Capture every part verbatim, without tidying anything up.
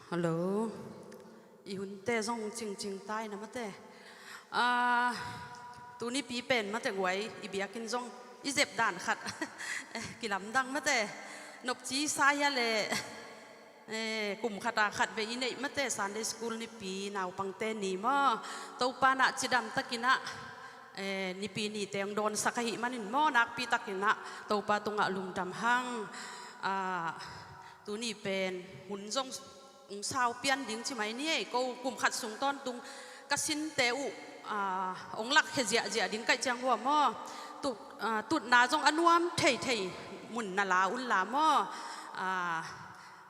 Hallo. I hunte zong cingcing tai na mate. Ah, tuni pi pen mate guai i biakinn zong i zep dan khat kilamdang mate. Nopci sa hia le, eh, kum khat a khat vei i neih mate, Sunday school nipi, naupangte ni maw. Topa na cidam takin ah, eh, nipi ni teng dawnsak ahih manin maw, nakpi takin ah Topa tungah lungdam hang. Ah, tuni pen hun zong ong sau pian ding ci mai ni ei, ko kum khat sung tawntung ka sinte uh, ah, ong lakkhia ziahziah ding kaih ciang hua maw. Tut, ah, tutna zong a nuam theithei mun na la un la maw. Ah,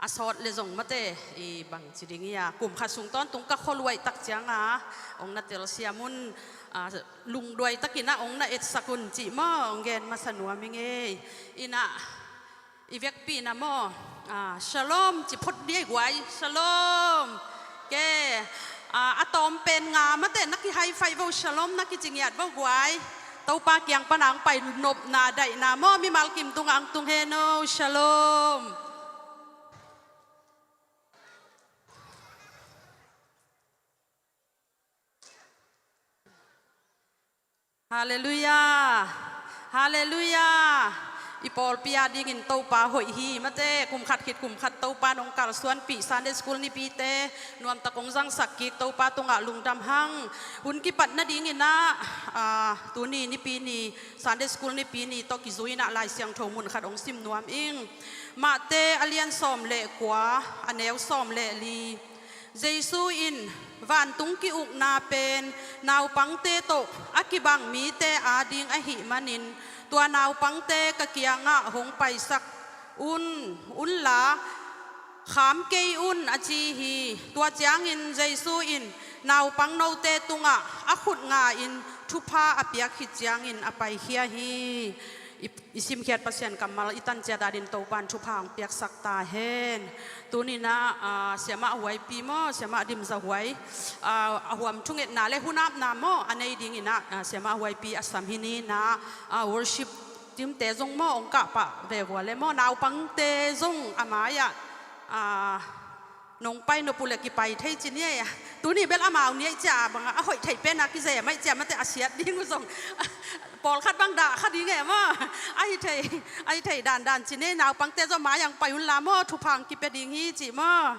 a sawt le zong mate, i bang ci ding ia, kum khat sung tawntung ka kholuai tak ciang a ong na telsiam un, ah, lungduai takin ah ong na etsak un cih maw, ong gen masa nuam ing ei. Ina i vekpi na maw, ah, shalom ci phot ni ei guai, shalom. Ke, ah, a tawm pen nga mate na ki high five vo, shalom na kici ngiat vo guai. Topa kiang pan ang pai nopna daihna maw, mimal kim tung ang tung hen o, shalom. Halleluiah. Halleluiah. I pawlpi a dingin Topa hoih hi mate, kum khat khit kum khat Topa nong kalsuanpih, Sunday school nipite nuamtak ong zangsak kik, Topa tungah lungdam hang. Hun kipat nadingin ah, ah, tuni nipi ni, Sunday school nipi ni tawh kizui in ah Lai Siangtho mun khat ong sim nuam ing. Mate a lian sawm le kua, a neu sawm le li. Jesu in, vantung ki-ukna pen naupangte tawh a kibang mite ading ahih manin, tua naupangte ka kiangah hong paisak un, unla, kham kei un, a ci hi. Tua ciangin Jesu in naupang note tungah a khut nga-in thupha a piak khit ciangin a paikhia hi. I, i simkhiat Pasian kammal i tanciat adin Topan thupha hong piaksak ta hen. Tuninah, ah, siamah huaipi maw, siamah dimza huai, ah, a huam thungetna le hunapna maw, a nei dinginah, ah, siamah huaipi a sam hi ninah, ah, worship teamte zong maw, ong kahpah vevua le maw, naupangte zong a mai-ah, ah, nong pai nop uh le kipai thei ci ni ei. Tuni bel amau ni ei cia bangah a hoih theih pena kizem ei cia mate, a siat ding uh zong pawlkhat bang dah kha ding ei maw. A hi thei, a hi thei dandan ci ni ei, naupangte zong mai-ah ong pai unla maw, thupha ong kipia ding hi ci maw.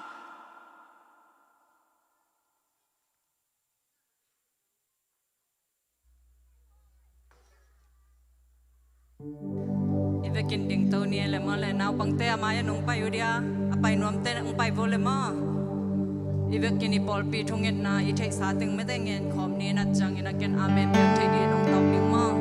I vekin dingto ni le maw le, naupangte a mai-ah nong pai uh dia, a pai nuamte nong pai vo le maw. I vekin i pawlpi thungetna i theihsa teng mete ngen khawm ni, nat ciangin a ken amen piak thei dih nong tawm ding maw.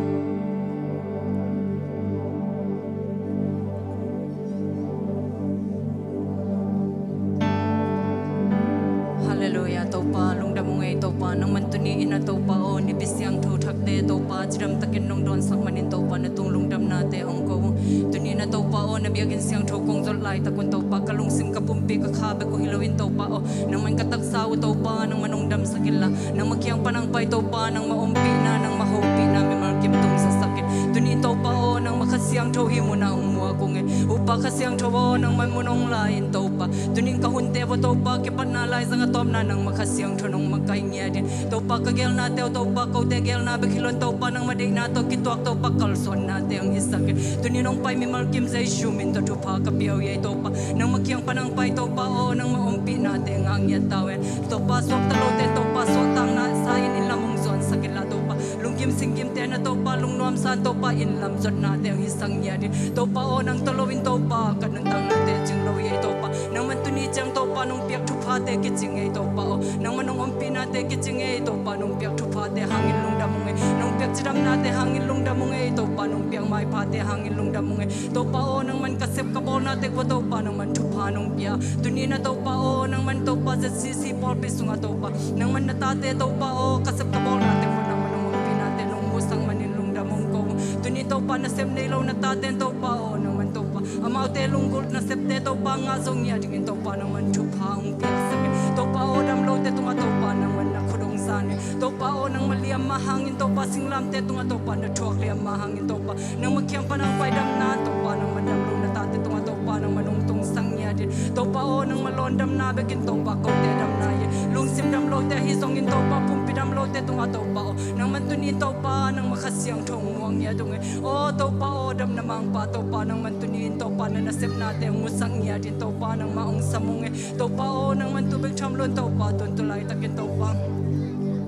Halleluiah, Topa lungdam ung ei Topa, nangman tuni in a Topa aw, nipi siangtho thakte Topa, cidam takin nong dawnsak manin Topa, na tung lungdamnate hong ko ung. Tuni in a Topa aw, na biakinn siangtho kong zot laitak un Topa, ka lungsim ka pumpi ka kha bek uh hi loin Topa aw, nangman ka taksa uh Topa, nangman hong damsak inla, nangma kiang pan hong pai Topa, nangma ompihna, nangma hopihna mimal kim tungsak in. Tuni Topa aw, nangma Kha Siangtho hih munah hong muak ung ei. Upa Kha Siangtho aw, nangman mun hong la in Topa. Tuni in ka hunte vua Topa, kipatna laizang a tawpna nangma Kha Siangtho nong makaih ngiat in. Topa ka gelnate uh Topa, kote gelna bek hi loin Topa, nangma deihna tawh kituak Topa, kalsuannate hong hisak in. Tuni in hong pai mimal kim Jesu min tawh thupha ka pia uh ei Topa. Nangma kiang pan hong pai Topa aw, nangma ompihnate ngah ngiat ta uh hen. Topa suakta lote Topa suahtakna sa in, inn lam hong zuansak inla Topa, lungkim singgimte na Topa lungnuamsa in Topa, inn lam zotnate hong hisak ngiat in. Topa aw, nang tawh loin Topa ka nuntaknate cing lo hi ei Topa. Nangman tuni ciang Topa nong piak thuphate kicing ei Topa aw. Nangman nong ompihnate kicing ei Topa, nong piak thuphate hangin lungdam ung ei. Nong piak cidamnate hangin lungdam ung ei Topa, nong piak maiphate hangin lungdam ung ei. Topa aw, nangman ka sep ka bawlnate vua Topa, nangman thupha nong pia. Tuni in a Topa aw, nangman Topa Z C C pawlpi sungah Topa, nangman na tate Topa aw, ka sep ka bawlnate vua nangman nong ompihnate nong musak manin lungdam hong ko. Tuni Topa nasep nei lo na tate in Topa aw, nangman Topa amaute lunggulh nasepte Topa ngah zo ngiat dingin Topa nangman thupha hong piaksak in. Topa aw, dam lote tungah Topa nangman na khut hong zan in. Topa aw, nangma liam mah hangin Topa singlamte tungah Topa na thuak liam mah hangin Topa nangma kiang pan hong pai damna Topa nangman dam lo na tate tungah Topa nangman hong tungsak ngiat in. Topa aw, nangmah lawndamna bekin Topa kote damna hi. Lungsim dam lote ahi zongin Topa, pumpi dam lote tungah Topa aw, nangman tuni-in Topa nangmah Kha Siangtho hong muang ngiat ung e. Aw Topa aw, damna mangpa Topa, nangman tuni-in Topa na nasepnate hong musak ngiat in Topa nangmah hong sam ung e. Topa aw, nangman tu bek tham lo-in Topa, tun tu laitakin Topa,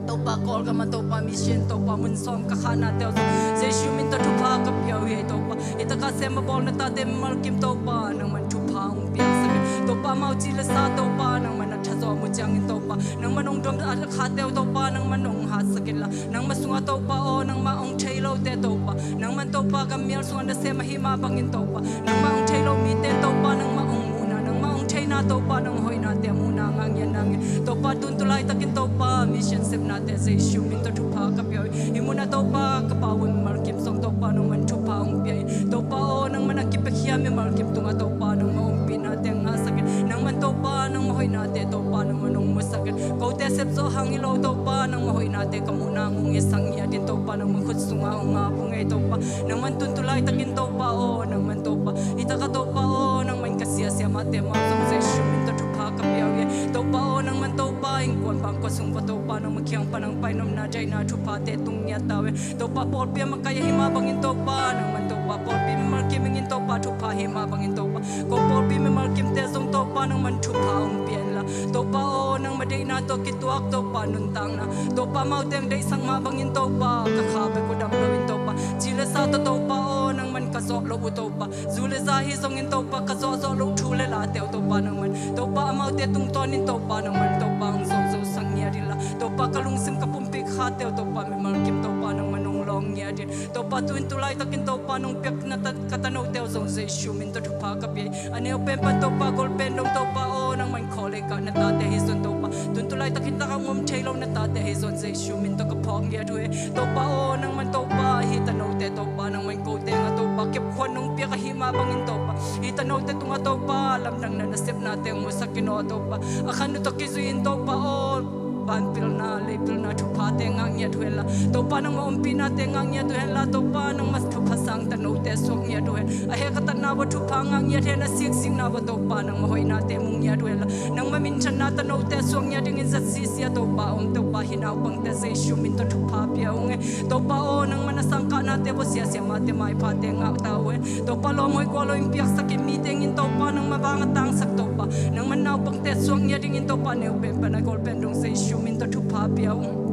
Topa Kawlgam ah Topa mission Topa mun sawm ka khahnate uh zong Jesu min tawh thupha ka pia uh hi Topa. Hi takah sem a bawl na tate mimal kim Topa nangman thupha hong piaksak in. Topa amau ci le sa Topa nangman a thazaw mu ciangin Topa nangman hong dom a khate uh Topa nangman hong hatsak inla, nangmah sungah Topa aw, nangmah hong thei lote Topa, nangman Topa gam mial sungah nasem ahi mah bangin Topa, nangmah hong thei lo mite Topa nangmah hong muhna, nangmah hong theina Topa nang hoihnate a muhna ngah ngiat nangin Topa, tun tu laitakin Topa mission sepnate Jesu min tawh thupha ka pia uh hi. Hih munah Topa ka pau mimal kim zong Topa nangman thupha hong pia in. Topa aw, nangman a kipiakhia mimal kim tungah Topa nangmah ompihnate ngahsak in. Nangman Topa nangmah hoihnate Topa nangman hong musak in. Kote sepzawh hang hi lo Topa, nangmah hoihnate ka muhna hong hisak ngiat in Topa, nangmah khut sungah hong ap ung e Topa. Nangman tun tu laitakin Topa aw, nangman Topa, hi takah Topa aw, nangman ka siasia mahte mah zong Jesu min tawh thupha ka pia uh hi. Topa aw, nangman Topa innkuan bangkua sung va Topa nangmah kiang pan hong pai nopna daihna thuphate tung ngiat ta uh e. Topa pawlpi a makaih ahi mah bangin Topa nangman Topa pawlpi mimal kim ing in Topa, thupha ahi mah bangin Topa ko pawlpi mimal kimte zong Topa nangman thupha hong pia inla, Topa aw, nangmah deihna tawh kituak Topa nuntakna, Topa amaute hong deihsak mah bangin Topa ka kha bek uh dam loin Topa, ci le sa tawh Topa aw, nangman ka zawh loh uh Topa, zu le za hi zongin Topa ka zawhzawh loh thu le late uh Topa nangman Topa amaute tungtawnin Topa nangman Topa hong zawhzosak ngiat inla, Topa ka lungsim ka pumpi khate uh Topa mimal kim Topa nangman hong lawng ngiat in. Topa tu-in tu laitakin Topa nong piak na ta, ka tanote uh zong Jesu min tawh thupha ka pia hi. A neu pen pan Topa gol pen dong Topa aw, nangman khawlei kah na tate ahi zong Topa, tun tu laitakin takah hong om thei lo na tate ahi zong Jesu min tawh ka phawk ngiat uh hi. Topa aw, nangman Topa hih tanote Topa nangman kote ngah Topa kepkhuan nong piak ahi mah bangin Topa, hih tanote tungah Topa lamdang na nasepnate hong musak in aw Topa, a khan uh tawh kizui in Topa aw, vanpilna leipilna thuphate ngah ngiat uh henla, Topa nangmah ompihnate ngah ngiat uh henla, Topa nangmah thupha sang tanote suak ngiat uh hen. A heh ka tatna vua thupha ngah ngiat hen, a siksikna vua Topa nangmah hoihnate mu ngiat uh henla, nangmah minthanna tanote suak ngiat dingin zat sisia Topa om Topa hih naupangte Jesu min tawh thupha pia ung e. Topa aw, nangmah na sangkahnate vua siasia mahte maiphate ngah ta uh hen. Topa lawm hoih guah loin piaksak in, mite ngin Topa nangmah vang a tangsak Topa, nangmah naupangte suak ngiat dingin Topa neu pen pan a gol pen dong Jesu min tawh thupha pia ung.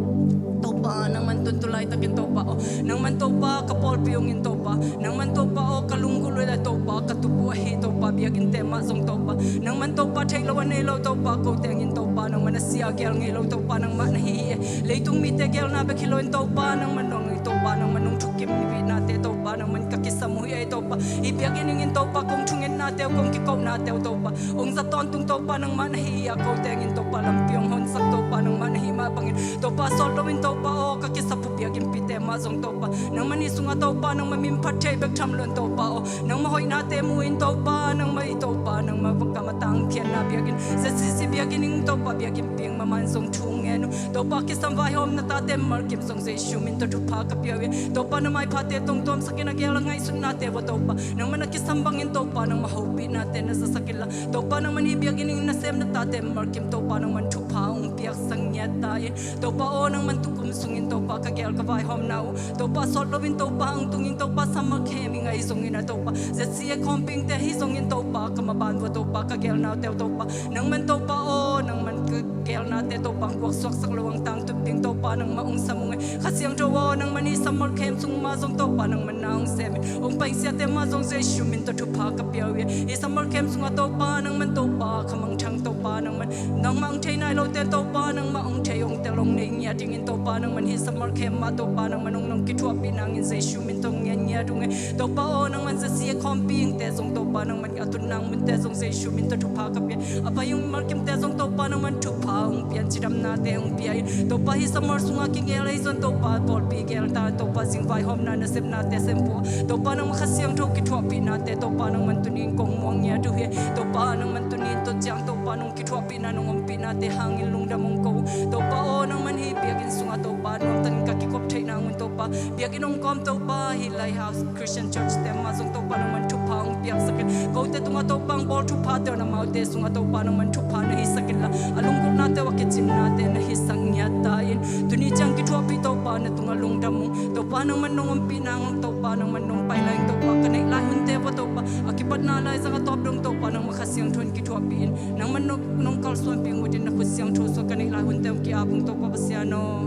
Topa nangman tun tu laitakin Topa aw, nangman Topa ka pawlpi ung in Topa, nangman Topa aw ka lunggulh uh le Topa ka tup uh ahi Topa biakinnte mah zong Topa, nangman Topa theih loh a nei lo Topa kote ngin Topa nangman a sia a gel ngei lo Topa nangmah na hi hi e. Leitung mite gelna bek hi loin Topa nangman nong Topa nangman nong thukim mivihnate Topa nangman ka kisam uh hi e Topa. Hih biakinn ing in Topa kong thungetnate uh kong kikohnate uh Topa, hong za tawntung Topa nangmah na hi hi a, kote ngin Topa lampi hong honsak Topa nangmah na hi mah bangin Topa sawt loin Topa aw, ka kisap uh biakinnpite mah zong Topa, nangmah ni sungah Topa nangmah min phat thei bek tham loin Topa aw, nangmah hoihnate mu in Topa, nangmah i Topa nangmah gam a tangkhiatna biakinn, Z C C biakinn ing Topa biakinn ping maman zong thu ngen uh Topa, kisam vaihawmna tate mimal kim zong Jesu min tawh thupha ka pia uh hi. Topa na maiphate tongtuamsak in a gel a ngaihsutnate vua Topa, nangmah na kisam bangin Topa nangmah hopihnate na zasak inla, Topa nangmah hih biakinn ing na sem na tate mimal kim Topa nangmah thupha hong piaksak ngiat ta in. Topa aw, nangmah tukum sungin Topa ka gel ka vaihawmna uh Topa sawt loin Topa hong tung in Topa summer camp ing ahi zongin a Topa, Z C A khawmpingte ahi zongin Topa ka maban vua Topa ka gelnaute uh Topa, nangmah Topa aw, nangmah ka gelnate Topa hong guaksuaksak lo hong tangtun ding Topa nangmah hong sam ung e. Kha Siangtho aw, nangmah hih summer camp sung mah zong Topa nangmah na hong sem in, hong paisiate mah zong Jesu min tawh thupha ka pia uh hi. Hih summer camp sungah Topa nangmah Topa ka mangthang Topa nangmah, nangmah hong thei nai lote Topa nangmah hong thei hong tel hong nei ngiat dingin Topa nangmah hih summer camp mah Topa nangmah nong nong kithuahpih nangin Jesu min tawh ngen ngiat ung e. Topa aw, nangmah Z C A khawmpi ingte zong Topa nangmah a tun nang munte zong Jesu min tawh thupha ka pia. A pai ung mimal kimte zong Topa nangmah thupha hong pia in, cidamnate hong pia in. Topa hih summer sungah kigel ahi zong Topa pawlpi gel ta Topa zing vaihawmna nasepnate sem pua Topa nangmah Kha Siangtho kithuahpihnate Topa nangmah tuni-in kong muang ngiat uh hi. Topa nangmah tuni-in tawh ciang Topa nong kithuahpihna nong ompihnate hangin lungdam hong ko uh. Topa aw, nangmah hih biakinn sungah Topa nuamtakin ka kikop theih nang un Topa Biakinn hong kawm Topa, hih Lighthouse Christian Church te mah zong Topa nangman thupha hong piaksak in, kote tungah Topa hong bawl thuphate un amaute sungah Topa nangman thupha na hisak inla, a lunggulhnate uh a kicimnate na hisak ngiat ta in, tuni ciang kithuahpih Topa na tungah lungdam ung. Topa nangman nong ompih nang, Topa nangman nong pai lai ung. Topa ka neih lai hunte uh Topa a kipatna laizang a tawp dong Topa nangmah Kha Siangtho in kithuahpih in, nangman nong, nong kalsuanpih ngut in na khut siangtho sungah ka neih lai hunte uh ki-ap ung Topa Pasian aw.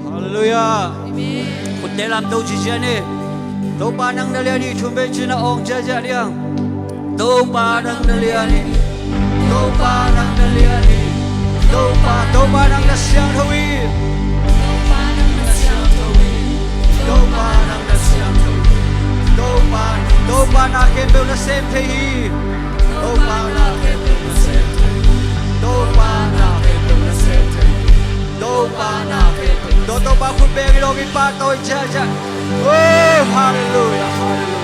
Halleluiah. Khutte lamto ziahziah ni. Topa nang na lian hi, thum vei cin a awng ziahziah liang. Topa nang na lian hi. Topa nang na lian hi. Topa, Topa nang na siangtho hi. Topa nang na siangtho hi. Topa nang na siangtho hi. Topa, Topa na khempeuh na sem thei hi. Topa na khempeuh na sem thei hi. Topa na khempeuh na sem thei hi. Topa na khempeuh. Topa khut beng hi lo, i pahtawi ziahziah. Oh, halleluiah, halleluiah.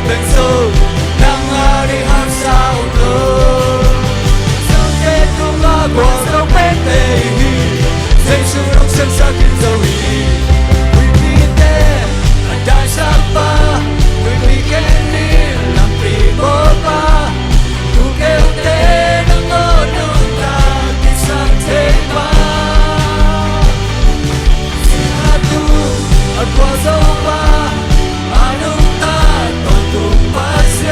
Teng Zo, nang a deih haksa om lo. Zote tungah gualzo pente i hi. Jesu nong siamsak in zo hi. Huihpite a daisakpa, huihpi kenin lampi bawlpa, tu keute nang aw nuntak kisam theipa. Sihna tu a gualzo pa, a nuntak tawntung Pasian.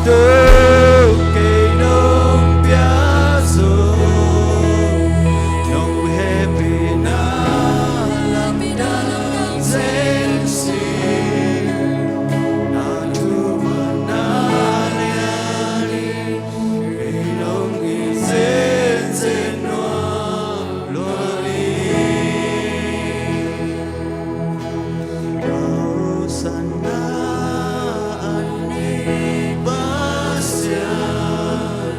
Kei nong pia zo, nong hehpihna lamdang zenzen, na thumanna lianin kei nong it zenzen nuam lua hi. Hosanna a nei Pasian,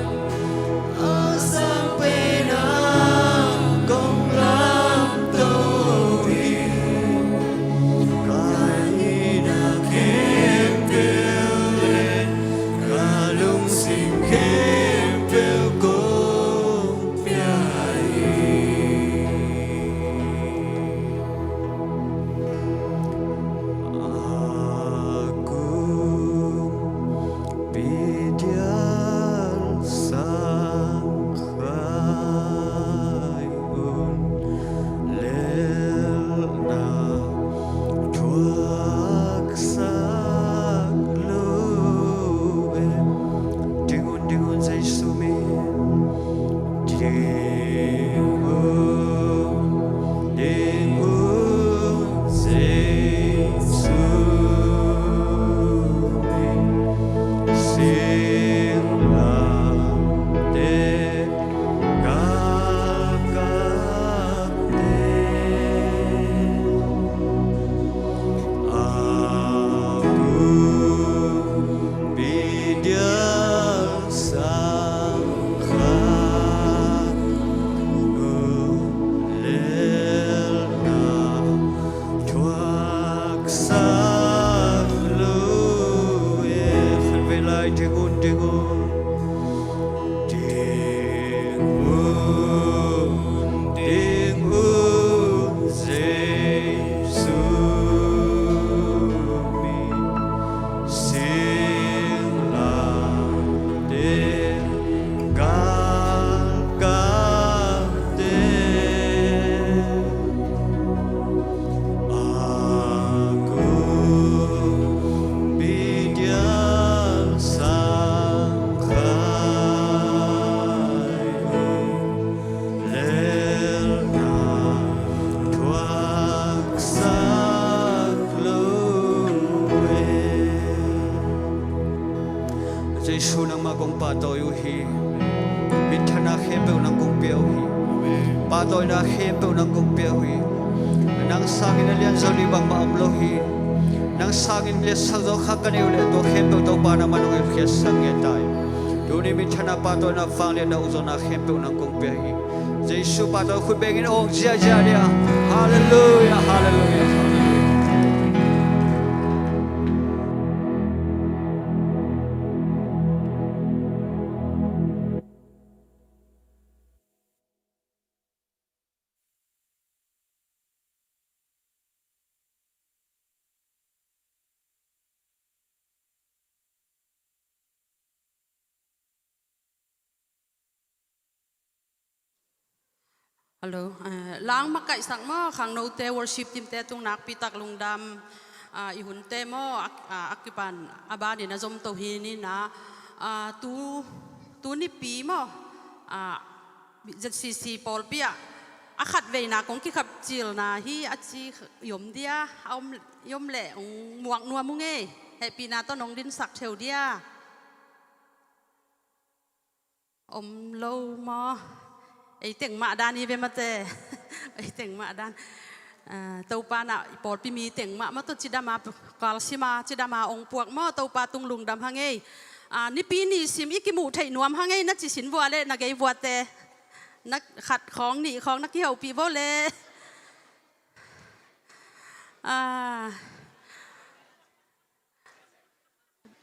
a sang pen a kong lamto hi. Ka hihna khempeuh le ka lungsim khempeuh kong pia hi. A kumpi dial sang khai un, lelna thuaksak lo e. Ding un, ding un, Jesu min. Ding un, ding un, Jesu min. Singlamteh galkapte, a kumpi dial sang khai un, lelna thuaksak lo e. Khatvei lai, ding un, ding un. Ding un, ding un, Jesu min. Singlamteh galkapte, a kumpi dial sang khai un, lelna thuaksak lo e. Jesu, nangmah kong pahtawi uh hi. Minthanna khempeuh nang kong pia uh hi. Pahtawina khempeuh nang kong pia uh hi. Nang sangin a lianzaw ding bangmah om lo hi. Nang sangin liatsak zaw kha ka neih uh leh tua khempeuh Topa nangmah nong hilhkhiatsak ngei ta hi. Tuni minthanna, pahtawina, vangliatna, ukzawnna khempeuh nang kong pia hi. Jesu pahtawi khut bengin awng ziahziah dia. Halleluiah, halleluiah, halleluiah. Hello. Eh, lang makaihsak maw, khangnote, worship teamte tung nakpitak lungdam, ah, i hunte maw, a, a, a kipan a banin a zom to hi ni na, ah, tu, tu nipi maw, ah, Z C C pawlpi ah a khatveina kong kikhap cilna hi a ci i om dia, a om, i om leh hong muak nuam ung ei, hehpihna tawh nong dinsak theu dia. Om lo maw? Ei teng mah dan hi ve mate. Ei teng mah dan. Ah, Topa na i pawlpi mi teng mah maw, tawh cidama kalsima cidama ong puak maw, Topa tung lungdam hang ei. Ah, nipi ni sim i kimuh theih nuam hang ei, na ci sin vua le na gei vuate. Na khat khawng nih khawng na kihopih vo le. Ah,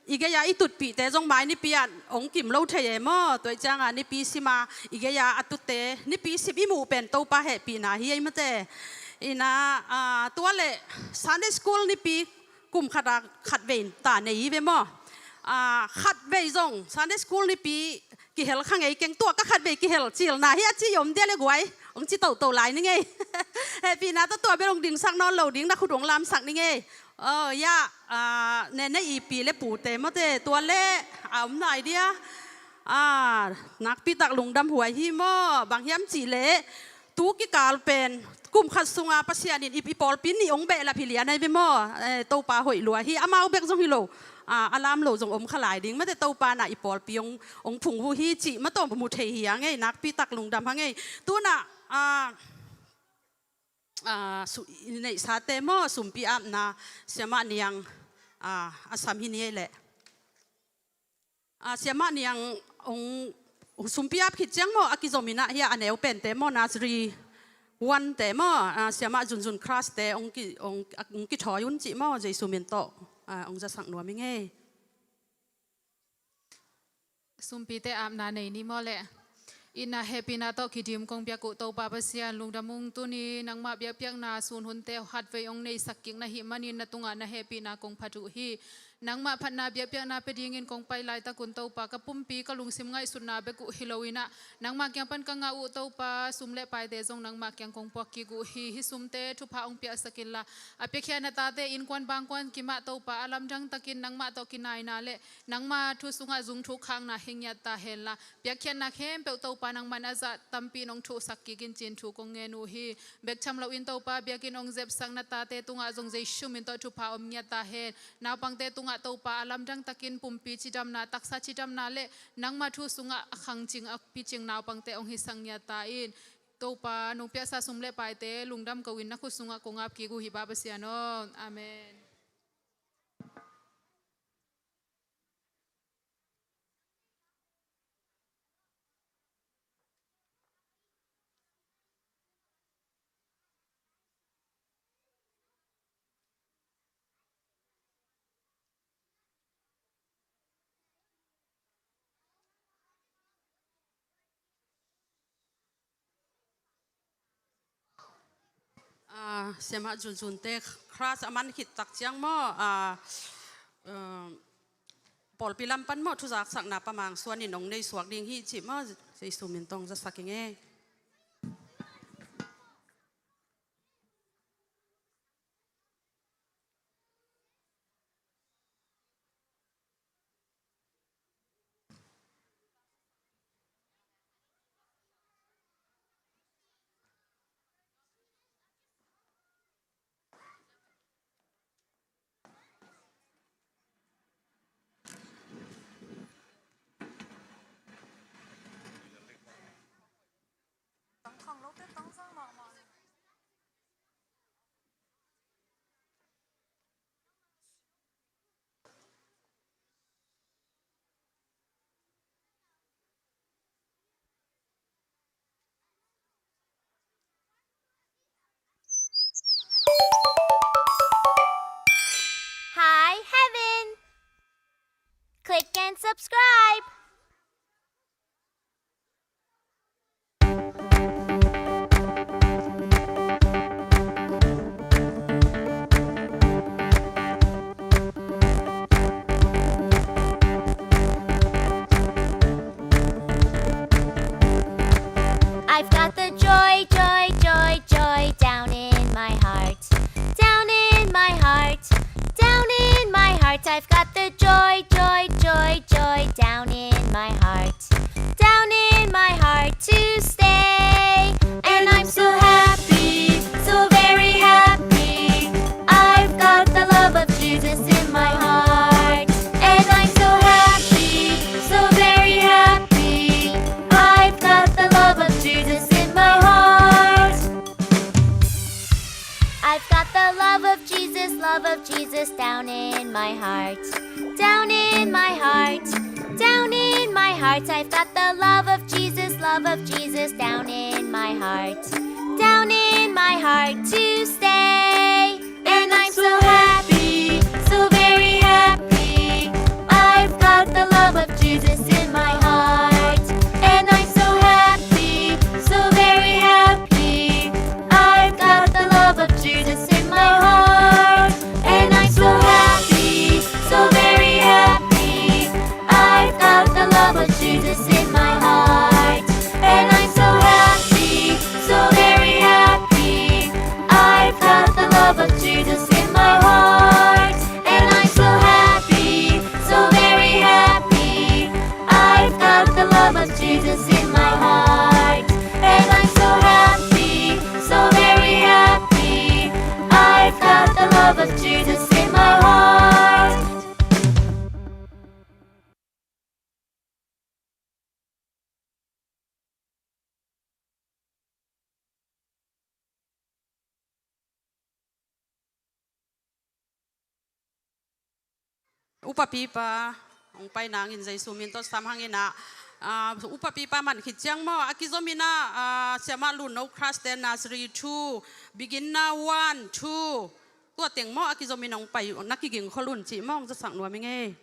i gei-a i tutpihte zong mai nipi ah hong kim lo thei e maw? Tua i cianga nipi sima i gei-a a tutte nipi sim i muh pen Topa hehpihna hi ei mate. Ina, ah, tua le Sunday school nipi kum khata khatvei ta nei hi ve maw? ah, khatvei zong Sunday school nipi kihel kha ngei keng, tua ka khatvei kihel cilna hi a ci om dia le guai, hong ci toto lai ni ngei. Hehpihna tawh tua bel hong dingsak nawn lo ding, na khut hong lamsak ni ngei. Oh, ya, ah, ne ne ipi le pute mawte tua le a om nai dia. Ah, nakpi tak lungdam huai hi maw, bang hiam cih leh tu kikal pen kum khat sunga Pasian in i, i pawlpi nih hong behlap hi lian ahi ve maw. Eh, Topa hoih lua hi, amau bek zong hi lo. Ah, a lam lo zong om kha lai ding mate, Topa na i pawlpi hong, hong phungvuh hi cih mah tawh mu thei hi a ngei, nakpi tak lungdam ha ngei. Tuna, ah, ah, su, i neihsate maw, sumpi apna Siamah Niang, ah, a sam hi ni ei leh. Ah, Siamah Niang hong sumpi ap khit ciang maw, a kizom in ah hi a, a neu pente maw, nursery one te maw, ah, Siamah Zunzun class te hong ki, hong, hong kithawi un cih maw, Jesu min tawh, ah, hong zasak nuam i ngei. Sumpite apna nei ni maw leh. Itna hehpihna tawh kidim kong piak uh Topa Pasian, lungdam ung. Tuni nangmah biakpiakna sun hunte khatvei hong neisak kik na hih manin na tungah na hehpihna kong phat uh hi. Nangmah phatna biakpiakna pia dingin kong pai laitakun Topa, ka pumpi ka lungsim ngaihsutna bek uh hi lo in ah, nangmah kiang pan ka ngah uh Topa, sum le paite zong nangmah kiang kong puak kik uh hi. Hih sumte thupha hong piaksak inla, a piakhia na tate innkuan bangkuan kimah Topa, a lamdang takin nangmah tawh kinaina le nangma thu sungah zung thuk khakna hi ngiat ta henla, piakkhiatna khempeuh Topa nangman a zah tampi in hong thuhsak kik in ci-in thu kong ngen uh hi. Bek tham loin Topa, biakinn hong zepsak na tate tungah zong Jesu min tawh thupha om ngiat ta hen. Naupangte tungah Topa, a lamdang takin pumpi cidamna, taksa cidamna le nangma thu sungah a khangcing a picing naupangte hong hisak ngiat ta in. Topa, nong piaksa sum le paite lungdam ko-in na khut sungah kong ap kik uh hi, Pa Pasian aw. Amen. Ah, Siamah Zunzun te class a man khit tak ciang maw, ah, ah, pawlpi lam pan maw, thuzaksakna Pa Mang Suan in hong nei suak ding hi cih maw, Jesu min tawh hong zasak i ngei. Hi, Heaven! Click and subscribe! I've got the joy, joy, joy, joy down in my heart. Down in my heart, down in my heart, I've got the joy, joy, joy, joy down in my heart. Down in my heart to stay. And I'm so happy, so very happy. I've got the love of Jesus in my heart. And I'm so happy, so very happy. I've got the love of Jesus in my heart. I've got the love of Jesus, love of Jesus down in my heart. Down in my heart, down in my heart. I've got the love of Jesus, love of Jesus down in my heart. Down in my heart to stay. And I'm so happy, so very happy. I've got the love of Jesus in my heart. And I'm so happy, so very happy. I've got the love of Jesus in my heart. And I'm so happy, so very happy. Upa pipa hong pai nangin Jesu min tawh sam hangin ah, ah, upa pipa man khit ciang maw, a kizom in ah, ah, siamah Lunno class te, nursery two, beginner one, two, tua teng maw, a kizom in hong pai, na kiging khol un cih maw, hong zasak nuam ing ei.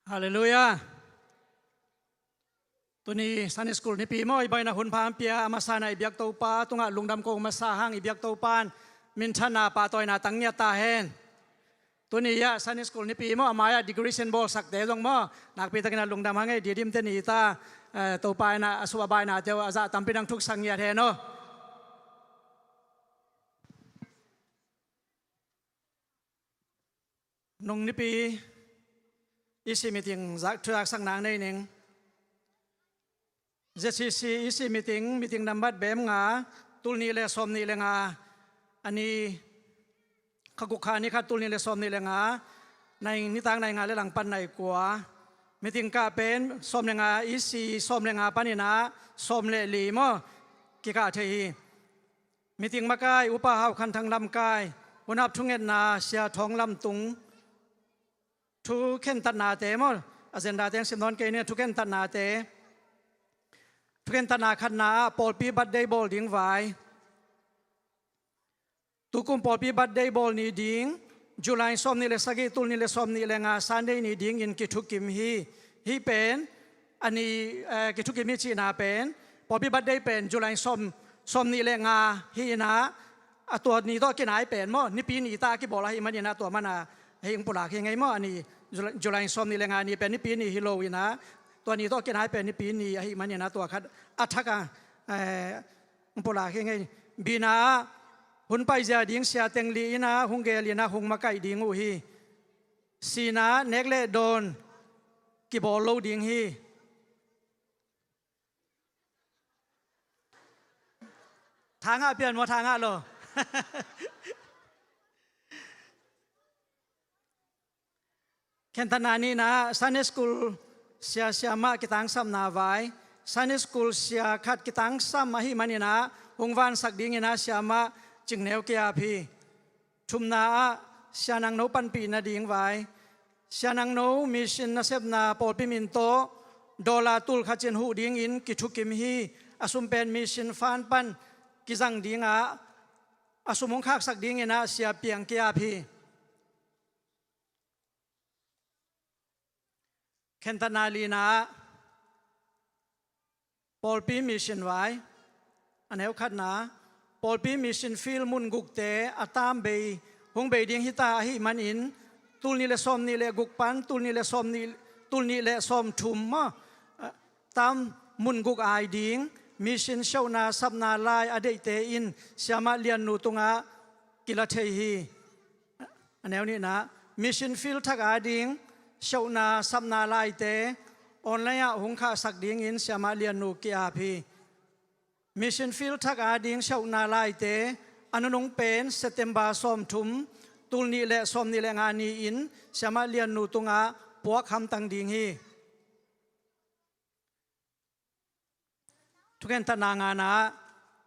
Halleluiah. Tuni Sunday School nipi maw, i baina hun pha hong pia, a masa in ah i biak Topa tungah lungdam ko masa hang, i biak Topa in minthanna, pahtawina tang ngiat ta hen. Tuni ah Sunday School nipi maw, a mai-ah decoration bawlsakte zong maw, nakpi takin ah lungdam hang ei, Didimte ni ta, eh, Topa in ah a suah a bainate uh a zah tampi nang thuksak ngiat hen aw. Nung nipi E C meeting zak, thu zaksak nang nei ning. Z C C E C meeting, meeting nambat bem nga, tul nih le sawm nih le nga, a ni, kha guk kha ni khat, tul nih le sawm nih le nga, nai, nitak nai nga le langpan nai kua. Meeting kah pen sawm le nga, E C sawm le nga panin ah sawm le li maw, kikah thei hi. Meeting makai Upa Hau Khan Thang lamkai, hunhap thungetna Sia Thawng Lam Tung, thu khentatnate maw, agenda teng sim nawn kei ni, thu khentatnate. Thu khentatna khatna ah pawlpi birthday bawl ding vai. Tukum pawlpi birthday bawl ni ding, July sawm nih le sagih, tul nih le sawm nih le nga, Sunday ni dingin kithukim hi. Hih pen a ni, eh, kithukim hi cihna pen, pawlpi birthday pen July sawm, sawm nih le nga hi in ah, a tua ni tawh kinai pen maw, nipi ni ta kibawl ahih manin ah, tua mana hih hong pulak hi ing ei maw, a ni, July, July sawm nih le nga ni pen nipi ni hi lo in ah, tua ni tawh kinai pen nipi ni ahih manin ah, tua khat a thak a, eh, hong pulak hi ing ei. Bina ah hun paizia ding Sia Teng Li in ah hong gel in ah hong makaih ding uh hi. Sina nek le dawn kibawl lo ding hi. Thangah pian maw, thangah lo. Khentatna nihna, Sunday School sia siamah kitangsapna vai. Sunday School sia khat kitangsam ahih manin ah, hong vansak dingin ah siamah Cing Neu ki-ap hi. Thumna ah Sia Nang No panpih nading vai. Sia Nang No mission nasepna pawlpi min tawh dollar tul khat cin huh dingin kithukim hi. A sum pen mission fund pan kizang ding ah, a sum hong khaksak dingin ah Sia Piang ki-ap hi. Khentatna lina ah pawlpi mission vai. A neu khatna, pawlpi mission field mun gukte a tam bei, hong bei ding hi ta ahih manin, tul nih le sawm nih le guk pan tul nih le sawm nih, tul nih le sawm thum maw, tam mun guk ai ding mission siauhna sapna lai a deihte in siamah Lian Nu tungah kila thei hi. A neu nihna, mission field thak ading siauhna sapna laite online ah hong khahsak dingin siamah Lian Nu ki-ap hi. Mission field thak ading siauhna laite a nunung pen September sawm thum, tul nih le sawm nih le nga ni-in siamah Lian Nu tungah puak hamtang ding hi. Thukhentatna ngana ah,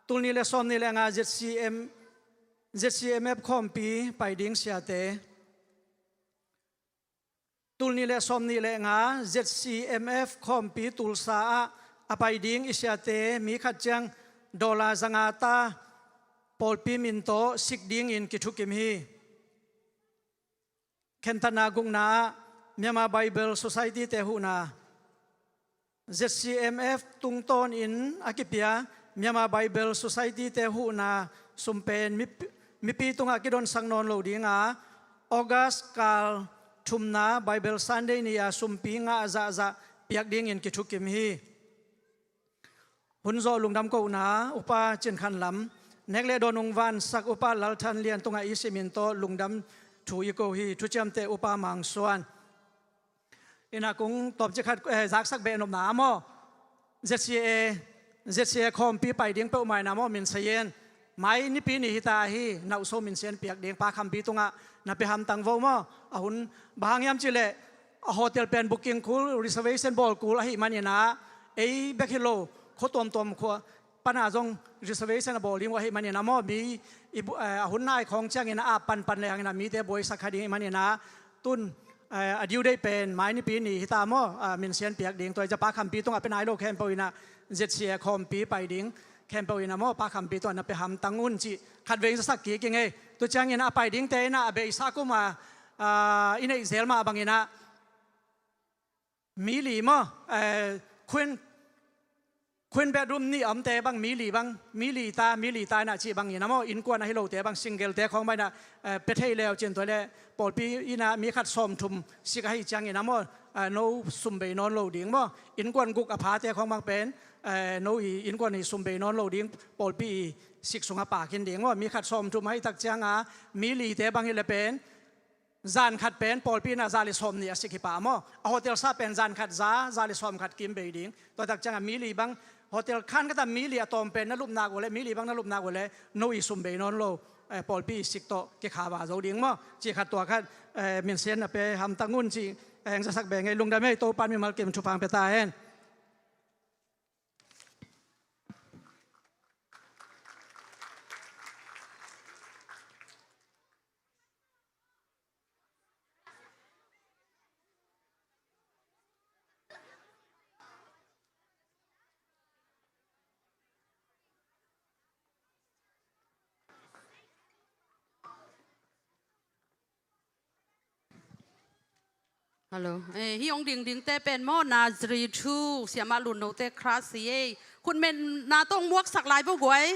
tul nih le sawm nih le nga Z C M, Z C M F khawmpi pai ding siate. Tul nih le sawm nih le nga Z C M F khawmpi Tulsa ah a pai ding i siate mi khat ciang dollar zanga ta pawlpi min tawh sik dingin kithukim hi. Khentatna gukna ah Myanmar Bible Society te huhna. Z C M F tungtawnin a kipia Myanmar Bible Society te huhna sum pen mip-, mipi tungah kidonsak nawn lo dinga, August kal thumna Bible Sunday ni-a sumpi ngah zahzah piak dingin kithukim hi. Hun zawh lungdam kohna, Upa Cin Khan Lam, nek le dawn hong vansak Upa Lal Than Lian tungah i simin tawh lungdam thu i ko hi. Thuciamteh Upa Mang Suan. Ina kung tawmcik khat, eh, zaksak beh nopna maw, Z C A, Z C A khawmpi pai ding peuhmah ina maw, min sayin. Mai nipi ni hita hi, nauso min sen piak ding, Pa Khampi tungah na pia hamtang vo maw. A hun bang hang hiam cihleh, a hotel pen booking kul, reservation bawl kul ahih maninah, ei bek hi lo, khua tuamtuam khua pana zong reservation a bawl ding uh ahih manin ah maw, mi i bu-, eh, a hun nai khawng ciangin ah panpan le hangin ah mite buaisak kha ding ahih manin ah tun, eh, a due date pen mai nipi ni hi ta maw, ah, minsian piak ding. Tua hi ciang Pa Khampi tungah pia nai lo khempeuh in ah Z C A khawmpi pai ding khempeuh in ah maw, Pa Khampi tungah na pia hamtang un cih khatvei zasak kik ing ei. Tua ciangin ah a pai dingte in ah a beisa kum a, ah, i neih zel mah bangin ah mi li maw, eh, khun, khun bedroom nih a omte bang mi li bang, mi li ta, mi li ta in ah cih bangin ah maw, innkuan ahi lote bang single te khawng bang in ah, eh, pia thei leu cin tua leh pawlpi in ah mi khat sawmthum sik ahih ciangin ah maw, eh, no sum bei nawn lo ding maw, innkuan guk a phate khawng bang pen, eh, no i innkuan i sum bei nawn lo ding, pawlpi i sik sungah pah khin ding maw, mi khat sawmthum ahih tak ciangah mi lite bang hi leh pen, zan khat pen pawlpi in ah za le sawmnih a sik hi pah maw. A hotel sa pen zan khat za, za le sawmkhat kim bei ding. Tua tak ciangah mi li bang, hotel khan khat ah mi li a tawm pen na lup nak uh leh, mi li bang na lup nak uh leh, no i sum bei nawn lo, eh, pawlpi i sik tawh kikha va zo ding maw. Cih khat tua khat, eh, minsian na pia hamtang un cih, eh, hong zasak beng ei. Lungdam ei. Topa'n mimal kim thupha pia ta hen. Hello. Eh, hih hong dingdingte pen maw, Nazareth thu, Siamah Lunnote Kras hi ei. Khutmenna tawh hong muaksak lai vo guai.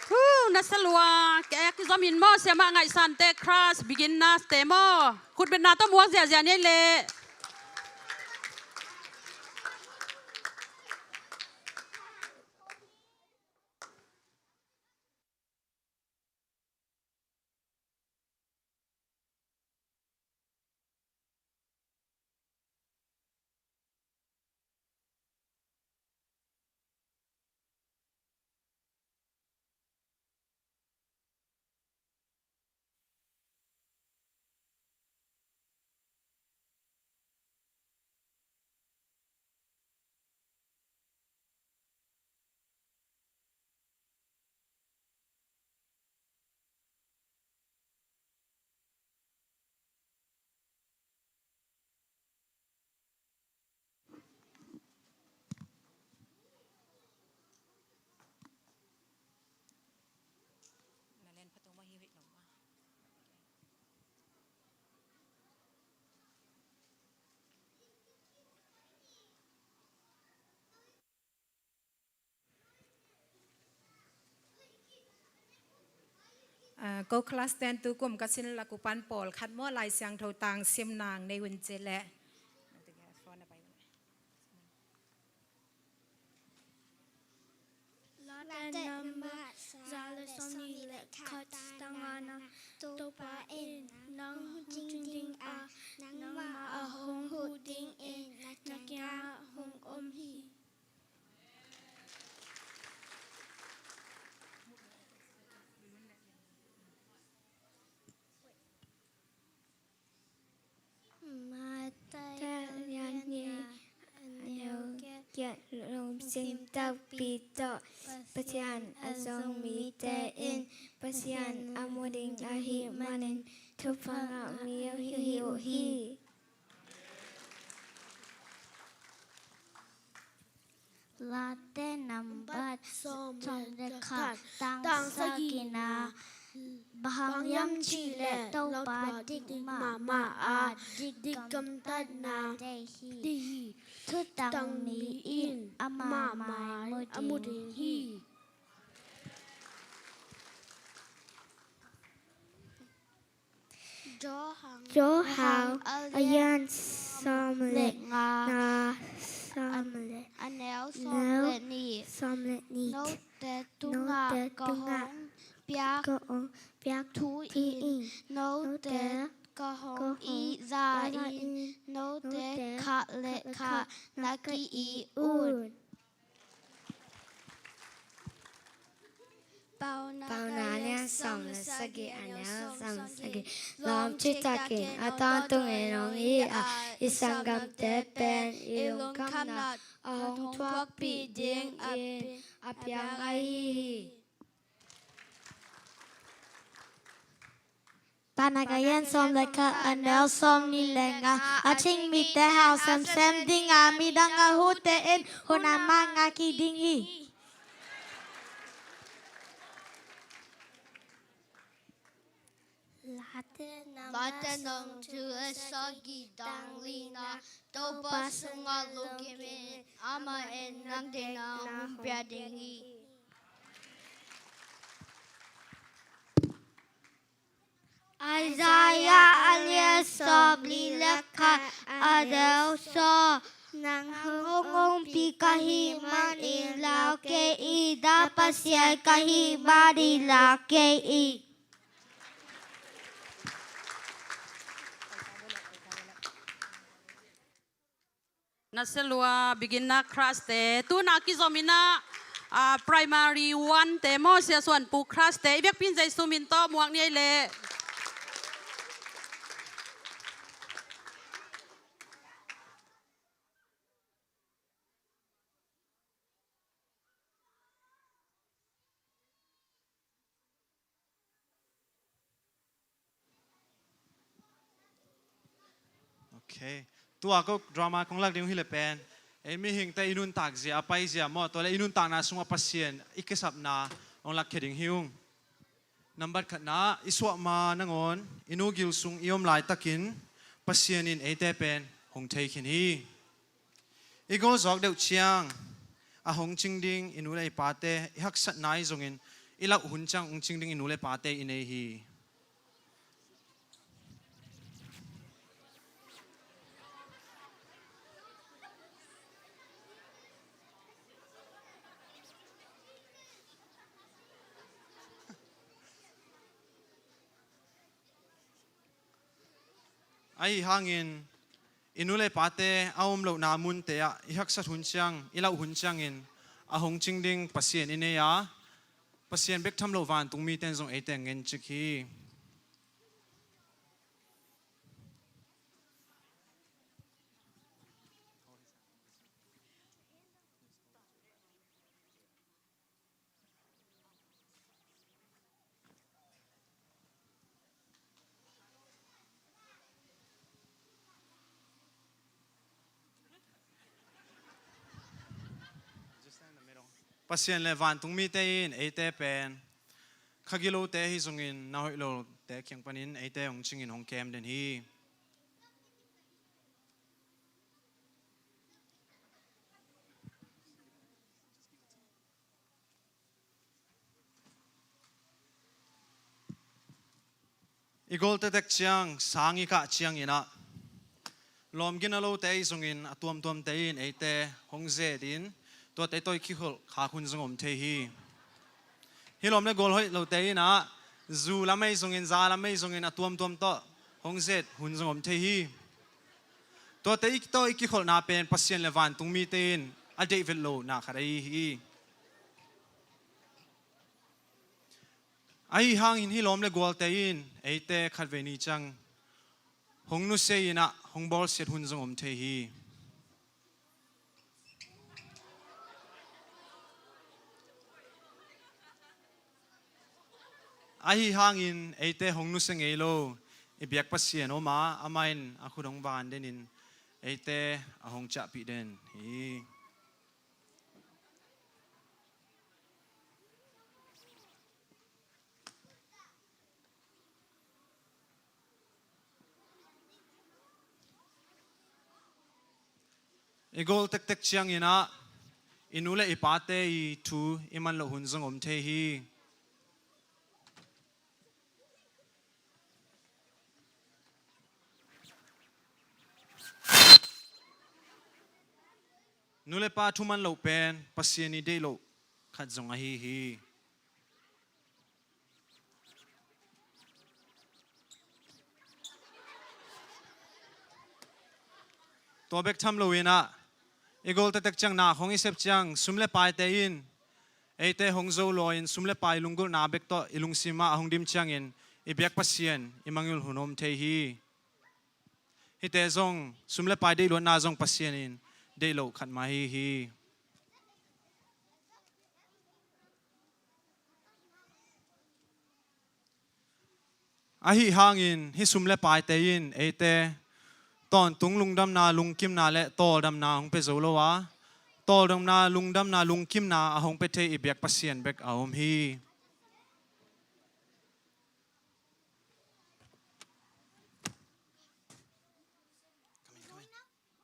Thu, na salua, ke ki zom in maw, Siamah Ngaihsante Kras, beginners te maw. Khutbetna tawh muak ziahziah ni ei leh. Ah, ko class ten tu kum ka sin lak uh pan pawlkhat maw, Lai Siangtho tang sim nang nei un ci leh. Late nambat za le sawmnih le khat, tang ngana. Topa in nang hong cing ding a, nangmah a hong huh dingin na kiangah hong om hi. Matthai lian nih, a neu giat, lungsim takpi tawh Pasian a zong mite in Pasian a mu ding ahih manin thupha ngah mi uh hi uh hi. Late nambat sawm le khat, tang sagihna. Bang hang hiam cih leh Topa dik mahmah a, dik gamtatna deih hi. Thutang mi in amah mai mu ding hi. Johan a lian sawm le nga, sawm le, a neu sawm le nih. Note tungah ka hong piak thu in note ka hong it zah in note khah le khah na ki-it un. Paunak a lian sawm le sagih, a neu sawm le sagih. Lawm citakin a tawntungin hong it a, i sanggamte pen i lungkhamna a hong thuakpih dingin a piang ahi hi. Paunak a lian sawm le khat, a neu sawmnih le nga. A cing mite hau semsem ding a, midang a huhte in hun amah ngah kik ding hi. Late nambat sawmthum le sagih, tang lina. Topa sungah lungkim in, amah in nang deihna hong pia ding hi. Isaiah a lian sawmli le khat, a neu sawm. Nang hong ompih ka hih manin lau kei in, dah Pasian ka hih manin lau kei in. Naselua beginner class te, tuna kizom in ah, ah, primary one te maw, Sia Suan Pu class te, i biakpi'n Zeisu min tawh muak ni ei leh. Ok. Tua ko drama kong lak ding uh hi leh pen, ei mihingte i nuntak zia, a pai zia maw, tua leh i nuntakna sungah Pasian i kisapna hong lakkhia ding hi ung. Nambat khatna, i suahma nangawn i nu gil sung i om laitakin Pasian in eite pen hong thei khin hi. I gawlzawk deuh ciang a hong cing ding i nu le i pate i haksatna ahi zongin, i lauh hun ciang hong cing ding i nu le pate i nei hi. Ahi hangin, i nu le pate a om lohna munte ah i haksat hun ciang, i lauh hun ciangin a hong cing ding Pasian i nei a, Pasian bek tham loh vantung mite in zong eite ngencik hi. Pasian le vantung mite in eite pen kha gilote ahi zongin, na hoih lote kiang panin eite hong cingin hong kem den hi. I gawlte tek ciang sang i kah ciangin ah, lawmgina lote ahi zongin a tuamtuamte in eite hong zedin, tuate tawh i kikholh khak hun zong om thei hi. Hih lawm le gual hoih lote in ah, zu lam ahi zongin, za lam ahi zongin, a tuamtuam tawh hong zet hun zong om thei hi. Tuate i tawh i kikholhna pen Pasian le vantung mite in a deih vet lohna khat ahi hi. Ahi hangin hih lawm le gualte in eite khatvei ni ciang hong nusia in ah hong bawlsiat hun zong om thei hi. Ahi hangin eite hong nusia ngei lo i biak Pasian om a, amah in a khut hong van den in eite a hong ciahpih den hi. I gol tektek ciangin ah i nu le i pate i thu i man loh hun zong om thei hi. Nu le pa thu man loh pen Pasian i deih loh khat zong ahi hi. Tua bek tham loin ah i gol tektek ciang nak hong i sep ciang sum le paite in eite hong zo law in sum le pai lunggulhna bek tawh i lungsim ah a hong dim ciangin i biak Pasian i mangngilh hun om thei hi. Hihte zong sum le pai deih luatna zong Pasian in deih loh khat mah ahi hi. Ahi hangin hih sum le paite in eite tawntung lungdamna, lungkimna le tawldamna hong pia zo lo a, tawldamna, lungdamna, lungkimna a hong pia thei i biak Pasian bek a om hi. Come in, come in.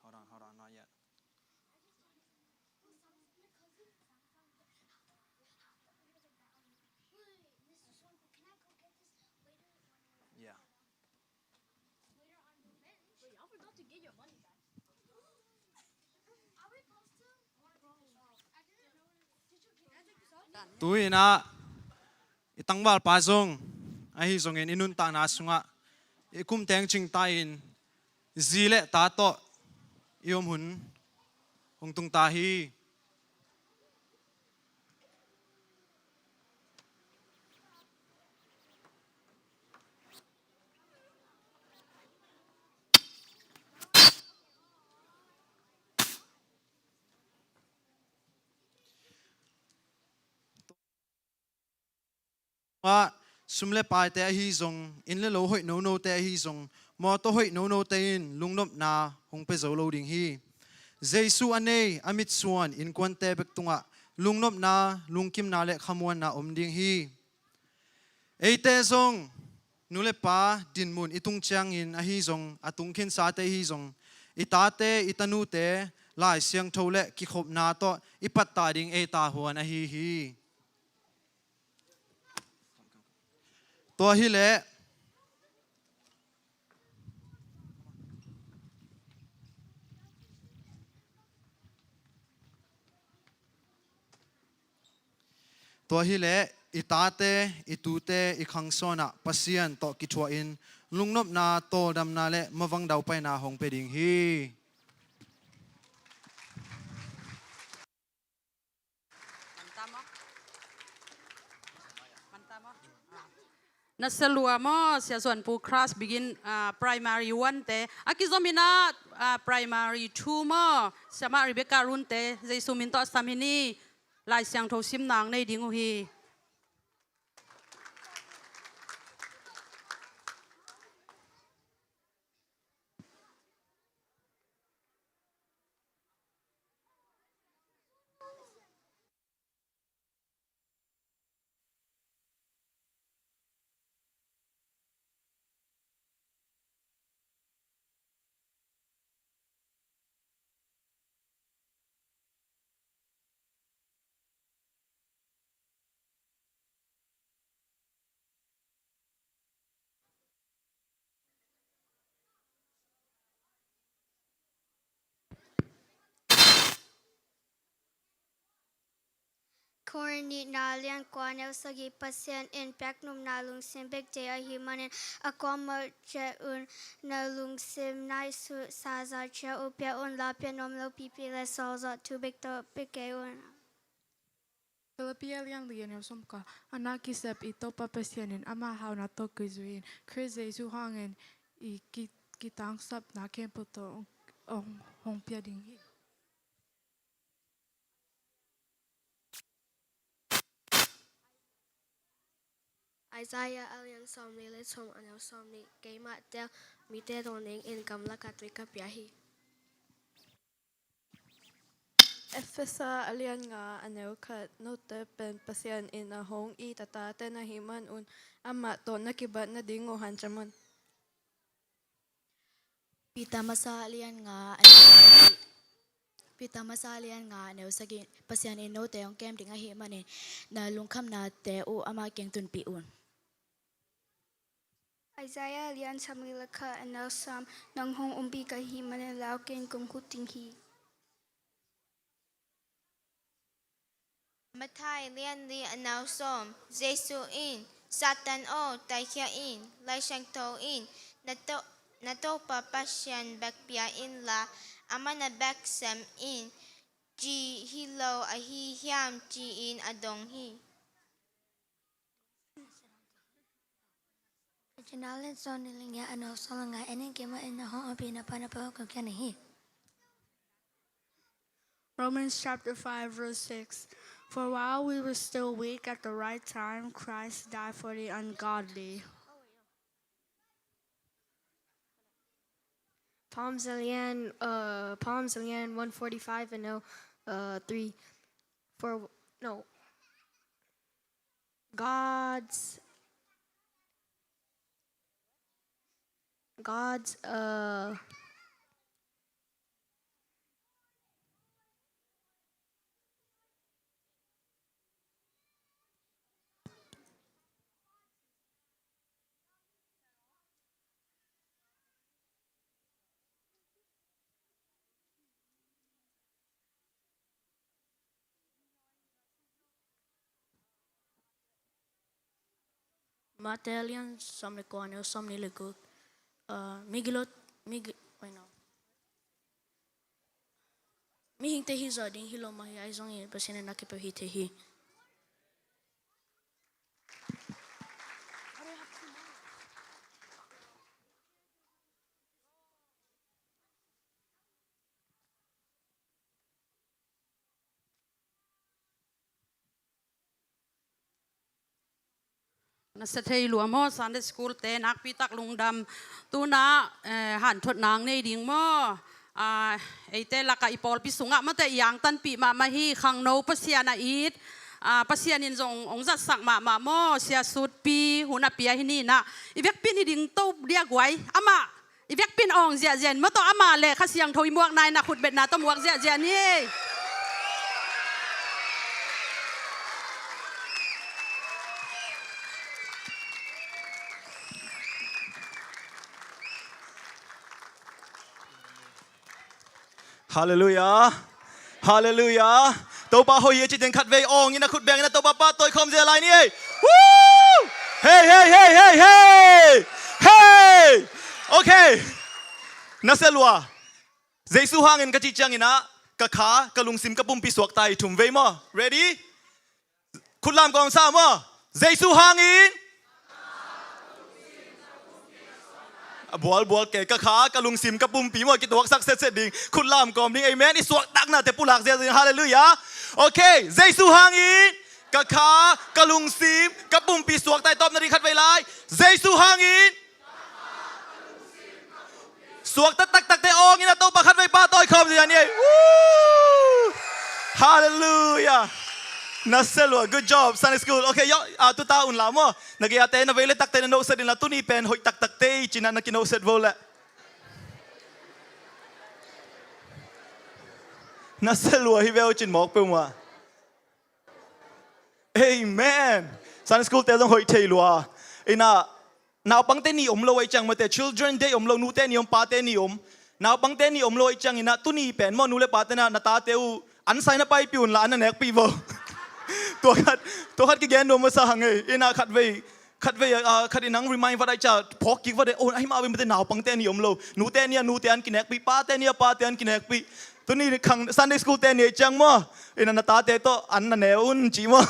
Hold on, hold on, not yet. Yeah. Tu-in ah i tangvalpa zong ahi zongin i nuntakna sungah i kum teng cingta in zi le ta tawh i om hun hong tung ta hi. Ah, sum le paite ahi zong, inn le lo hoih nonote ahi zong, mawtaw hoih nonote in lungnopna hong pia zo lo ding hi. Jesu a nei a mitsuan innkuante bek tungah lungnopna, lungkimna le khamuanna om ding hi. Eite zong nu le pa dinmun i tung ciangin ahi zong, a tung khinsate ahi zong, i tate, i tanute Lai Siangtho le kikhopna tawh i pattah ding ei ta huan ahi hi. Tua hileh, tua hileh i tate, i tute, i khangsawnah Pasian tawh kithuahin lungnopna, tawldamna le mavang daupaina hong pia ding hi. Na sia lua maw, Sia Zuan Pu class begin, ah, primary one te. A kizom in ah, ah, primary two maw, Siamah Rebecca Run te, Jesu min tawh a sam hi ni, Lai Siangtho sim nang nei ding uh hi. Korin nihna lian kua neu sagih, Pasian in biaknopna lungsim bek deih ahih manin a kuamah ciat un na lungsim ngaihsutsa zaciah uh pia unla, pian om lopipi le sawlzawh thu bek tawh pia kei un. Filipi a lian li a neu sawm kua, a na kisap i Topa Pasian in ama hauhna tawh kizui-in Khrist Jesuh hangin i ki, kitangsapna khempeuh tawh hong, hong, hong pia ding hi. Isaiah a lian sawmli le thum a neu sawmnih, keimah tel mite dawning in gamlak ah tui ka pia hi. Efesa a lian nga a neu khat, note pen Pasian in a hong it a tate na hih manun amah tawh na kibat nading uh hanciam un. Peter masa a lian nga a neu sagih. Peter masa a lian nga a neu sagih, Pasian in note hong kem ding ahih manin na lungkhamnate uh ama kiang tunpih un. Isaiah a lian sawmli le khat a neu sawm, nang hong umpih ka hih manin lau kei in, kong khut ding hi. Matthai lian li a neu sawm, Jesuh in, Satan aw, taikhia in, Lai Siangtho in, na to, na Topa Pasian bek pia inla, amah na bek sem in, ci hi lo ahi hiam, ci-in a dong hi. Cina lian sawmnih le nga a neu sawm le nga, en in, keimah in na hong ompih na Pa na Pa uh kong kiang ding hi. Romans chapter five, verse six. For while we were still weak, at the right time, Christ died for the ungodly. Palms a lian, uh, Palms a lian one forty-five and no, uh, three, four, no. God's, God's, uh, Matthai a lian sawm le kua, neu sawmnih le guk. Ah, migilo, mig, wait, no. Mihingte hih zawh ding hi lo mah hi, ahi zongin Pasian in na kipia hi thei hi. Na sa thei lua maw, Sunday school te, nakpi tak lungdam. Tuna, eh, hanthot nang nei ding maw? Ah, eite lakah i pawlpi sungah mate i angtanpih mahmah hi, khangno Pasian a it. Ah, Pasian in zong ong zatsak mahmah maw, Sia Sutpi, hun a pia hi ni na. I vekpi in hi ding to dia guai. Amah I vekpi in awng ziahziah in, mawtaw amah le Kha Siangtho i muakna in a khutbetna tawh muak ziahziah ni. Halleluiah. Halleluiah. Topa hoih hi a ci teng khatvei awng in a khut beng in a Topa pahtawi khawm zia lai ni ei. Woo! Hey, hey, hey, hey, hey! Hey! Okay. Na sia lua. Jesu hangin ka cih ciangin ah, ka kha, ka lungsim, ka pumpi suakta hi, thum vei maw. Ready? Khut lam kawm sa maw. Jesu hangin. A bual bual kei, ka kha, ka lungsim, ka pumpi maw, kituaksak setset ding. Khut lam kawm ding, amen. I suaktaknate pulak ziazia ding, halleluiah. Okay, Jesu hangin. Ka kha, ka lungsim, ka pumpi suakta hi, tawpna ding khatvei lai. Jesu hangin. Suakta taktakte awng in a Topa khatvei pahtawi khawm zia ni ei. Woo! Halleluiah. Na sia lua, good job, Sunday school. Okay, yo, ah, tuta un la maw. Na gei a te na vei le takte na nohset in la, tuni pen hoih taktakte i cih na na kinohset vo le. Na sia lua hi veu cin mawk peuhmah. Amen. Sunday school te zong hoih thei lua. Ina, naupangte ni om lo ahih ciang mate, Children Day om lo, nute ni om, pate ni om. Naupangte ni om lo ahih ciangin ah, tuni pen maw, nu le pate na, na tate uh, an sai na paipih un la, an na nekpih vo. Tua khat, tua khat kigen nuam masa hang ei. Ina khat vei, khat vei, ah, khat in ang remind vat ai cia, phawk kik vat ei. Oh, ahi mah vei mate naupangte ni om lo. Nute ni a nute an kinekpih, pate ni a pate an kinekpih. Tuni khang Sunday school te ni ei ciang maw. Ina na tate tawh an na ne un ci maw.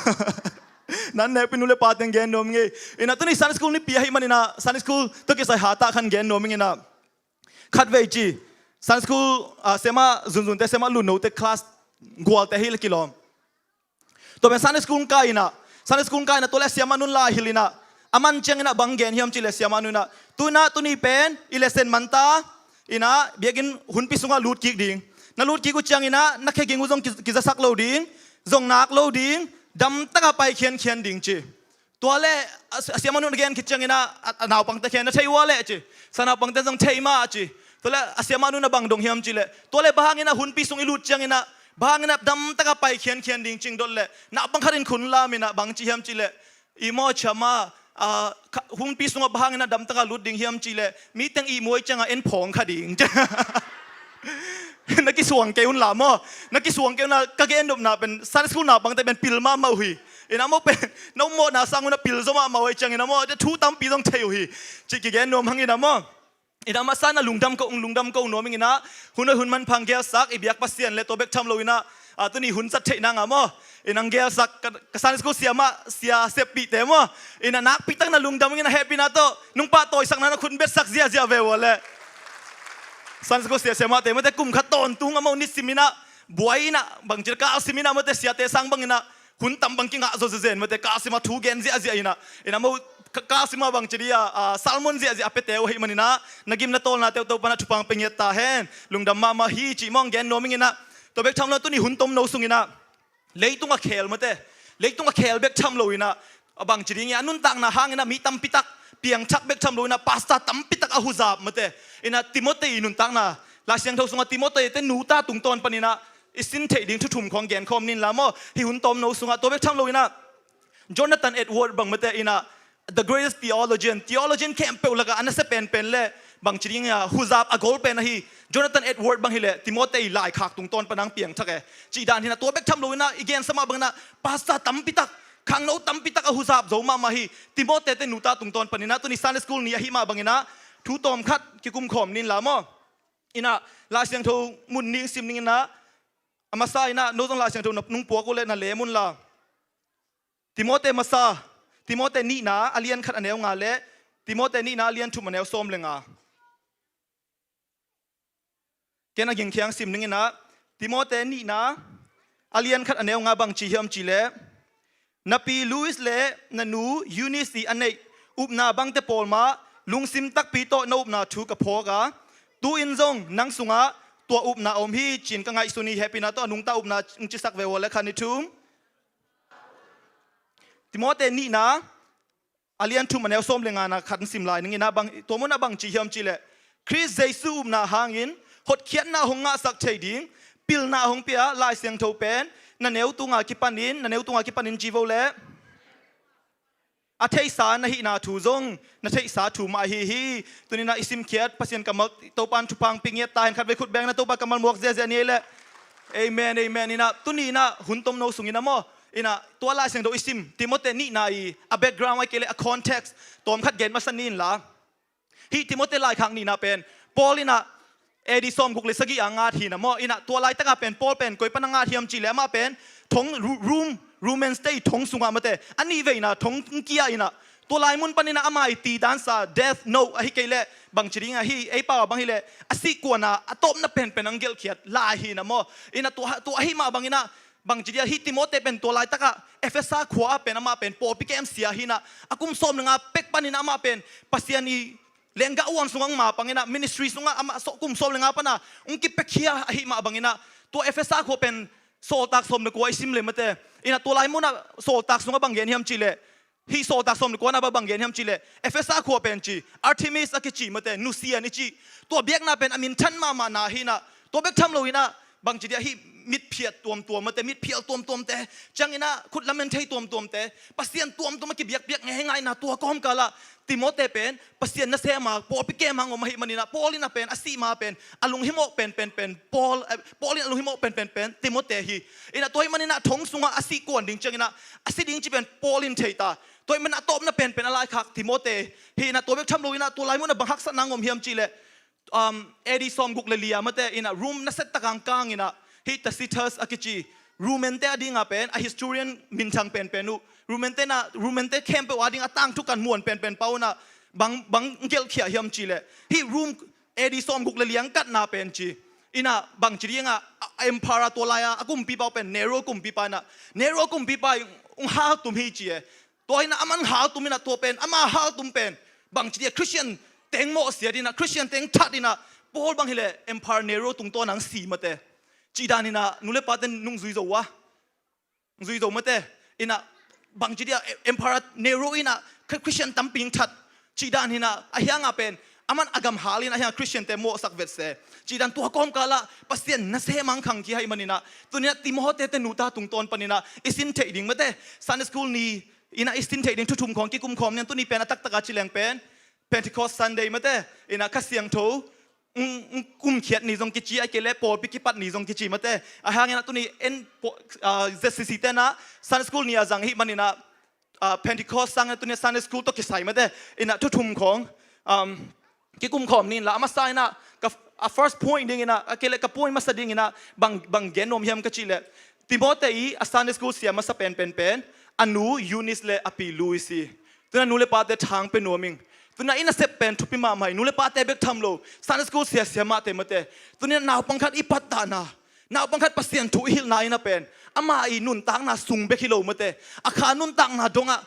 Nan nekpih nu le pate ang gen nuam ngei. Ina tuni Sunday school nipi ahi man ina Sunday school tawh kisai hatah khan gen nuam ing ina. Khat vei ci. Sunday school, ah, siamah zunzunte, siamah lunnote class gualte hi le kilawm. Tua pen Sunday school kai ina. Sunday school kai ina tua le siamah nun lai hil ina. A man ciang ina bang gen hiam ci le siamah nun ina. Tu ina tuni pen i lesson man ta ina biakinn hunpi sungah lut kik ding. Na lut kik uh ciang ina na kheging uh zong ki-, kizasak lo ding. Zong nak lo ding. Damtaka pai khiankhian ding ci. Tua le a, a siamah nun a gen khit ciang ina a, a naupangte khen na thei ua le ci. Sa naupangte zong thei mah ci. Tua le a siamah nun a bang dong hiam ci le. Tua le bang hang ina hunpi sung i lut ciang ina bang hang ina damtaka pai khiankhian ding cing dot le. Naupang khat in khun lam ina bang ci hiam ci le. I maw ciamah, a, kha-, hunpi sungah bang hang ina damtaka lut ding hiam ci le. Mi teng i muai cianga en phawng kha ding. Na kisuang kei un la maw. Na kisuang kei un la ka gen nopna pen Sunday school naupangte pen pil mahmah uh hi. Ina maw pen na ummawhna sang un a pil zaw mahmah uh hi ciang ina maw. Thu tampi zong thei uh hi. Ci kigen nuam hang ina maw. Ina masa na lungdam ko, lungdam ko nuam ing ina. Hun hoi hun manpha ang gelsak i biak Pasian le tua bek tham lo ina. A tuni hun zat theih nanga maw. Ina ang gelsak ka, ka Sunday school siamah, sia seppihte maw. Ina nakpi tak na lungdam ing ina hehpihna tawh. Nungpah tawisakna na khun betsak ziahziah ve ua le. Sunday school sia siamahte mate kum khat tawntung a maw nisim ina. Buai ina, bangci kalsim ina mate siate sang bang ina. Hun tam bang kingah zaw zezen mate kalsim a thu gen ziahziah ina. Ina maw ka-, kalsim a bangci dia, a, salmon ziahziah a pete uh hei man ina. Na gim na tawlna teuh Topa na thupha ang pe ngiat ta hen. Lungdam mahmah hi ci maw ang gen nuam ing ina. Tua bek tham lo tuni hun tomno sung ina. Leitung a khel mate. Leitung a khel bek tham lo ina. A bangci ding ina nuntakna hang ina mi tampi tak. Piangthak bek tham lo ina pastor tampi tak a huzap mate. Ina Timothy nuntakna. Lai Siangtho sunga Timothy te nuta tungtawn pan ina. I sin theih ding thu thum khawng gen khawm ning la maw. Hih hun tomno sungah tua bek tham lo ina. Jonathan Edward bang mate ina. The greatest theologian, theologian khempeuh lakah a nasia penpen le bangci ding a huzap a gol pen ahi Jonathan Edward bang hileh Timothy laikhak tungtawn pan ang piangthak e. Cih dan hi ina tua bek tham lo ina i gensa mah bang ina pastor tampi tak, khangno tampi tak a huzap zo mahmah hi. Timothy te nuta tungtawn pan ina tuni Sunday school ni ahi mah bang ina thu tawm khat kikum khawm ning la maw. Ina Lai Siangtho mun ning sim ning ina a masa ina no zong Lai Siangtho na nung puak uh le na lem un la. Timothy masa, Timothy nihna a lian khat a neu nga le Timothy nihna a lian thum a neu sawm le nga. Ken a gingkhiang sim ning ina Timothy nihna a lian khat a neu nga bang ci hiam ci le. Na pi Lois le na nu Eunice i a neih upna bangte pawl mah lungsim takpi tawh na upna thu ka phawk a. Tu-in zong nang sungah tua upna a om hi cin ka ngaihsun hi hehpihna tawh a nungta upna ng cisak ve ua le khan i thum. Timothy nihna a lian thum a neu sawm le ngana khat in sim lai ning ina bang, tua mun a bang ci hiam ci le. Khrist Jesu upna hangin hotkhiatna hong ngahsak thei ding pilna hong pia Lai Siangtho pen na neu tunga kipanin, na neu tunga kipanin ci vo le. A theihsa na hihna thu zong na theihsa thu mah ahi hi. Tuni ina i simkhiat Pasian kammal Topa in thupha ang pe ngiat ta hen khat vei khut beng na Topa kammal muak ziahziah ni ei le. Amen, amen. Ina tuni ina hun tomno sung ina maw. Ina tua Lai Siangtho i sim Timothy nihna i a background ai kei le a context tawm khat gen masa ni in la. Hih Timothy laikhak nihna pen Paul ina A D sawmguk le sagih a ngat hi ina maw. Ina tua laitaka pen Paul pen koi pan a ngat hiam ci le amah pen thong Ru-, Rum, Romans te i thong sungah mate a nih veina thong kia ina tua lai mun pan ina ama i ti dansa death note ahi kei le bangci ding ahi ei pau a bang hi le a sih kuana a tawpna penpen ang gelhkhiat lai hi ina maw. Ina tua, tua ahi mah bang ina bangci dia hih Timothy pen tua laitakah Efesa khua ah pen amah pen pawlpi kem sia hi ina a kum sawm le nga pek pan ina amah pen Pasian i lenggah uan sungah ang ma pang ina ministry sungah amah sawh kum sawm le nga pana ung kipekhia ahi mah bang ina tua Efesa khua pen sawltak sawm le kua i sim le mate ina tua lai munah sawltak sungah bang gen hiam ci le hih sawltak sawm le kuana bang bang gen hiam ci le Efesa khua pen ci Artemis a kici mate nusian i ci tua biakna pen a minthan mahmahna hi ina tua bek tham lo ina bangci dia hih mitphiat tuamtuam mate, mitphial tuamtuamte, ciangin ah khut lamen thei tuamtuamte, Pasian tuamtuam a kibiakpiak ngeingai na tua kawmkal ah Timote pen Pasian nasem a pawlpi kem hang om ahih manin ah Paul in ah pen a sih ma pen a lunghimawh penpenpen Paul, eh, Paul in a lunghimawh penpenpen Timote hi. In ah tua ahih manin ah thong sungah a sih kuan ding ciangin ah a si ding ci pen Paul in thei ta. Tua ahih manin ah a tawpna penpen a laikhak Timote hi. In ah tua bek tham lo in ah tua lai mun ah bang haksatna hong om hiam cih leh, um, A D sawmguk le li a mate in ah Rome nasia tak a hong kang in ah hih Tacitus a kici Roman te a ding a pen a historian minthang penpen uh, Roman te na, Roman te khempeuh a ding a tangthu kan muan penpen pa uh in ah bang, bang gelhkhia hiam cih leh hih Rome A D sawmguk le li a hong katna pen ci in ah bangci ding a, a, emperor tua lai a a kumpipa uh pen Nero kumpipa in ah, Nero kumpipa in hong haltum hi ci e. Tua in ah aman haltum in ah tua pen, ama haltum pen bangci ding a Christian teng mawhsiat in ah Christian teng that in ah Paul bang hi leh Emperor Nero tungtawn ah hong si mate. Cih dan in ah nu le pate nungzui zo uh a, nungzui zo mate. In ah bangci ding a Emperor Nero in ah Chri-, Christian tampi hong that. Cih dan in ah a hiang a pen aman a gam hal in a hiang Christian te mawhsak vet se. Cih dan tua kawmkal ah Pasian nasem a hong khangkhia ahih manin ah tuni in ah Timote te nu ta tungtawn panin ah i sin theih ding mate. Sunday school ni in ah i sin theih ding thu thum khawng kikum khawm ni. Tuni pen a taktak a ci leng pen Pentecost Sunday mate. In ah Kha Siangtho hong, hong kumkhiat ni zong kici, ahih kei leh pawlpi kipat ni zong kici mate. A hang in ah tuni en paw-, ah, Z C C te in ah Sunday school ni a zang ahih manin ah, ah, Pentecost sang in ah tuni Sunday school tawh kisai mate. In ah thu thum khawng, um, kikum khawm ni in la, a masa in ah ka, a first point ding in ah, ahih kei leh ka point masa ding in ah bang, bang gen nuam hiam ka cih leh Timote i a Sunday school sia masa penpen pen a nu Eunice le a pi Lois hi. Tuni in ah nu le pate thang pia nuam ing. Tuni in ah i nasep pen thupi mahmah hi. Nu le pate bek tham lo, Sunday school sia siamahte mate. Tuni in ah naupang khat i pattahna, naupang khat Pasian thu i hilhna in ah pen ama i nuntakna sung bek hi lo mate. A kha nuntakna dong ah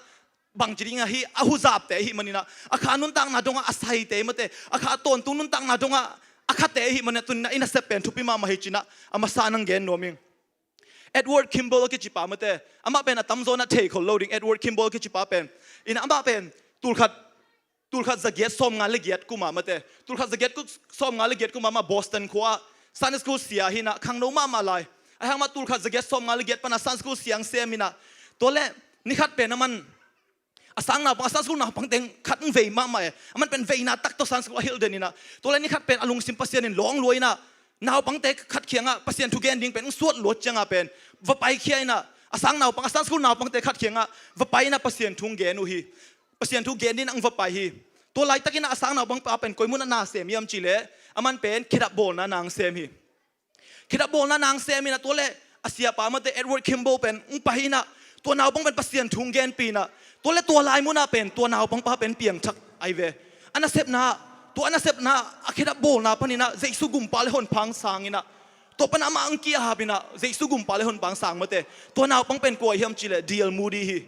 bangci ding a hih a huzapte ahih manin ah, a kha nuntakna dong ah a saite mate, a kha a tawntung nuntakna dong ah a khate ahih manin ah tuni in ah i nasep pen thupi mahmah hi ci in ah a masa in hong gen nuam ing. Edward Kimball a kici pa mate. Amah pen a tamzaw in ah thei khol lo ding, Edward Kimball a kici pa pen. In ah amah pen tulkhat, tulkhat zagiat sawmnga le giat kum a mate. Tulkhat zagiat ku-, sawmnga le giat kum a amah Boston khua ah Sunday school sia hi in ah khangno mahmah lai. A hang amah tulkhat zagiat sawmnga le giat pan ah Sunday school sia hong sem in ah. Tua leh ni khat pen aman a sang naupang, a Sunday school naupang teng khat hong vei mahmah e. Aman pen veina tak tawh Sunday school a hilh den in ah. Tua leh ni khat pen a lungsim Pasian in lawng lua in ah naupangte khat kiangah Pasian thu gen ding pen hong suat luat ciang a pen va paikhia in ah, a sang naupang, a Sunday school naupangte khat kiangah va pai in ah Pasian thu hong gen uh hi. Pasian thu gen ding in ah hong va pai hi. Tua laitak in ah a sang naupang pa pen koi mun ah na sem hiam cih leh aman pen khedap bawlna na hong sem hi. Khedap bawlna na hong sem in ah tua leh a siapa mate Edward Kimball pen hong pai in ah tua naupang pen Pasian thu hong genpih in ah tua leh tua lai mun ah pen tua naupang pa pen piangthak ahi ve. A nasepna, tua a nasepna, a khedap bawlna panin ah Jesu gumpa le honpa hong sang in ah tua pan amah hong ki-ap in ah Jesu gumpa le honpa hong sang mate. Tua naupang pen kua hiam cih leh D L Moody hi.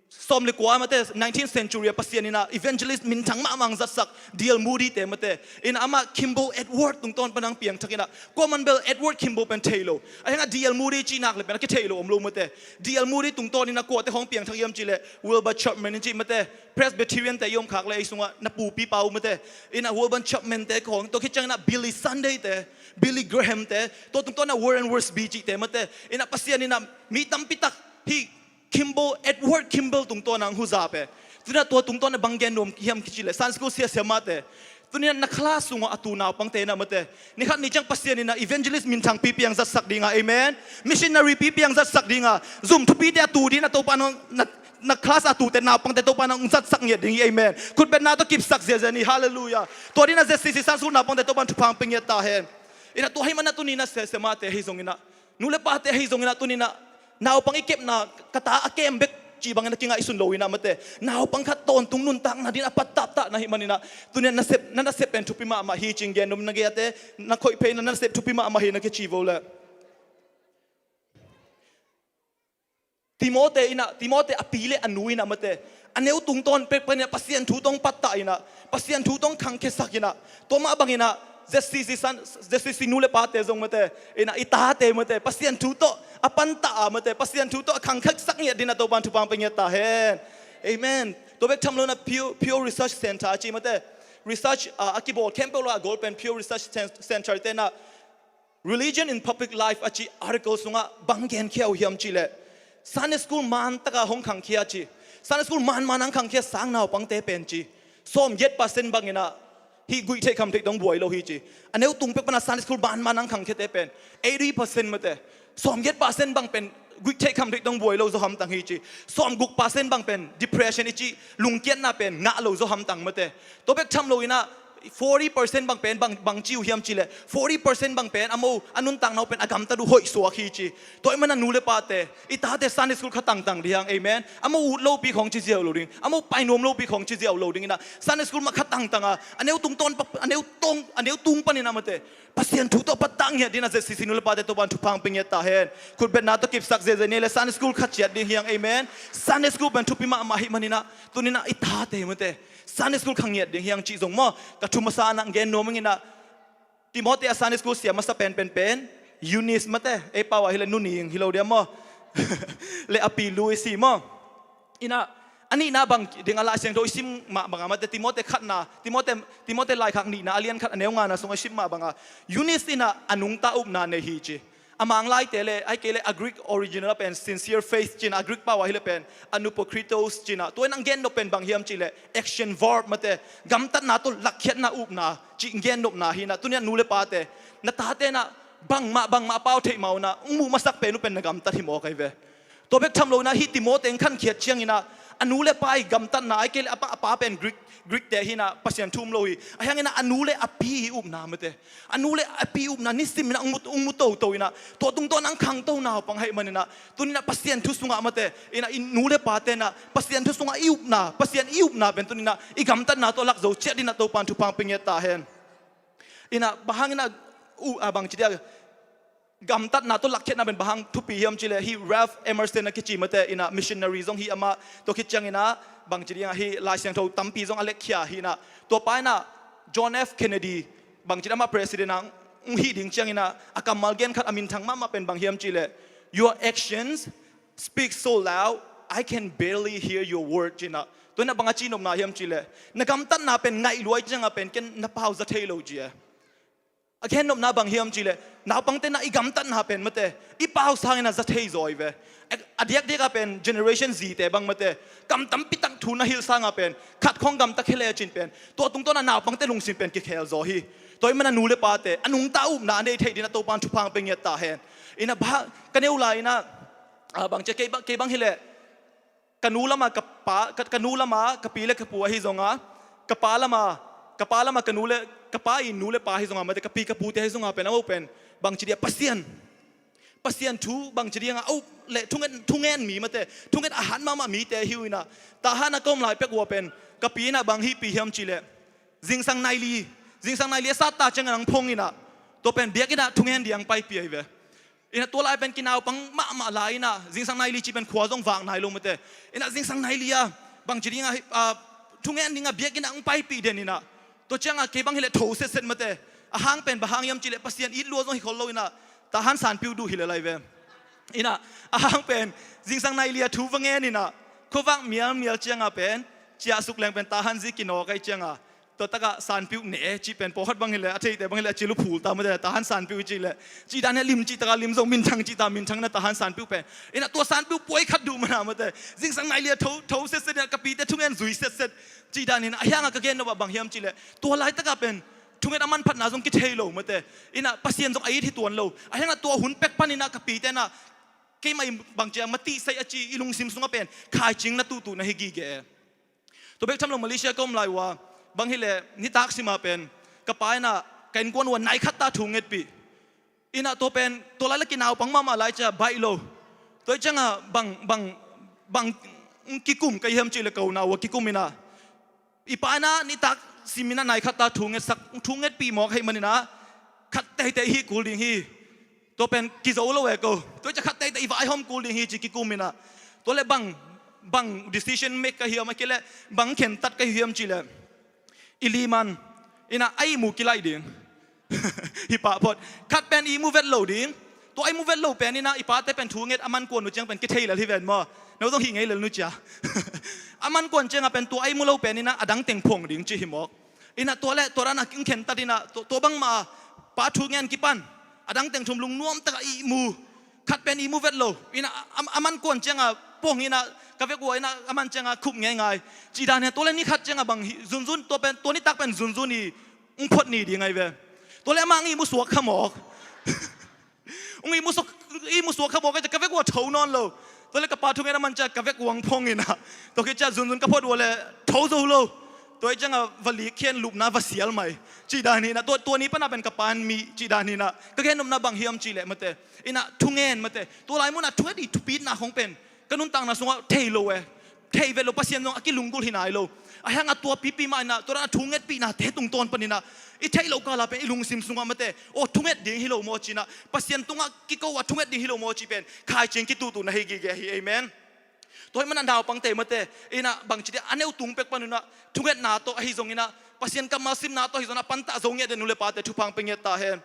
Sawm le kua mate, nineteenth century a Pasian in ah evangelist minthang mahmah hong zatsak D L Moody te mate. In ah amah Kimball Edward tungtawn pan hong piangthak in ah, kua man bel Edward Kimball pen thei lo. A hang ah D L Moody cih nak leh pen a kithei lo om lo mate. D L Moody tungtawn in ah kuate hong piangthak hiam cih leh Wilbur Chapman in cih mate. Presbyterian te i om khak leh ei sungah na pupipa uh mate. In ah Wilbur Chapman te khawng, tua khit ciangin ah Billy Sunday te, Billy Graham te, tua tungtawn ah Warren Wiersbe cihte mate. In ah Pasian in ah mi tampi tak hih Kimball, Edward Kimball tungtawn ah hong huzap e. Tuni in ah tua tungtawn ah bang gen nuam hiam kici leh Sunday school sia siamahte, tuni in ah na class sungah a tu naupangte in ah mate, ni khat ni ciang Pasian in ah evangelist minthangpi piangzatsak ding a, amen. Missionary pi piangzatsak ding a, zum thupite a tu ding in ah Topa in ah na, na class a tute naupangte Topa in ah hong zatsak ngiat ding hi, amen. Khutbetna tawh kipsak ziahziah ni, halleluiah. Tua ding in ah Z C C Sunday school naupangte Topa in thupha hong pia ngiat ta hen. In ah tua ahih manin ah tuni in ah sia siamahte ahi zongin ah, nu le pate ahi zongin ah tuni in ah naupang i kepna ka ta a kem bek cih bangin a kingaihsun lo in ah mate, naupang khat tawntung nuntakna ding a pattaptahna ahih manin ah tuni in ah nasep, na nasep pen thupi mahmah hi ci-in gen nuam ing. Na gei-ate na khoih phei in ah na nasep thupi mahmah hi na kici vo leh. Timote in ah, Timote a pi le a nu in ah mate, a neu tungtawn pek panin ah Pasian thu tawh hong pattah in ah, Pasian thu tawh hong khangkhiasak in ah, tua mah bangin ah Z C C Sun, Z C C nu le pate zong mate, in ah i tate mate Pasian thu tawh a pattah a mate, Pasian thu tawh a khangkhiasak ngiat ding in ah Topa in thupha hong pia ngiat ta hen. Amen. Tua bek tham lo in ah Pew, Pew Research Center a ci mate, research, ah, a kibawl khempeuh lo a gol pen Pew Research Cen-, Center te in ah Religion in Public Life a ci article sungah bang genkhia uh hiam cih leh, Sunday school man taka hong khangkhia ci, Sunday school man man ang khangkhia sang naupangte pen ci, sawm giat percent bangin ah hih guih theih kham theih dong buai lo hi ci. A neu tung pek pana Sunday school man man ang khangkhiate pen eighty percent mate, sawm giat percent bang pen guih theih kham theih dong buai lo zaw hamtang hi ci. Sawm guk percent bang pen depression i cih lungkiatna pen ngah lo zaw hamtang mate. Tua bek tham lo in ah forty percent bang pen bang, bang ci uh hiam cih leh, forty percent bang pen amau a nuntakna uh pen a gamtat uh hoih suak hi ci. Tua ahih manin a nu le pate, i tate Sunday school kha tangtang ding hi hang, amen. Amau ut lopi khong ci ziau lo ding, amau pai nuam lopi khong ci ziau lo ding in ah Sunday school mah kha tangtang a, a neu tung tawn pa, a neu tung, a neu tung panin ah mate, Pasian thu tawh pattang ngiat ding in ah Z C C nu le pate Topa'n thupha hong pia ngiat ta hen. Khutbetna tawh kipsak zeze ni leh Sunday school kha ciat ding hi hang, amen. Sunday school pen thupi mahmah ahih manin ah tuni in ah i tate mate Sunday school kha ngiat ding hi hang cih zong maw, ka thu masa in ah gen nuam ing in ah, Timothy a Sunday school sia masa pen pen pen Eunice mate, ei pau ah hi leh Nu Ning hi lo dia maw, le a pi Lois hi maw. In ah a nihna bang ding a Lai Siangtho i sim mah bang a mate, Timothy khatna, Timothy, Timothy laikhak nihna a lian khat a neu ngana sungah i sim mah bang a, Eunice in ah a nungta upna nei hi ci. A Mang laite le, ahih kei leh a Greek original ah pen sincere faith ci in ah, a Greek pau ah hi leh pen anupokritos ci in ah, tua in ah a gen nop pen bang hiam cih leh action verb mate, gamtatna tawh lakkhiatna upna cih gen nopna hi in ah, tuni in ah nu le pate, na tate in ah bangmah bangmah a pau theih mah un ah hong muh masak pen uh pen na gamtat hi mawk ahi ve. Tua bek tham lo in ah hih Timothy hong khankhiat ciangin ah a nu le pa i gamtatna, ahih kei leh a pa, a pa pen Greek, Greek te hi in ah Pasian thu um lo hi. Ahih hangin ah a nu le a pi i upna mate, a nu le a pi upna nisim in ah hong mu, hong mu toto in ah, tua tungtawn ah hong khangto naupang ahih manin ah, tuni in ah Pasian thu sungah mate, in ah i nu le pate in ah Pasian thu sungah i upna, Pasian i upna pen tuni in ah i gamtatna tawh lak zo ciat ding in ah Topa'n thupha hong pia ngiat ta hen. In ah bang hangin ah, uh, ah, bang ci dia, gamtatna tawh lakkhiatna pen bang hang thupi hiam cih leh, hih Ralph Emerson a kici mate, in ah missionary zong hi amah, tua khit ciangin ah bang ci ding ah hih Lai Siangtho tampi zong a lekkhia hi in ah, tua pa in ah John F Kennedy, bang ci ding, amah president ah hong hih ding ciangin ah a kammal gen khat a minthang mahmah pen bang hiam cih leh, "Your actions speak so loud, I can barely hear your word," ci in ah. Tua in ah bang a cihnopna hiam cih leh, na gamtatna pen ngaih lua ahih ciang a pen ken na pau za thei lo ci e. A gennopna bang hiam cih leh, naupangte in ah i gamtatna pen mate, i pau sangin ah za thei zaw hi ve. A diakdiak ah pen Generation Z te bang mate, kam tampi tak thu na hilh sang a pen khat khawng gamta khe le cin pen, tua tungtawn ah naupangte lungsim pen kikhel zaw hi. Tua ahih manin ah nu le pate a nungta upna a nei theih ding in ah Topa'n thupha hong pia ngiat ta hen. In ah bang, ka neu lai in ah, ah, bang ci a, kei bang, kei bang hi leh, ka nu lama ka pa, ka, ka nu lama ka pi le ka pu ahi zong a, ka pa lama, ka pa lama ka nu le, ka pa i nu le pa ahi zong a mate, ka pi ka pute ahi zong a pen, amau pen bang ci dia, Pasian, Pasian thu bang ci ding a up leh thungen, thungen mi mate, thungen a hat mahmah mite hi uh in ah, Tahan a ka om lai pek uh a pen ka pi in ah bang hihpih hiam cih leh, zingsang nai li, zingsang nai li a sat ta ciangin ah hong phong in ah, tua pen biakinn ah thungen ding a hong paipih ahi ve. In ah tua lai pen kinaupang mahmah lai in ah, zingsang nai li cih pen khua zong vak nai lo mate. In ah zingsang nai li a, bang ci ding a, ah, thungen ding a biakinn ah hong paipih den in ah, tua ciang a kei bang hi leh tho setset mate. A hang pen bang hang hiam cih leh Pasian it lua zong hi khol lo in ah, Tahan sanpiu duh hi lel lai ve. In ah a hang pen zingsang nai li a thu va ngen in ah, khuavak mialmial ciang a pen ciah suk leng pen Tahan zi kinawk ahih ciang a, tua tak ah sanpiu ne cih pen pawlkhat bang hi leh, a theite bang hi leh a cil uh phul ta mate, Tahan sanpiu i cih leh, cih dan hi a, lim cih tak a lim zong, minthang cih tak a minthang in ah Tahan sanpiu pen. In ah tua sanpiu puai khat duh man a mate, zingsang nai li a tho, tho setset in ah, ka pite thungen zui setset. Cih dan in ah, ahih hang a ka gennop ah bang hiam cih leh, tua laitak ah pen thungen a manphatna zong kithei lo mate. In ah Pasian zong a it hi tuan lo. Ahih hang a tua hun pek panin ah ka pite in ah, keimah in bang ci a, matihsaih a ci, i lungsim sungah pen khaicing na tuhtuh na hi gige. Tua bek tham lo Malaysia ka om lai uh a, bang hi leh nitak sim a pen ka pa in ah ka innkuan uh a nai khat ta thu ngetpih. In ah tua pen tua lai leh kinaupang mahmah lai ci a, baih lo. Tua ahih ciang a bang, bang, bang kikum ka hi hiam cih leh, ka unau uh a kikum in ah, i pa in ah nitak sim in ah nai khat ta thu ngetsak, thu ngetpih mawk ahih manin ah khat teitei hih kul ding hi. Tua pen kizo lo e ko. Tua ahih ciang khat teitei i vaihawm kul ding hi ci kikum in ah. Tua leh bang, bang decision make ka hi hiam, ahih kei leh bang khentat ka hi hiam cih leh, i liman in ah a ihmu kilaih ding. Hi pah phot. Khat pen ihmu vet lo ding. Tua a ihmu vet lo pen in ah i pate pen thu nget a man kuan uh ciang pen kithei lel hi ven maw. No zong hih ngei lel nu cia. A man kuan ciang a pen tua a ihmu lo pen in ah a dang teng phong ding ci hi mawk. In ah tua leh tua dan a hong khentat in ah, tua, tua bangmah a pa thu ngen kipan, A dang teng thum lungnuam taka ihmu. Khat pen ihmu vet lo. Ina a, a, a man kuan cianga pong ina ka vek ua ina a man cianga khup ngeingai. Cih dan hi a, tua le ni khat cianga bang hi, zunzun, tua pen, tua nitak pen zunzun i ung phot ni ding ahi ve. Tua le amah ang ihmu suak kha mawk. Ung ihmu suak, ihmu suak kha mawk ahi ciang ka vek ua tho nawn lo. Tua le ka pa thungen a man ciang ka vek uang phong ina. Tua khit ciang zunzun ka phot ua le tho zo lo. Tua hi cianga va lik khian lupna va sial mai. Cih dan hi ina, tua, tua ni pana pen ka pan mi, cih dan hi ina. Ka gen nopna bang hiam cih leh mate. Ina thungen mate. Tua lai muna thunget i thupitna khong pen ka nuntakna sungah thei lo e. Thei vet lo, Pasian zong a kilunggulh hi nai lo. A hiang a tua pipi mah ina, tua dan a thungetpihna te tungtawn pan ina. I theih lo kala pen i lungsim sungah mate. O thunget ding hi lo maw cih ina. Pasian tungah kiko a thunget ding hi lo maw cih pen. Khaici in kituhtuh na hi gige hi, amen. Tua hi mana naupangte mate, ina bangci dia a neu tung pek pan ina, thungetna tawh ahi zong ina, Pasian kammal simna tawh ahi zong ina, pantah zo ngiat dia nu le pate thupha pia ngiat ta hen.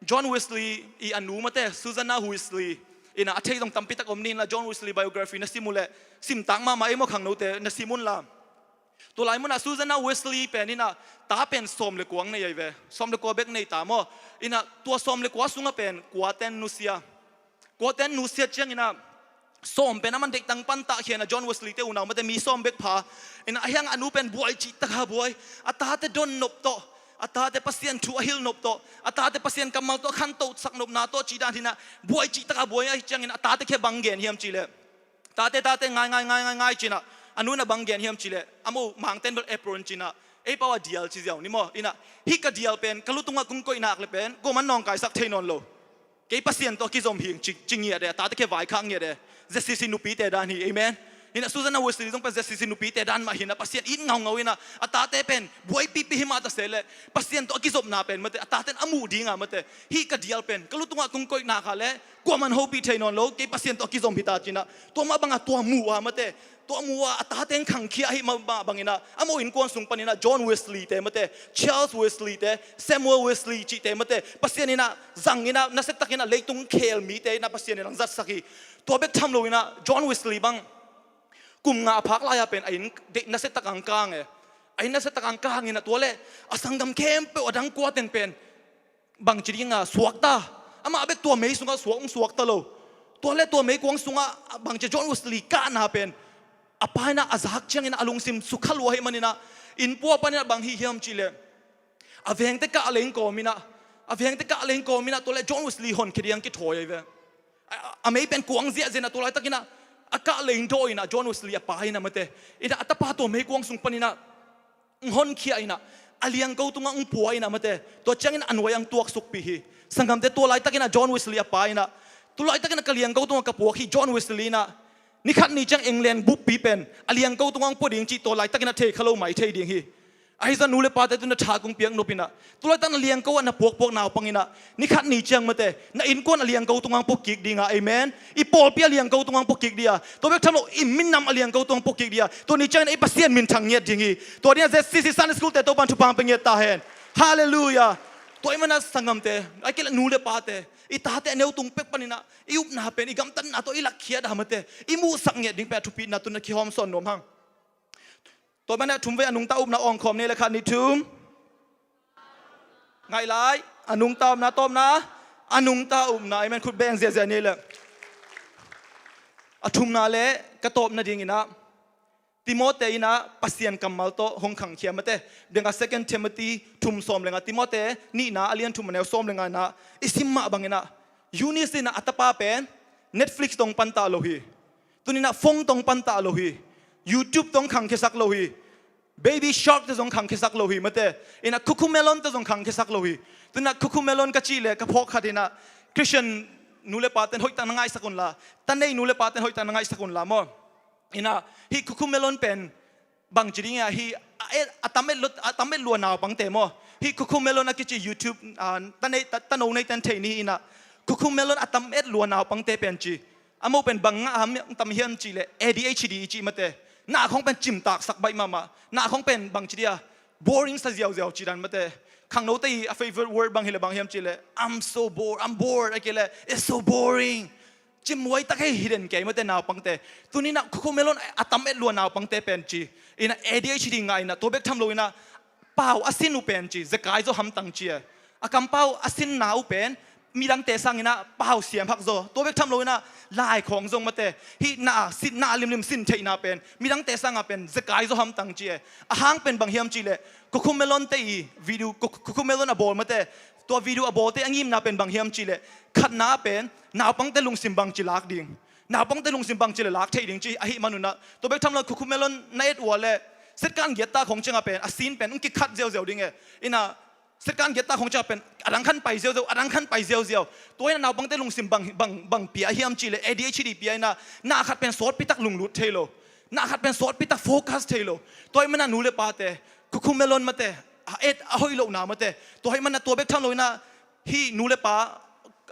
John Wesley i a nu mate, Susanna Wesley. Ina a thei zong tampi tak om ni ina, John Wesley biography na sim uh leh, simtak mahmah ei maw khangnote, na sim un la. Tua lai muna Susanna Wesley pen ina, ta pen sawm le kua nei ahi ve. Sawm le kua bek nei ta maw. Ina tua sawm le kua sungah pen, kua ten nusia. Kua ten nusia ciang ina, sawm pen a man deihtang pantah khia ina John Wesley te unau mate mi sawm bek pha. Ina a hiang a nu pen buai cih taka buai. A tate don nop tawh. A tate Pasian thu a hilh nop tawh. A tate Pasian kammal tawh khantosak nopna tawh cih dan hi ina. Buai cih taka buai ahi ciang ina a tate khia bang gen hiam cih leh. Tate, tate, ngai, ngai, ngai, ngai, ngai cih ina. A nu ina bang gen hiam cih leh. A mo mangten bel apron cih ina. Ei pau a dial ci ziau ni maw. Ina hih ka dial pen, ka lu tungah kong koih nak le pen, kuaman nawngkaisak thei nawn lo. Kei Pasian tawh a kizom hing ci, ci ngiat e, a tate khia vaikhak ngiat e. Z C C nupite dan hi, amen. Ina Susanna Wesley zong pen Z C C nupite dan mah hi ina Pasian it ngaungau ina, a tate pen, buai pipi hi mah ta se leh, Pasian tawh a kizopna pen mate, a tate in a muh dinga mate. Hih ka dial pen, ka lu tungah kong koih nak le, kuaman hopih thei nawn lo, kei Pasian tawh a kizom hi ta cih ina, tua mah banga tua muh a mate. Tua mu a, a tate in khangkhia ahi mah bang ina, a mo innkuan sung pan ina John Wesley te mate, Charles Wesley te, Samuel Wesley cihte mate, Pasian ina zang ina, nasetak ina leitung khel mite ina Pasian ina zatsak hi. Tua bek tham lo ina John Wesley bang kum nga a phak lai-a pen a inn deih nasetak ang kang e. A inn nasetak ang kang ina tua le a sanggam khempeuh a dang kua teng pen bangci dinga suakta. Amah bek tua mei sungah suak, hong suakta lo. Tua le tua meikuang sungah bangci John Wesley kahna pen a pa ina a zak ciang ina a lungsim sukha lua hi man ina, innpua pan ina bang hi hiam cih leh, a vengte kah leng kawm ina, a vengte kah leng kawm ina tua le John Wesley honkhia ding kithawi ahi ve. A, a mei pen kuang ziahziah ina tua laitak ina a kah leng daw ina John Wesley a pa ina mate, ina a tapa tua meikuang sung pan ina hong honkhia ina, a liangko tungah hong pua ina mate, tua ciang ina a nuai ang tuaksukpih hi. Sanggamte, tua laitak ina John Wesley a pa ina, tua laitak ina ka liangko tungah ka puak hi John Wesley ina, ni khat ni ciang England buppi pen a liangko tungah hong pua ding cih tua laitak ina thei kha lo mai thei ding hi. Ahi zong nu le pate tu na tha kong piak nop ina, tua laitak na liangko ah na puakpuak naupang ina, ni khat ni ciang mate, na innkuan a liangko tungah hong pua kik dinga, amen. I pawlpi a liangko tungah hong pua kik dia. Tua bek tham lo, i minam a liangko tungah hong pua kik dia. Tua ni ciang ina i Pasian minthang ngiat ding hi. Tua ding a Z C C Sunday School te Topan thupha pia ngiat ta hen. Halleluiah. Tua i mana sanggamte, a kila nu le pate, i tate a neu tung pek pan ina, i upna pen, i gamtatna tawh i lakkhiat a mate, i muhsak ngiat ding pen a thupitna tu na kihawm sawn nuam hang. Tua mana thum vei a nungta upna awng khawm ni le khat ni thum. Ngaih lai, a nungta upna, tawpna, a nungta upna, amen, khut beng ziahziah ni le. A thumna le ka tawpna ding ina, Timote ina Pasian kammal tawh hong khangkhia mate. Denga Second Timothy thum sawm le nga, Timote nihna a lian thum a neu sawm le nga ina, i sim mah bang ina, Eunice ina a tapa pen Netflix tawh hong pantah lo hi. Tuni ina phone tawh hong pantah lo hi. YouTube tawh hong khangkhiasak lo hi. Baby Shark te zong khangkhiasak lo hi mate. Ina CoComelon te zong khangkhiasak lo hi. Tuni ina CoComelon ka cih le ka phawk khat ina Christian nu le pa ten hoihtak na ngaihsak un la. Ta nei nu le pa ten hoihtak na ngaihsak un la maw. Ina hih CoComelon pen bangci ding a hih a, a tam et lua, a tam et lua naupangte maw. Hih CoComelon a kici YouTube, ah, ta nei, ta, ta no nei ten thei ni ina. CoComelon a tam et lua naupangte pen ci. A mo pen bang ngah ham tam hiam cih le A D H D i cih mate. Na khong pen cimtaksak baih mahmah. Na khong pen bangci dia. Boring sa ziauziau cih dan mate. Khangnote i a favorite word bang hi le bang hiam cih le, I'm so bored, I'm bored, a kei le, it's so boring. Cimhuai tak hei hi den kei mate naupangte. Tuni ina CoComelon a tam et lua naupangte pen ci. Ina A D H D ngah ina tua bek tham lo ina pau a sin uh pen ci. Zekai zo hamtang ci e. A kampau a sinna uh pen midangte sanginah pau siam hak zaw. Tua bek tham loinah lai khawng zong mate, hih na sin, na limlim sin theihna pen midangte sangah pen zekai zaw hamtang ci e. A hang pen bang hiam cihleh, Cocomelon te i video, Co-, Cocomelon a bawl mate, tua video a bawlte a ngimna pen bang hiam cihleh, khatna pen naupangte lungsim bangci lak ding, naupangte lungsim bangci le lak thei ding ci ahih manunah, tua bek tham lo Cocomelon na et uh a leh, setkan giatta khawng ciangah pen a sin pen hong kikhat ziauziau ding e. Inah setkan giatta khawng ciangah pen adang khan pai ziauziau, adang khan pai ziauziau. Tua inah naupangte lungsim bang, bang, bang pia hiam cihleh, A D H D pia inah, na khat pen sawtpitak lunglut thei lo, na khat pen sawtpitak focus thei lo. Tua ahih manah nu le pate, Cocomelon mate, a et a hoih lohna mate. Tua ahih manah tua bek tham loinah, hih nu le pa,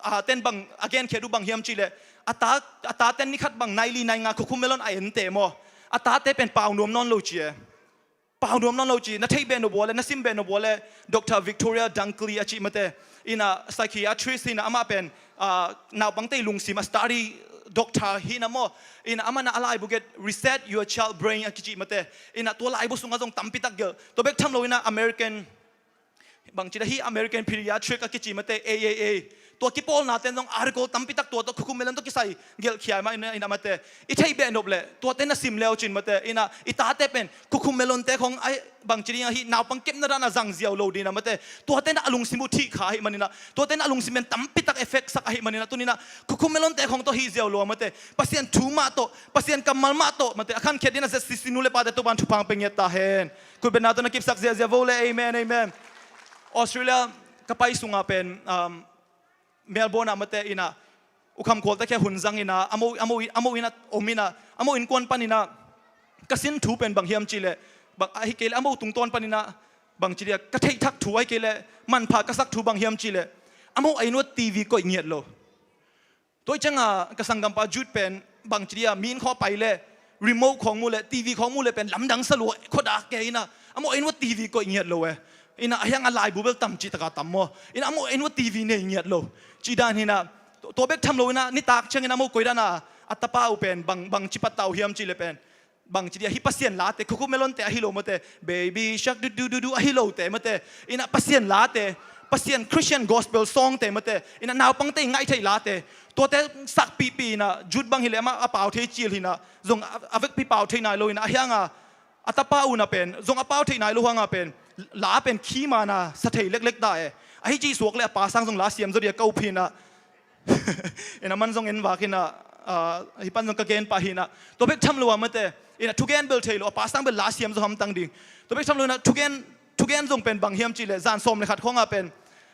a, ten bang a genkhiat uh bang hiam cihleh, a ta, a ta ten ni khat bang nai li nai nga Cocomelon a ente maw, a tate pen pau nuam nawn lo ci e. Pau nuam nawn lo ci, na theih beh nop uh a leh, na sim beh nop uh a leh, Doctor Victoria Dunkley a cih mate, inah psychiatrist hinah, amah pen, a, naupangte i lungsim a study doctor hinah maw. Inah amah na a laibu gelh, Reset Your Child Brain a kici mate. Inah tua laibu sungah zong tampitak gelh. Tua bek tham loinah American, bangci dah, hih American Pediatric a kici mate, A A A, tua kipawlna ten zong article tampitak tua tawh Cocomelon tawh kisai gelhkhia mah inah, inah mate, i theih beh nop leh tua ten a sim leu cin mate, inah i tate pen Cocomelon te khawng a, bangci ding a, hih naupang kepna dan a zang ziau lo ding inah mate. Tua ten a lungsim uh thih kha ahih maninah, tua ten a lungsim pen tampitak effect sak ahih maninah, tuninah Cocomelon te khawng tawh hih ziau lo a mate, Pasian thu mah tawh, Pasian kammal mah tawh mate, a khankhiat ding a Z C C nu le pate Topa'n thupha pia ngiat ta hen. Khutbetna tawh na kipsak ziahziah vo le, amen, amen. Australia ka pai sungah pen, um, Melbourne ah mate inah, U Kham Khual te khia hun zang inah, a mo, a mo, a mo inah om inah, a mo innkuan pan inah, ka sin thu pen bang hiam cihleh, bang, ahi kei leh a mo tungtawn pan inah, bangci dia, ka theih thak thu ahi kei leh, manpha ka sak thu bang hiam cihleh, a mo a inn uah T V koih ngiat lo. Tua ciangah ka sanggampa Jude pen bangci dia, mi inn khawng pai leh, remote khawng mu leh, T V khawng mu leh pen lamdang sa lua, khuadak kei inah, a mo a inn uah T V koih ngiat lo e. Inah a hiangah laibu bel tam cih takah tam maw. Inah a mo a inn uah T V nei ngiat lo. Cih dan hinah, tua, tua bek tham loinah, nitak ciangin a mo koi dan a, a tapa uh pen bang, bangci pattah uh hiam cihleh pen, bangci dia, hih Pasian late, Cocomelon te ahi lo mate, Baby Shark du du du du ahi lote mate, inah Pasian late, Pasian Christian gospel song te mate, inah naupangte i ngaih theih late, tuate sakpihpih inah, Jude bang hileh amah a pau thei cil hinah, zong a, a vekpi pau thei nai lo inah, a hiangah a tapa uh na pen zong a pau thei nai lo hangah pen, la pen khi mana sa thei leklek ta e. Ahi cih suak leh a pa sang zong la siam zaw dia ka up hinah. Inah man zong en vak hinah, ah, hih pan zong ka gen pah hinah. Tua bek tham lo a mate, inah thugen bel thei lo, a pa sang bel la siam zaw hamtang ding. Tua bek tham lo inah thugen, thugen zong pen bang hiam cihleh, zan sawm le khat khawngah pen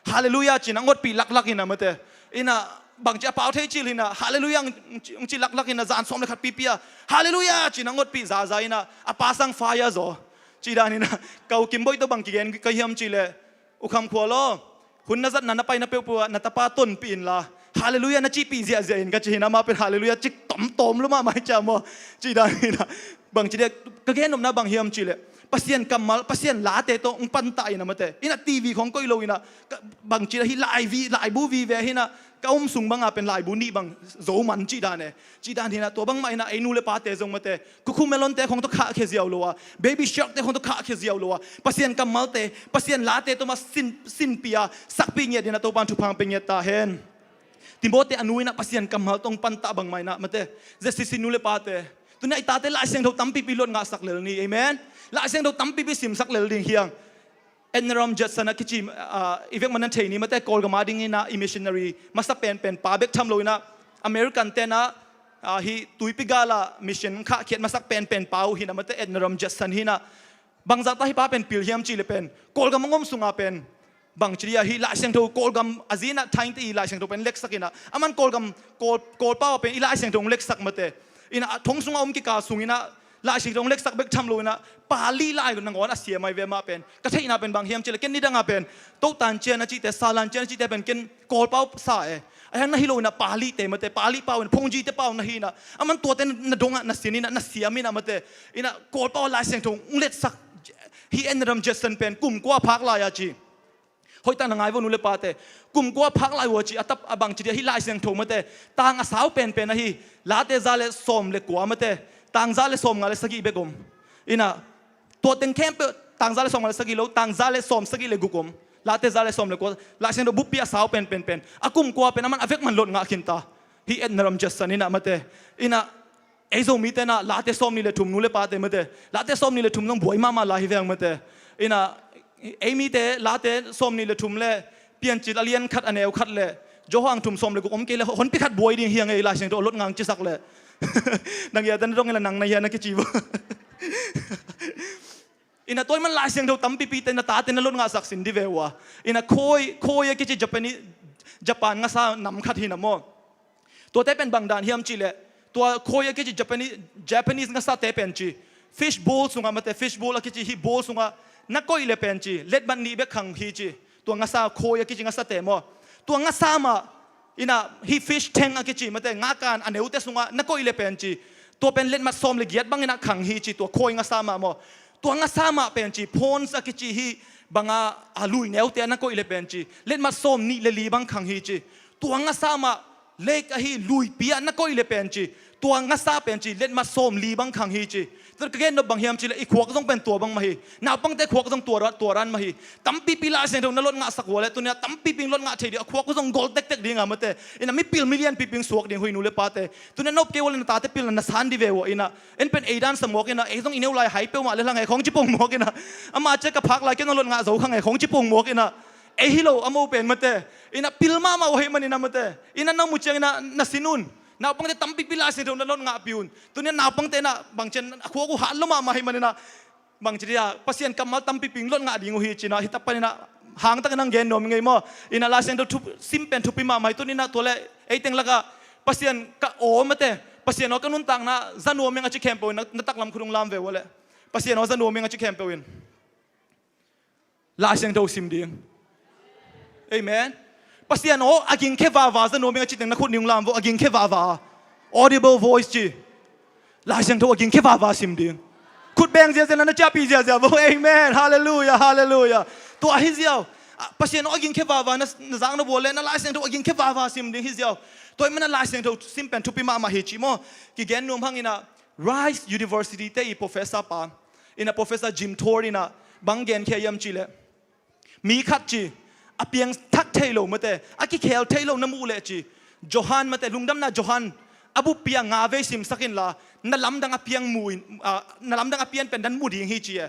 Halleluiah ci-in a ngotpih laklak inah mate. Inah bangci a pau thei cil hinah, Halleluiah hong ci, hong ci laklak inah, zan sawm le khat pipi ah Halleluiah ci-in a ngotpih zaza inah, a pa sang fire zaw. Cih dan inah, ka U Kim Bawi tawh bang kigen ka hiam cihleh, U Kham Khual aw, hun na zatna na paina peuhpeuh ah na tapa tonpih inla, Halleluiah na cihpih ziahziah in, ka ci hinah, amah pen Halleluiah cik tawmtawm lua mahmah hi ciah maw. Cih dan hinah, bangci dia, ka gen nopna bang hiam cihleh, Pasian kammal, Pasian late tawh hong pantah inah mate, inah T V khawng koih lo inah, ka, bangci dia, hih laivi, laibu vive hinah, ka um sung bangah pen laibu nih bang zo man cih dan e. Cih dan hinah, tua bangmah inah ei nu le pate zong mate, Cocomelon te khawng tawh khahkhia ziau lo a, Baby Shark te khawng tawh khahkhia ziau lo a, Pasian kammalte, Pasian late tawh mah sin, sinpih a, sakpih ngiat inah Topa'n thupha pia ngiat ta hen. Timothy a nu inah Pasian kammal tawh hong pantah bangmah inah mate, Z C C nu le pate, tuni-ah i tate Lai Siangtho tampipi luat ngahsak lel ni, amen. Lai Siangtho tampipi simsak lel ding hi hang. Adoniram Judson a kici, ah, i vek man na thei ni mate, Kawlgam a ding inah i missionary masa penpen pa bek tham lo inah, American tenah, ah, hih tuipi galah mission khahkhiat masak penpen pa uh hinah mate, Adoniram Judson hinah. Bangzahta hih pa pen pil hiam cihleh pen, Kawlgam a hong om sungah pen, bangci dia, hih Lai Siangtho Kawlgam a zinah thainte i Lai Siangtho pen leksak inah, aman Kawlgam, Kawl, Kawlpau ah pen i Lai Siangtho hong leksak mate. Inah a thong sungah om kikal sung inah Lai Siangtho hong leksak bek tham lo inah, Pali lai nangawn a siam ahi ve. Amah pen ka theihna pen bang hiam cihleh, ken nidangah pen Totan cian a cihte, Salan cian a cihte pen ken Kawlpau sa e. A hiang na hi lo inah Pali te mate, Pali pau inah, Phungji te pau na hi inah, aman tuate na dongah na sin inah, na siam inah mate. Inah Kawlpau Lai Siangtho hong letsak, hih Adoniram Judson pen kum kua phak lai a ci. Hoihtak na ngai vo nu le pate. Kum kua phak lai uh a ci, a tapa, a bangci dia, hih Lai Siangtho mate, tang a sau penpen ahi, Late za le sawm le kua mate, tang za le sawmnga le sagih bek om. Inah tua teng khempeuh tang za le sawmnga le sagih lo, tang za le sawmsagih le guk om. Late za le sawm le kua, Lai Siangtho buppi a sau pen pen pen a kum kua pen aman a vek man lot ngah khin ta. Hih Adoniram Judson inah mate, inah ei Zomite inah Late sawmnih le thum, nu le pate mate, Late sawmnih le thum zong buai mahmah lai hi veng mate. Inah ei mite Late sawmnih le thum le Piancil a lian khat a neu khat le Johan thum sawm le guk om kei le honpi khat buai ding hi a ngei, Lai Siangtho a lot ngang cisak le. Nang ia ten dong ila nang na hia na kici bo. Inah tua ahih man Lai Siangtho tampipi te na tate na lot ngahsak sin di ve uh a. Inah khoi, khoi a kici Japanese, Japan ngasa nam khat hi na maw. Tuate pen bang dan hiam cih leh, tua khoi a kici Japanese, Japanese ngasate pen ci, fish bowl sungah mate, fish bowl a kici hih bowl sungah na koih le pen ci, letmat nih bek khang hi ci. Tua ngasa khoi a kici ngasate maw. Tua ngasa mah inah hih fish tank a kici mate, ngakan a neute sungah na koih le pen ci, tua pen letmat sawm le giat bang inah khang hi ci, tua khoi ngasa mah maw. Tua ngasa mah pen ci, ponds a kici hih banga a lui neute ah na koih le pen ci, letmat sawm nih le li bang khang hi ci. Tua ngasa mah lake ahi luipi ah na koih le pen ci, tua ngasa pen ci, letmat sawm li bang khang hi ci. Tua ka gen nop bang hiam cih leh i khuak zong pen tua bang mah hi. Naupangte khuak zong tua ra, tua ran mah hi. Tampipi Lai Siangtho na lot ngahsak uh a leh tuni-ah tampipi in lot ngah thei ding, a khuak uh zong gol tektek ding a mate. Inah mipil milianpipi in suak ding uh hi, nu le pate. Tuni-ah nop kei uh a leh na tate pilna na san di ve uh a. Inah en pen ei dan sa mawk inah, ei zong i neu lai hai peuhmah le hla ngei khong ci pong mawk inah. Ama cia ka phak lai kei zong lot ngah zo kha ngei khong ci pong mawk inah. Ei hi lo a mo pen mate. Inah pil mahmah uh ahih man inah mate, inah na mu ciang inah na sin un. Naupangte tampipi Lai Siangtho na lot ngahpih un. Tuni-ah naupangte inah bang ciang a khuak uh hat lo mahmah ahih man inah, bang ci dia, Pasian kammal tampipi in lot ngah ding uh hi ci inah, hih tak pan inah hangtak inah gen nuam ing ei maw. Inah Lai Siangtho thup-, sim pen thupi mahmah hi. Tuni inah tua leh ei teng lakah Pasian ka aw mate, Pasian aw ka nuntakna za nuam ing a ci khempeuh in na, na taklam khut hong lam ve uh a leh. Pasian aw za nuam ing a ci khempeuh in Lai Siangtho sim ding. Amen. Pasian aw a gingkhia vava za nuam ing a ci teng na khut nih hong lam vo, a gingkhia vava. Audible voice ci. Lai Siangtho a gingkhia vava sim ding. Khut beng ziazia na, na ciahpih ziazia vo. Amen. Halleluiah, halleluiah. Tua ahi ziau. A, Pasian aw a gingkhia vava na, na zak na bual leh na Lai Siangtho a gingkhia vava sim ding hi ziau. Tua ahih man a Lai Siangtho sim pen thupi mahmah hi ci maw. Kigen nuam hang inah Rice University te i professor pa inah, Professor Jim Thorpe inah bang genkhia hiam cih leh, mi khat ci, a piangthak thei lo mate, a kikhel thei lo na muh leh ci, Johan mate, Lungdamna Johan a buppi ah nga vei simsak inla, na lamdang a piang mu in, ah, na lamdang a pian pen na mu ding hi ci e.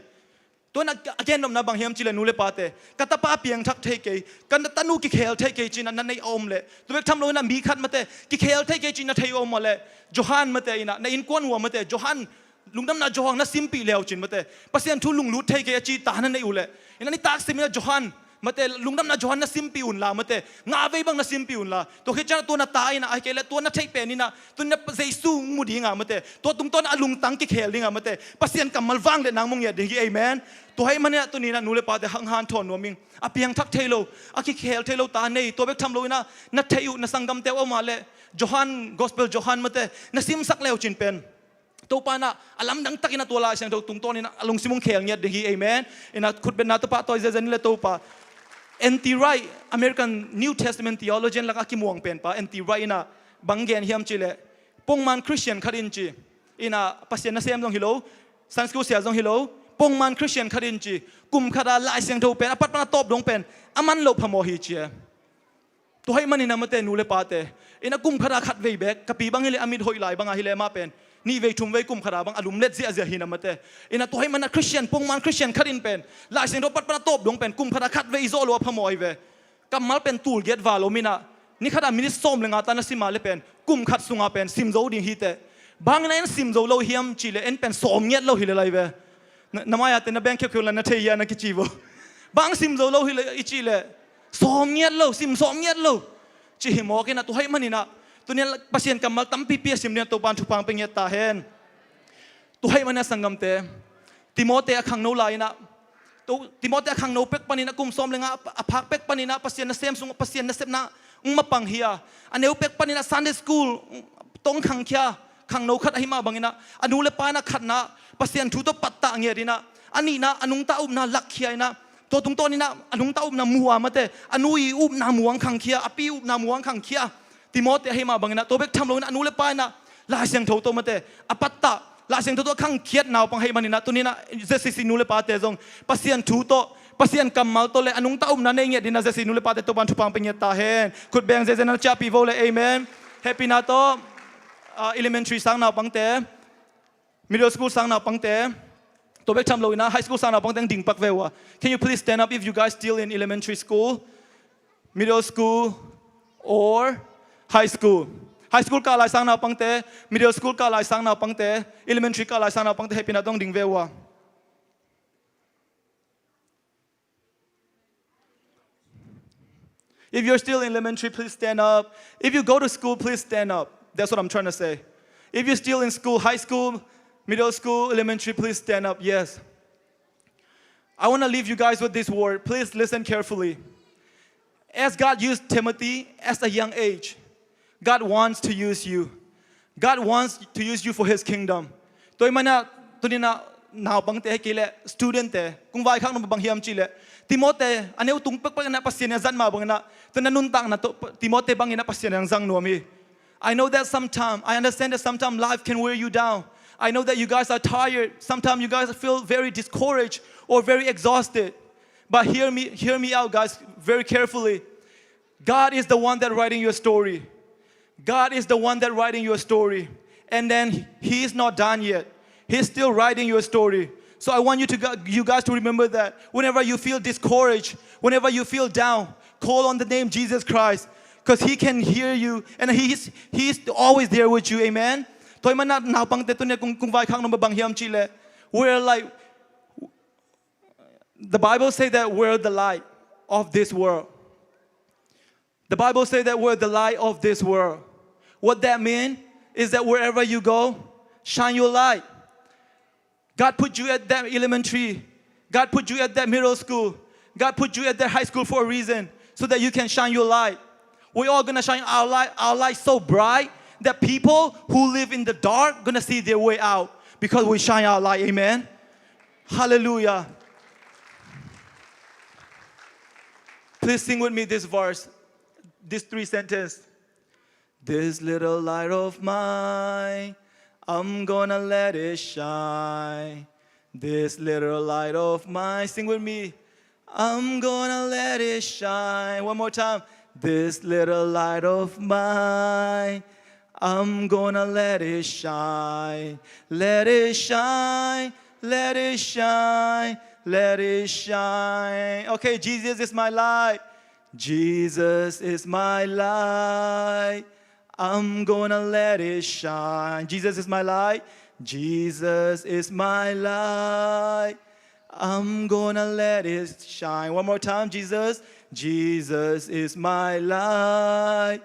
Tua inah a gen nopna bang hiam cih leh, nu le pate, ka tapa piangthak thei kei, ka tanu kikhel thei kei ci inah na neih a om leh, tua bek tham lo inah mi khat mate, kikhel thei kei ci inah na theih a om a leh, Johan mate inah, na innkuan uh ah mate, Johan, Lungdamna Johan na simpih le uh cin mate, Pasian thu lunglut thei kei a ci ta na neih uh leh, inah nitak sim inah Johan mate, Lungdamna Johan na simpih unla mate, nga vei bang na simpih unla. Tua khit ciang tua na ta inah, ahih kei leh tua na theih pen inah, tua na Jesu mu ding a mate, tua tungtawn a lungtang kikhel ding a mate, Pasian kammal vangliatna mong ngiat ding hi. Amen. Tua ahih man inah tuni inah nu le pate hang hanthawn nuam ing. A piangthak thei lo, a kikhel thei lo ta nei, tua bek tham lo inah na theih uh, na sanggamte uh a om a leh, Johan, Gospel Johan mate, na simsak le uh cin pen Topa inah a lamdang tak inah tua Lai Siangtho tungtawn inah a lungsim hong khel ngiat ding hi. Amen. Inah khutbetna tawh pahtawi zenzen in le Topa. N T Wright, American New Testament theologian lakah a kimuang pen pa N T Wright inah bang gen hiam cih leh, pongman Christian khat in ci, inah Pasian nasem zong hi lo, Sunday school sia zong hi lo, pongman Christian khat in ci, kum khat a Lai Siangtho pen a pat pan a tawp dong pen a man loh phamawh hi ci e. Tua ahih man inah mate, nu le pate, inah kum khat a khat vei bek, ka pi bang hi leh a mit hoih lai bang a hi leh mah pen nih vei thum vei kum khat a bang a lum let ziahziah hi inah mate. Inah tua ahih man a Christian, pongman Christian khat in pen Lai Siangtho a pat pan a tawp dong pen kum khat a khat vei i zawh loh a phamawh hi ve. Kammal pen tul giat val om inah, ni khat a minit sawm le nga ta na sim a leh pen kum khat sungah pen sim zo ding hi teh. Bang inah en sim zo lo hiam cih leh, en pen sawm ngiat lo hi lel lai ve. Na, na mai-ah te na beng khiakhia unla na thei hi a na kici vo. Bang sim zo lo hi leh i cih leh, sawm ngiat lo, sim sawm ngiat lo. Cih hi mawk inah, tua ahih man inah tuni-in Pasian kammal tampipi a sim dingin Topa'n thupha hong pia ngiat ta hen. Tua ahih man inah sanggamte, Timote a khangno lai inah, Timote a khangno pek pan inah kum sawm le nga a phak pek pan inah Pasian nasem sung, Pasian nasepna hong mapang hi a, a neu pek pan inah Sunday school tawh hong khangkhia khangno khat ahih mah bang inah, a nu le pa inah khatna Pasian thu tawh pattah ngiat inah, a nihna a nungta upna lakkhia inah, tua tungtawn inah a nungta upna mu a mate, a nu i upna mu hong khangkhia, a pi upna mu hong khangkhia. Timote ahih mah bang inah, tua bek tham lo inah a nu le pa inah Lai Siangtho tawh mate, a pattah, Lai Siangtho tawh a khangkhiat naupang ahih man inah, tuni inah Z C C nu le pate zong Pasian thu tawh Pasian kammal tawh le a nungta upna nei ngiat dingin a zia si nu le pate Topan thupha pia ngiat ta hen. Khut beng ziazia na ciahpih vo le amen. Hehpihna tawh, ah, elementary sang naupangte, middle school sang naupangte, tua bek tham lo in ah high school sang naupangte ding pak ve uh a. Can you please stand up if you guys still in elementary school, middle school, or high school? High school kah lai sang naupangte, middle school kah lai sang naupangte, elementary kah lai sang naupangte, hehpihna tawh ding ve uh a. If you're still in elementary, please stand up. If you go to school, please stand up. That's what I'm trying to say. If you're still in school, high school, middle school, elementary, please stand up. Yes. I want to leave you guys with this word. Please listen carefully. As God used Timothy as a young age, God wants to use you. God wants to use you for His kingdom. Tua ahih manin ah, tuni-in ah naupangte hi kei leh, student-te, kong vaikhak nop bang hiam cih leh, Timothy a neu tung pekpek in ah Pasian in a zat mah bangin ah, tuni-in a nuntakna tawh Timothy bangin ah Pasian in a zang nuam hi. I know that sometimes, I understand that sometimes life can wear you down. I know that you guys are tired. Sometimes you guys feel very discouraged or very exhausted. But hear me, hear me out, guys, very carefully. God is the one that writing your story. God is the one that writing your story. And then He is not done yet. He's still writing your story. So I want you to gu-, you guys to remember that whenever you feel discouraged, whenever you feel down, call on the name Jesus Christ, 'cause He can hear you and He's, He's always there with you. Amen. Tua ahih manin ah naupangte, tuni-in ah kong, kong vaikhak nop bang hiam cih leh, we're like, the Bible say that we're the light of this world. The Bible say that we're the light of this world. What that mean is that wherever you go, shine your light. God put you at that elementary. God put you at that middle school. God put you at that high school for a reason, so that you can shine your light. We're all gonna shine our light, our light so bright that people who live in the dark gonna see their way out because we shine our light. Amen. Hallelujah. Please sing with me this verse, these three sentences. This little light of mine, I'm gonna let it shine. This little light of mine, sing with me. I'm gonna let it shine. One more time. This little light of mine, I'm gonna let it shine. Let it shine. Let it shine. Let it shine. Okay, Jesus is my light. Jesus is my light. I'm gonna let it shine. Jesus is my light. Jesus is my light. I'm gonna let it shine. One more time, Jesus. Jesus is my light.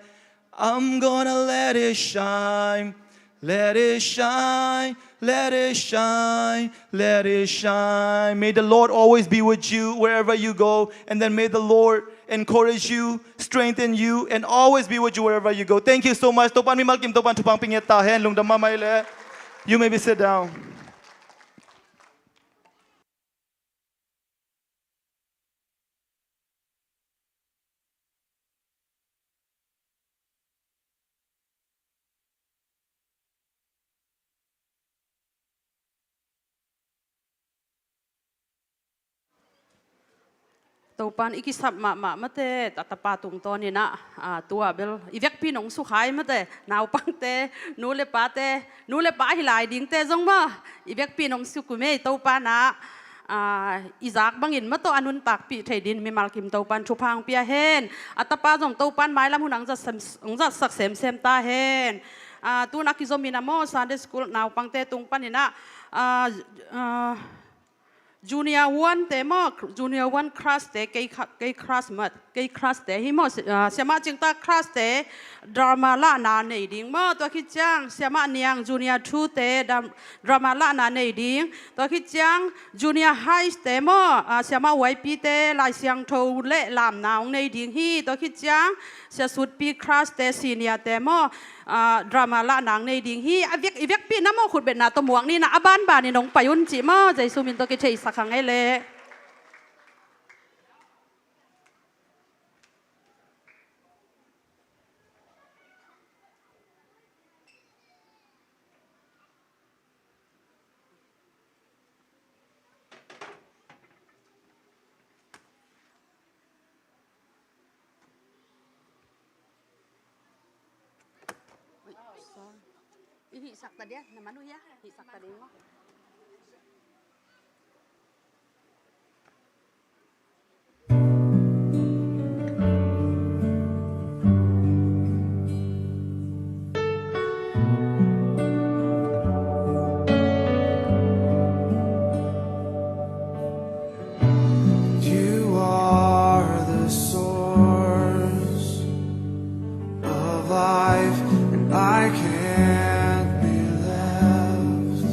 I'm gonna let it shine. Let it shine. Let it shine. Let it shine. May the Lord always be with you wherever you go. And then may the Lord encourage you, strengthen you, and always be with you wherever you go. Thank you so much. Topan mimal kim, Topan thupha pia ngiat ta hen. Lungdam mahmah leh. You may be sit down. Topan i kisap mahmah mate, a tapa tungtawnin ah, a, tua bel i vekpi in hong sukhai mate, naupangte, nu le pate, nu le pa hi lai dingte zong maw, i vekpi in hong sukhu mei, Topan ah, a, i zak bangin maw tawh a nuntakpih thei dingin mimal kim Topan thupha hong pia hen. A tapa zong Topan mailam hun ah hong zatsak, hong zatsak semsem ta hen. A, tu-in a kizomin ah maw Sunday school naupangte tung panin ah, a, a, Junior one te maw, Junior one class te, kei kha-, kei class mat, kei class te hi maw, si-, ah, siamah Cingta class te, drama lahna nei ding maw, tua khit ciang, siamah Niang Junior two te, dam-, drama lahna nei ding, tua khit ciang, Junior high te maw, ah, siamah Y P te, Lai Siangtho le lamna hong nei ding hi, tua khit ciang, Sia Sutpi class te, senior te maw, ah, drama lahna hong nei ding hi. A vek, i vekpi in ah maw khutbetna tawh muak ni in ah, a banbanin hong pai un cih maw, Jesu min tawh kitheisak hang ei leh. I hihsak ta dia, na man uh hia? Hihsak ta ding maw? You are the source of life, and I can't be left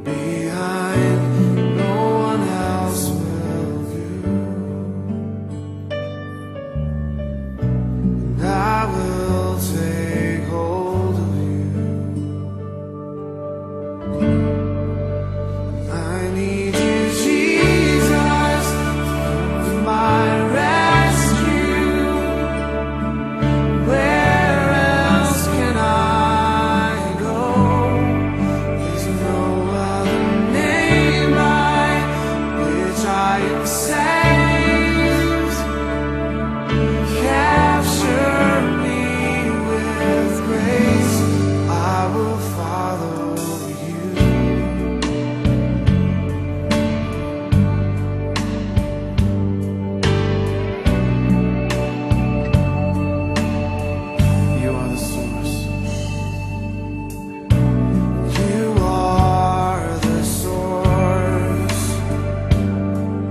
behind. No one else will do. And I will take hold of you. I need you, Jesus, my rescue. Where else can I go? There's no other name by which I am saved. Capture me with grace. I will follow you. You are the source. You are the source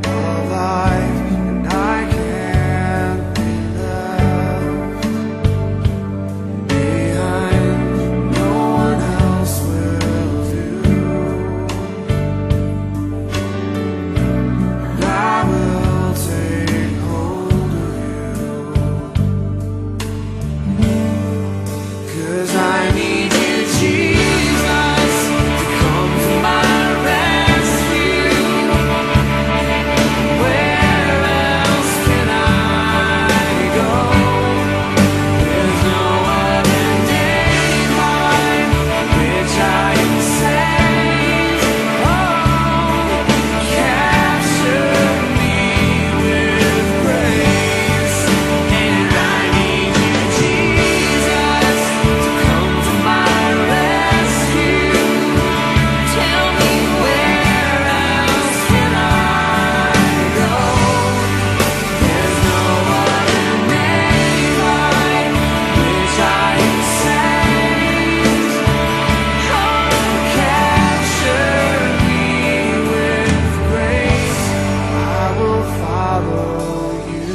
of life, and I can't be left behind. No one else will do. And I will take hold of you. 'Cause I need you, Jesus, to come to my rescue. Where else can I go? There's no other name by which I am saved. Oh, capture me with grace. And I need you, Jesus, to come to my rescue. Tell me, where else can I go? There's no other name by which I am saved. Oh, capture me with grace. I will follow you.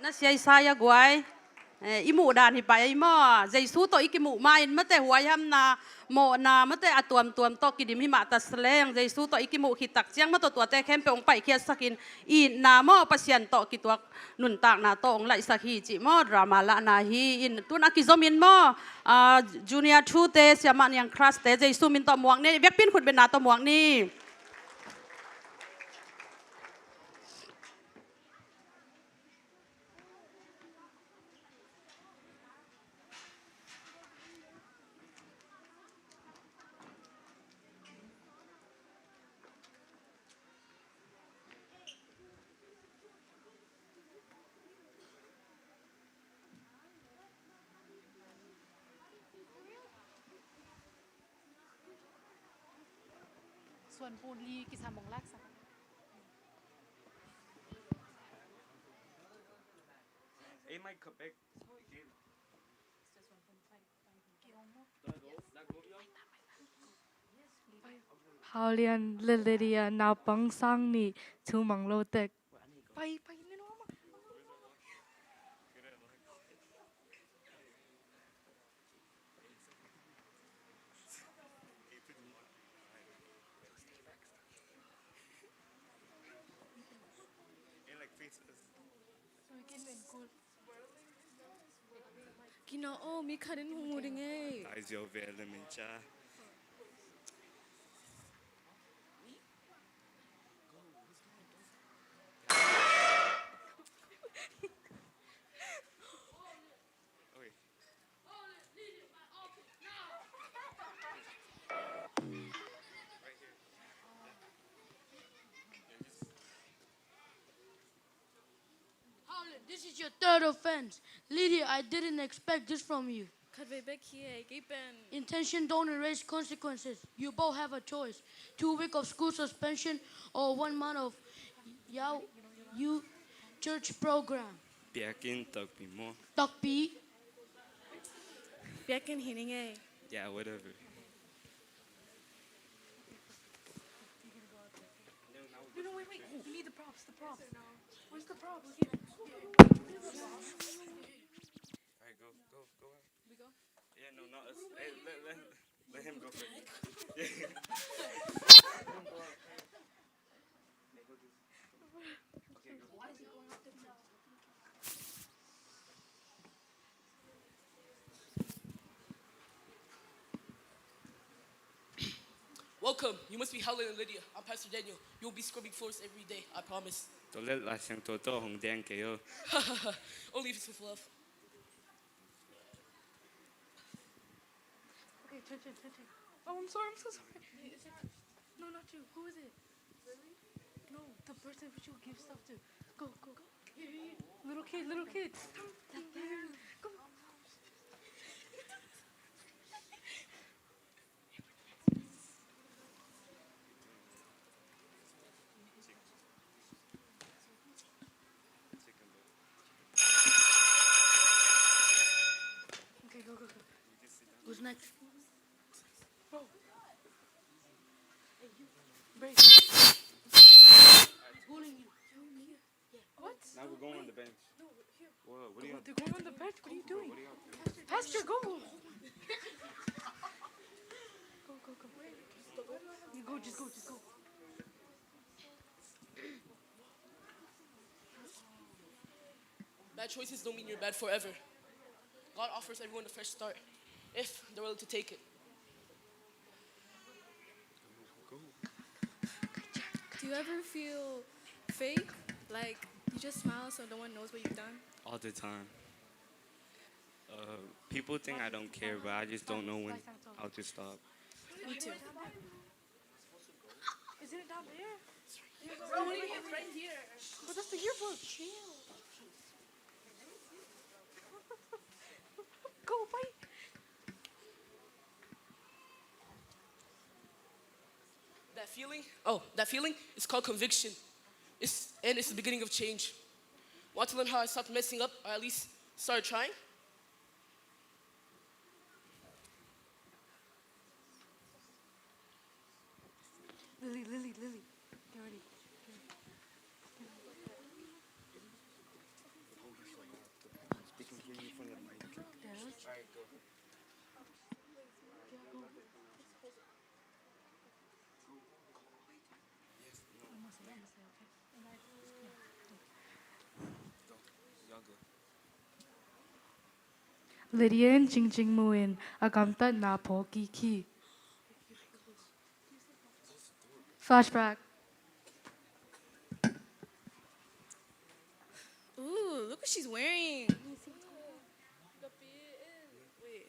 Na sia i sa a guai. Eh, i muh dan hi pai ei maw. Jesu tawh i kimuh ma-in mate huaihamna, mawhna, mate a tuamtuam tawh kidim hi mah ta se leng, Jesu tawh i kimuh khit tak ciang maw, tua tuate khempeuh hong paikhiatsakin, itna maw, Pasian tawh kituak nuntakna tawh hong laihsak hi cih maw, drama lahna hi in. Tun a kizomin maw, ah, Junior Two te, Siamah Niang Crush te, Jesu min tawh muak ni, biakpi'n khutbetna tawh muak ni. Suan puli kisam hong laksak. Ei, mai khapek. Paulian le Lydia naupang sang nih thu mang lo tek. Pai, pai, ni no ma. Kina o, mi khat in hong mu ding ei. Ai, zio ve le min cha. This is your third offense. Lydia, I didn't expect this from you. Khatvei bek hi e, kei pen. Intention don't erase consequences. You both have a choice. Two week of school suspension or one month of Yau Youth Church program. Biakinn takpi maw? Takpi. Biakinn hi ning e. Yeah, whatever. No, no, wait, wait. We need the props, the props. Where's the props? Here. All right, go, go, go. We go? Yeah, no, not us. Hey, let, let, let him go first. Yeah. Okay, go. Welcome. You must be Helen and Lydia. I'm Pastor Daniel. You'll be scrubbing floors every day, I promise. Tua leh Lai Siangtho tawh hong deng kei o. Only if it's with love. Okay, turn, turn, turn, turn. Oh, I'm sorry, I'm so sorry. No, not you. Who is it? No, the person which you give stuff to. Go, go, go. Little kid, little kid. Come, come. Okay, go, go, go. Who's next? Bro. Break. He's bullying you. What? Now we're going on the bench. Whoa, what are you? They're going on the bench. What are you doing? What are you? Pastor, go. Go, go, go. You go, just go, just go. Bad choices don't mean you're bad forever. God offers everyone a fresh start if they're willing to take it. Do you ever feel fake? Like, you just smile so no one knows what you've done? All the time. Uh, people think I don't care, but I just don't know when I'll just stop. Me too. Isn't it down there? Bro, what are you doing right here? But that's the yearbook. Chill. Go, bye. That feeling, oh, that feeling is called conviction. It's, and it's the beginning of change. Want to learn how I stopped messing up, or at least started trying? Lily, Lily, Lily. Get ready. Get ready. Speaking here in front of the mic. Dad? All right, go. Yeah, go. Lydian Jingjing Muin, a gamtatna phaw kik hi. Flashback. Ooh, look what she's wearing. Wait.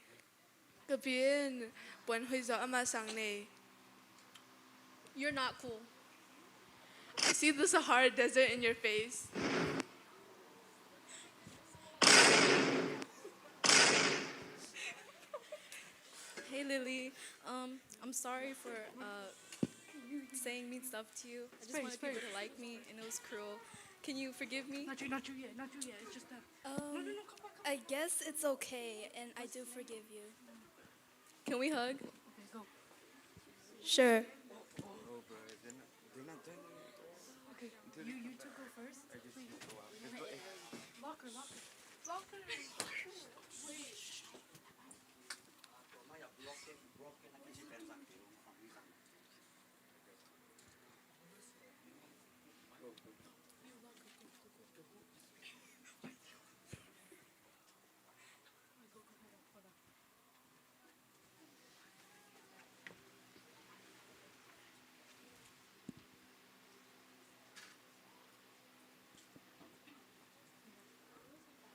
Ka pi in puan hoih zaw ama sang nei. You're not cool. I see the Sahara Desert in your face. Hey, Lily. Um, I'm sorry for, uh, saying mean stuff to you. I just wanted people to like me, and it was cruel. Can you forgive me? Not you, not you yet, not you yet. It's just that. Um, no, no, no, come back, come back. I guess it's okay, and I do forgive you. Can we hug? Okay, go. Sure. Okay, you, you two go first, please. Lock her, lock her. Lock her.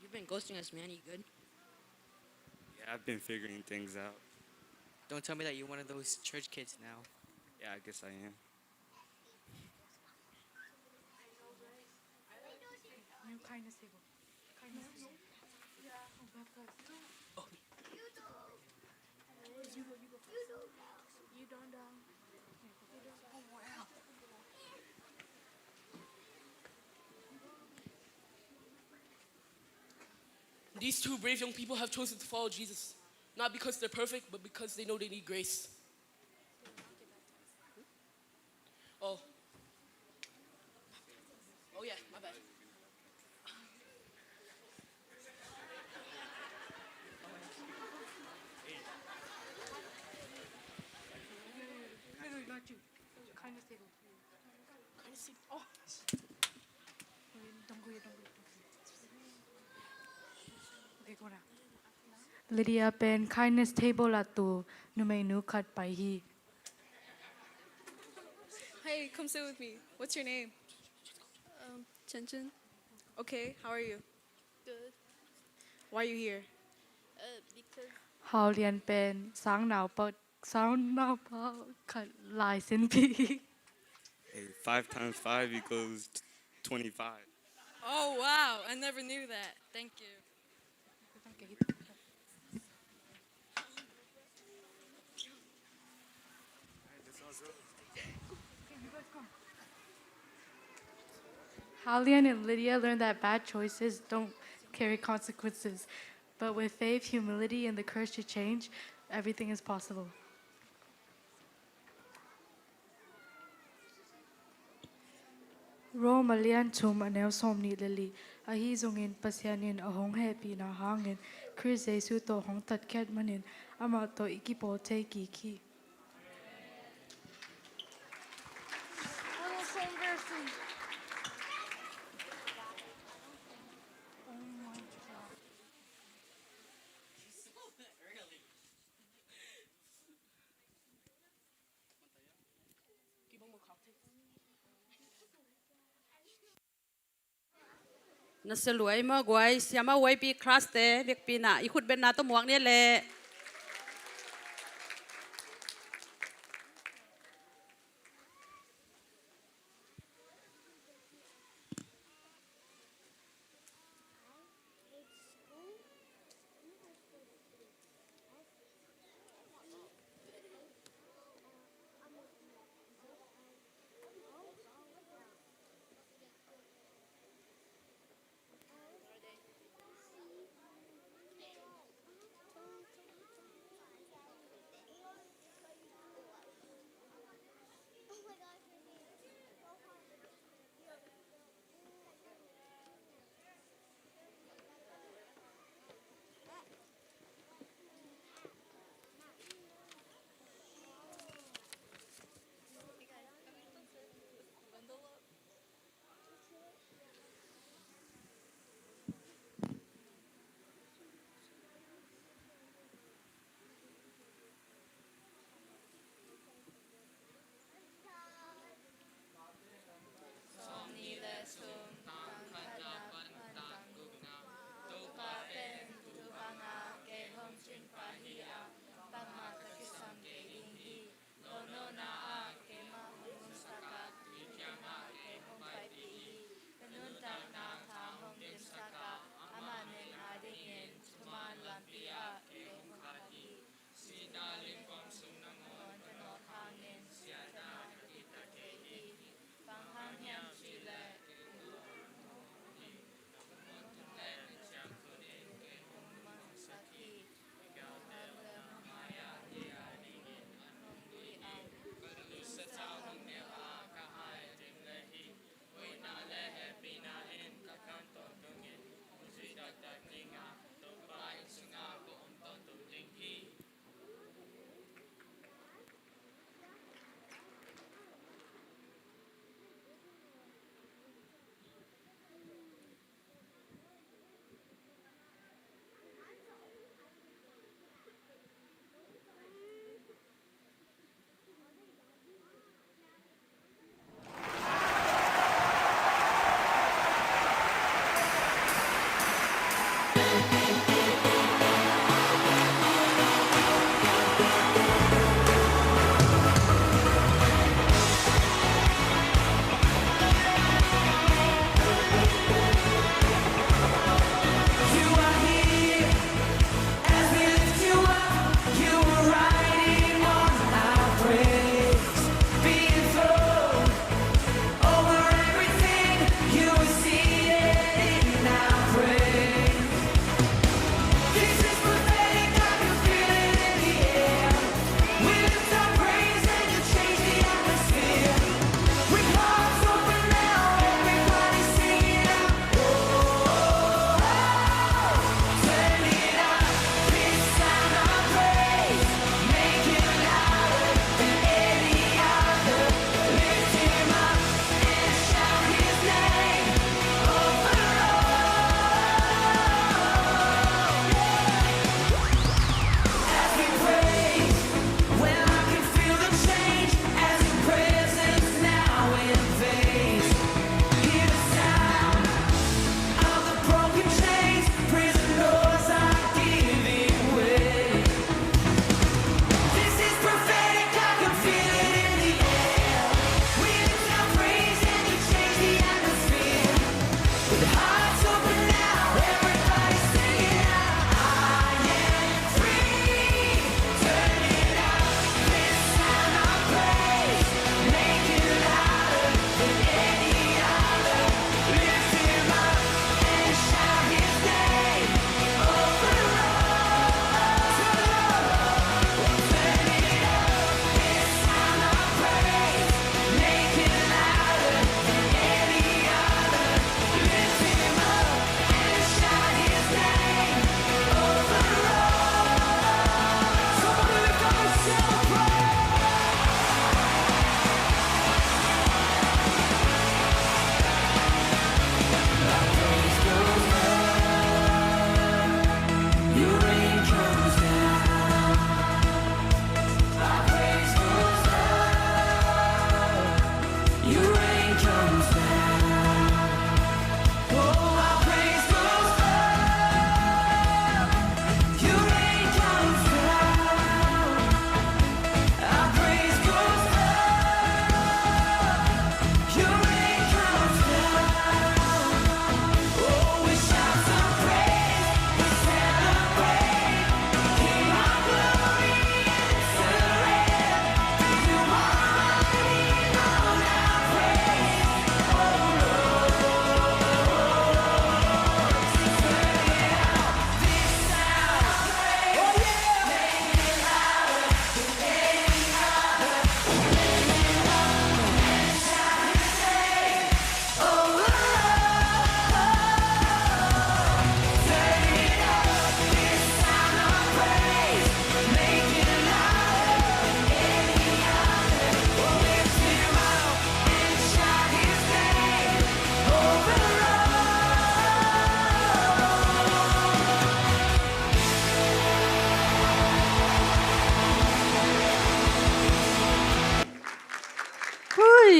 You've been ghosting us, man. You good? Yeah, I've been figuring things out. Don't tell me that you're one of those church kids now. Yeah, I guess I am. New kindness table. These two brave young people have chosen to follow Jesus, not because they're perfect, but because they know they need grace. Oh. Oh yeah, my bad. Kindness table. Kindness table. Oh. Don't go yet, don't go yet, don't go yet. Okay, go now. Lydia pen kindness table ah tu numeinu khat pai hi. Hey, come sit with me. What's your name? Um, Chen Chen. Okay, how are you? Good. Why are you here? Uh, because Hau Lian pen sang nau pa, sang nau pa khat lai sin pi. Hey, five times five equals twenty-five. Oh, wow. I never knew that. Thank you. Haulian and Lydia learned that bad choices don't carry consequences, but with faith, humility, and the courage to change, everything is possible. Rome a lian thum a neu sawm nih le li. Ahi zongin Pasian in a hong hehpihna hangin Khrist Jesu tawh hong tatkhiat manin amah tawh i kipawl thei kik hi. Na sia luai maw guai, siama uaipi class te biakpina i khut betna tawh muak ni leh.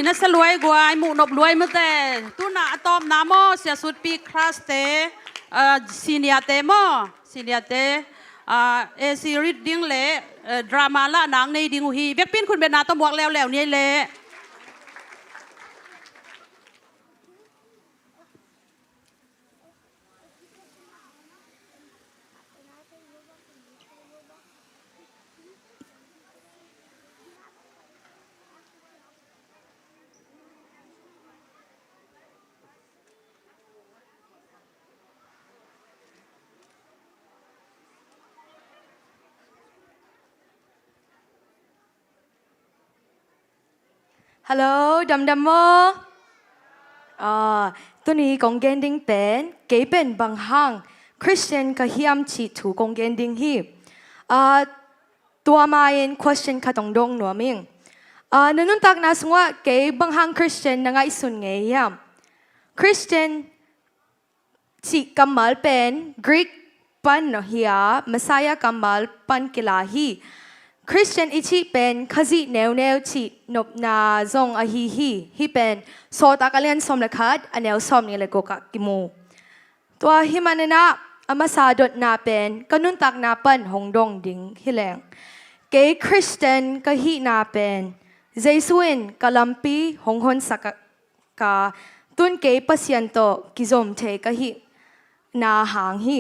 Na sa luai guai, muh nop luai mate. Tuna a tawpna maw, Sia Sutpi crush te, ah, senior te maw, senior te, ah, A C reading le, eh, drama lah nang nei ding uh hi. Vekpi in khut betna tawh muak leuleu ni ei le. Hello, damdam maw? Ah, tuni kong gen ding pen, kei pen bang hang Christian ka hiam cih thu kong gen ding hi. Ah, tua ma-in question khat hong dong nuam ing. Ah, na nuntakna sungah kei bang hang Christian na ngaihsun ngei hiam? Christian cih kammal pen Greek pan hi a, Messiah kammal pan kila hi. Christian i cih pen Khazih neuneu cih nopna zong ahi hi. Hih pen Sawltak a lian sawm le khat, a neu sawmnih le guk ah kimu. Tua hi maninah a masa dotna pen ka nuntakna pan hong dong ding hi leng, kei Christian ka hihna pen Jesu in ka lampi hong honsak a ka tun kei Pasian tawh kizom thei ka hihna hang hi.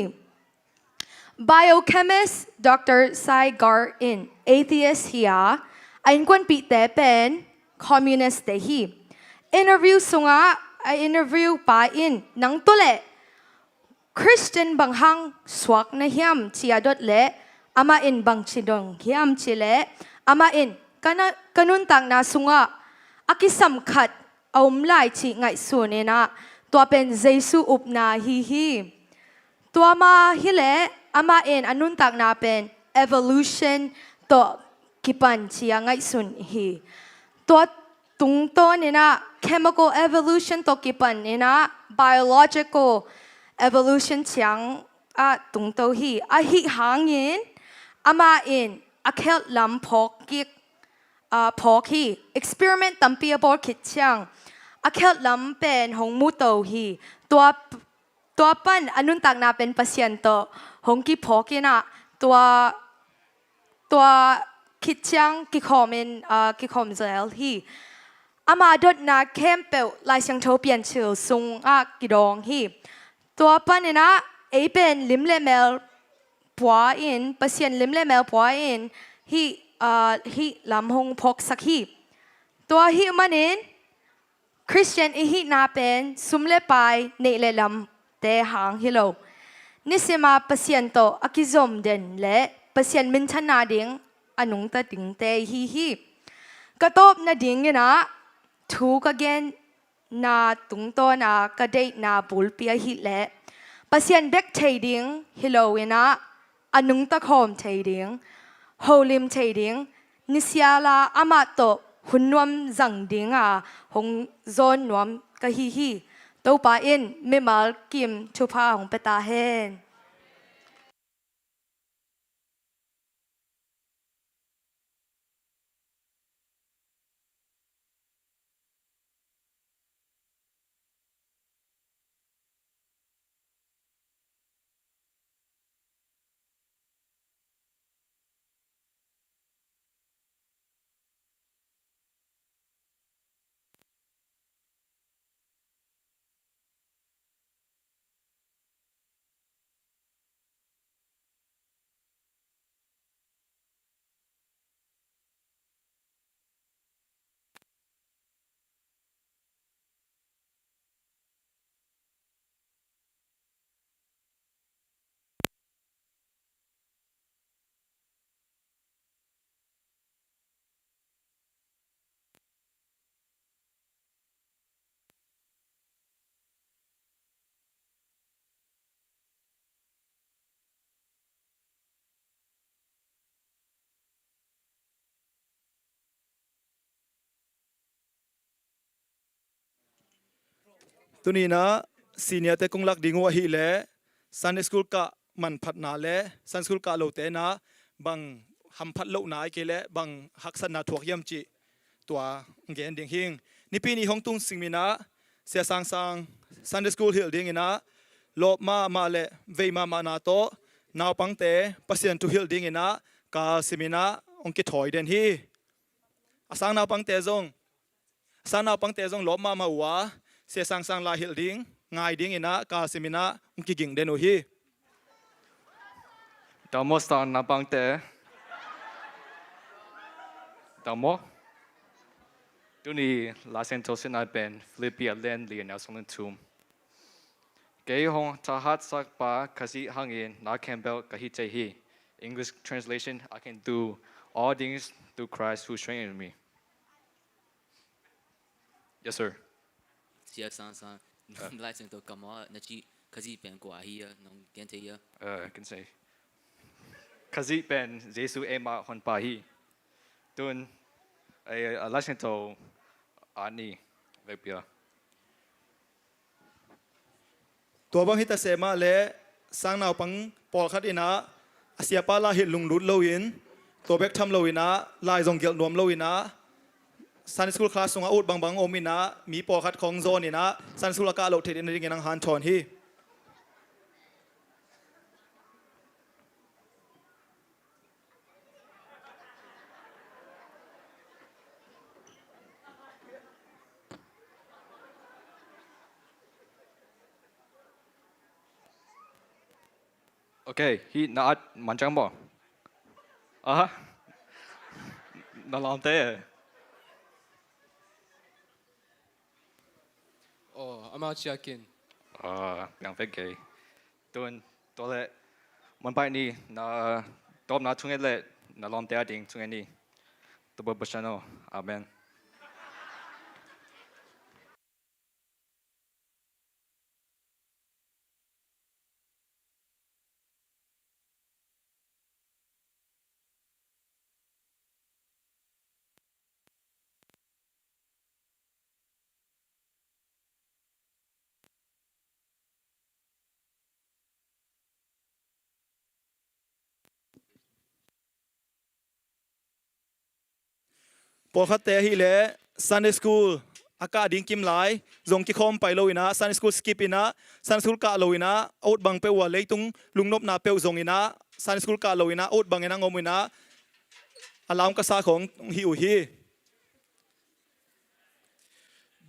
Biochemist Doctor Saigar in atheist hi a, a innkuanpihte pen communist te hi. Interview sungah a interview pa in, "Nang tawh leh Christian bang hang suak na hiam?" ci a dot leh, amah in bangci dong hiam cih leh, amah in, "Ka na, ka nuntakna sungah a kisam khat a om lai cih ngaihsun inah, tua pen Jesu upna ahi hi. Tua ma hi leh amah in a nuntakna pen evolution tawh kipan ci a ngaihsun hi. Tua tungtawn inah chemical evolution tawh kipan inah biological evolution ciang ah tungto hi. Ahi hangin amah in a khelh lam phawk kik, ah, phawk hi. Experiment tampi a bawl khit ciang a khelh lam pen hong muto hi. Tua, tua pan a nuntakna pen Pasian tawh hong kiphawk inah tua, tua khit ciang kikhawm in, ah, kikhawm zel hi. Ama dotna khempeuh Lai Siangtho Piancil sungah kidawng hi. Tua pan inah ei pen lim le mel pua in, Pasian lim le mel pua in hih, ah, hih lam hong phawksak hi. Tua hih manin Christian i hihna pen sum le pai, neih le lamte hang hi lo. Nisima Pasian tawh a kizom den le Pasian minthanna ding a nungta dingte ihi hi. Ka tawpna ding inah thu ka genna tungtawna ka deihna bulpi ahih leh Pasian bek thei ding hi lo inah a nungta khawm thei ding, holim thei ding, nisiala amah tawh hun nuam zang dinga hong zawn nuam ka hi hi. Topa in mimal kim thupha hong pia ta hen. Tuni inah senior te kong lak ding uh ahih leh Sunday school kah manphatna le Sunday school kah lote inah bang hamphat lohna ahih kei leh bang haksatna thuak hiam cih tua gen ding hing. Nipi ni hong tung simin ah Sia Sang Sang Sunday School hilh dingin ah lawp mahmah le vei mahmahna tawh naupangte Pasian thu hilh dingin ah kalsimin ah hong kithawi den hi. A sang naupangte zong, a sang naupangte zong lawp mahmah uh a, Sia Sang Sang lai hilh ding ngai dingin ah kalsimin ah hong kiging den uh hi. Damo sang naupangte. Damo. Tuni Laisiangtho simna pen Philippi a lian li a neu sawm le thum. Kei hong thahatsakpa Khazih hangin na khempeuh ka hih thei hi. English translation: I can do all things through Christ who strengthens me. Yes, sir. Sia Sang Sang, Laisiangtho ka maw na cih Khazih pen kua hi a, nong gen thei a? Uh, can say. Khazih pen Jesu eima honpa hi. Tun, eh, Laisiangtho a ni vekpi a. Tua bang hi ta seh mah leh sang naupang pawlkhat in ah a siapa lai hilh lunglut loin, tua bek tham loin ah lai zong gelh nuam loin ah Sunday school class sungah ut bangbang om in ah mi pawlkhat khawng zawn in ah Sunday school a kah loh theih nadingin hong hanthawn hi. Ok, hih na at man ciang maw? Aha. Na lawmte. Aw, amau ciah kin. Aw, piang vek kei. Tun, tua leh, man pai ni, na tawpna thungen leh, na lawmte ading thungen ni. Tua bang Pasian aw. Amen. Pawlkhatte ahih leh Sunday school a kah ding kim lai zong kikhawm pai lo in ah, Sunday school skip in ah, Sunday school kah lo in ah, a ut bang peuh uh a leitung lungnopna peuh zong in ah, Sunday school kah lo in ah, a ut bangin a ngom in ah, a lam ka sa khawng hi uh hi.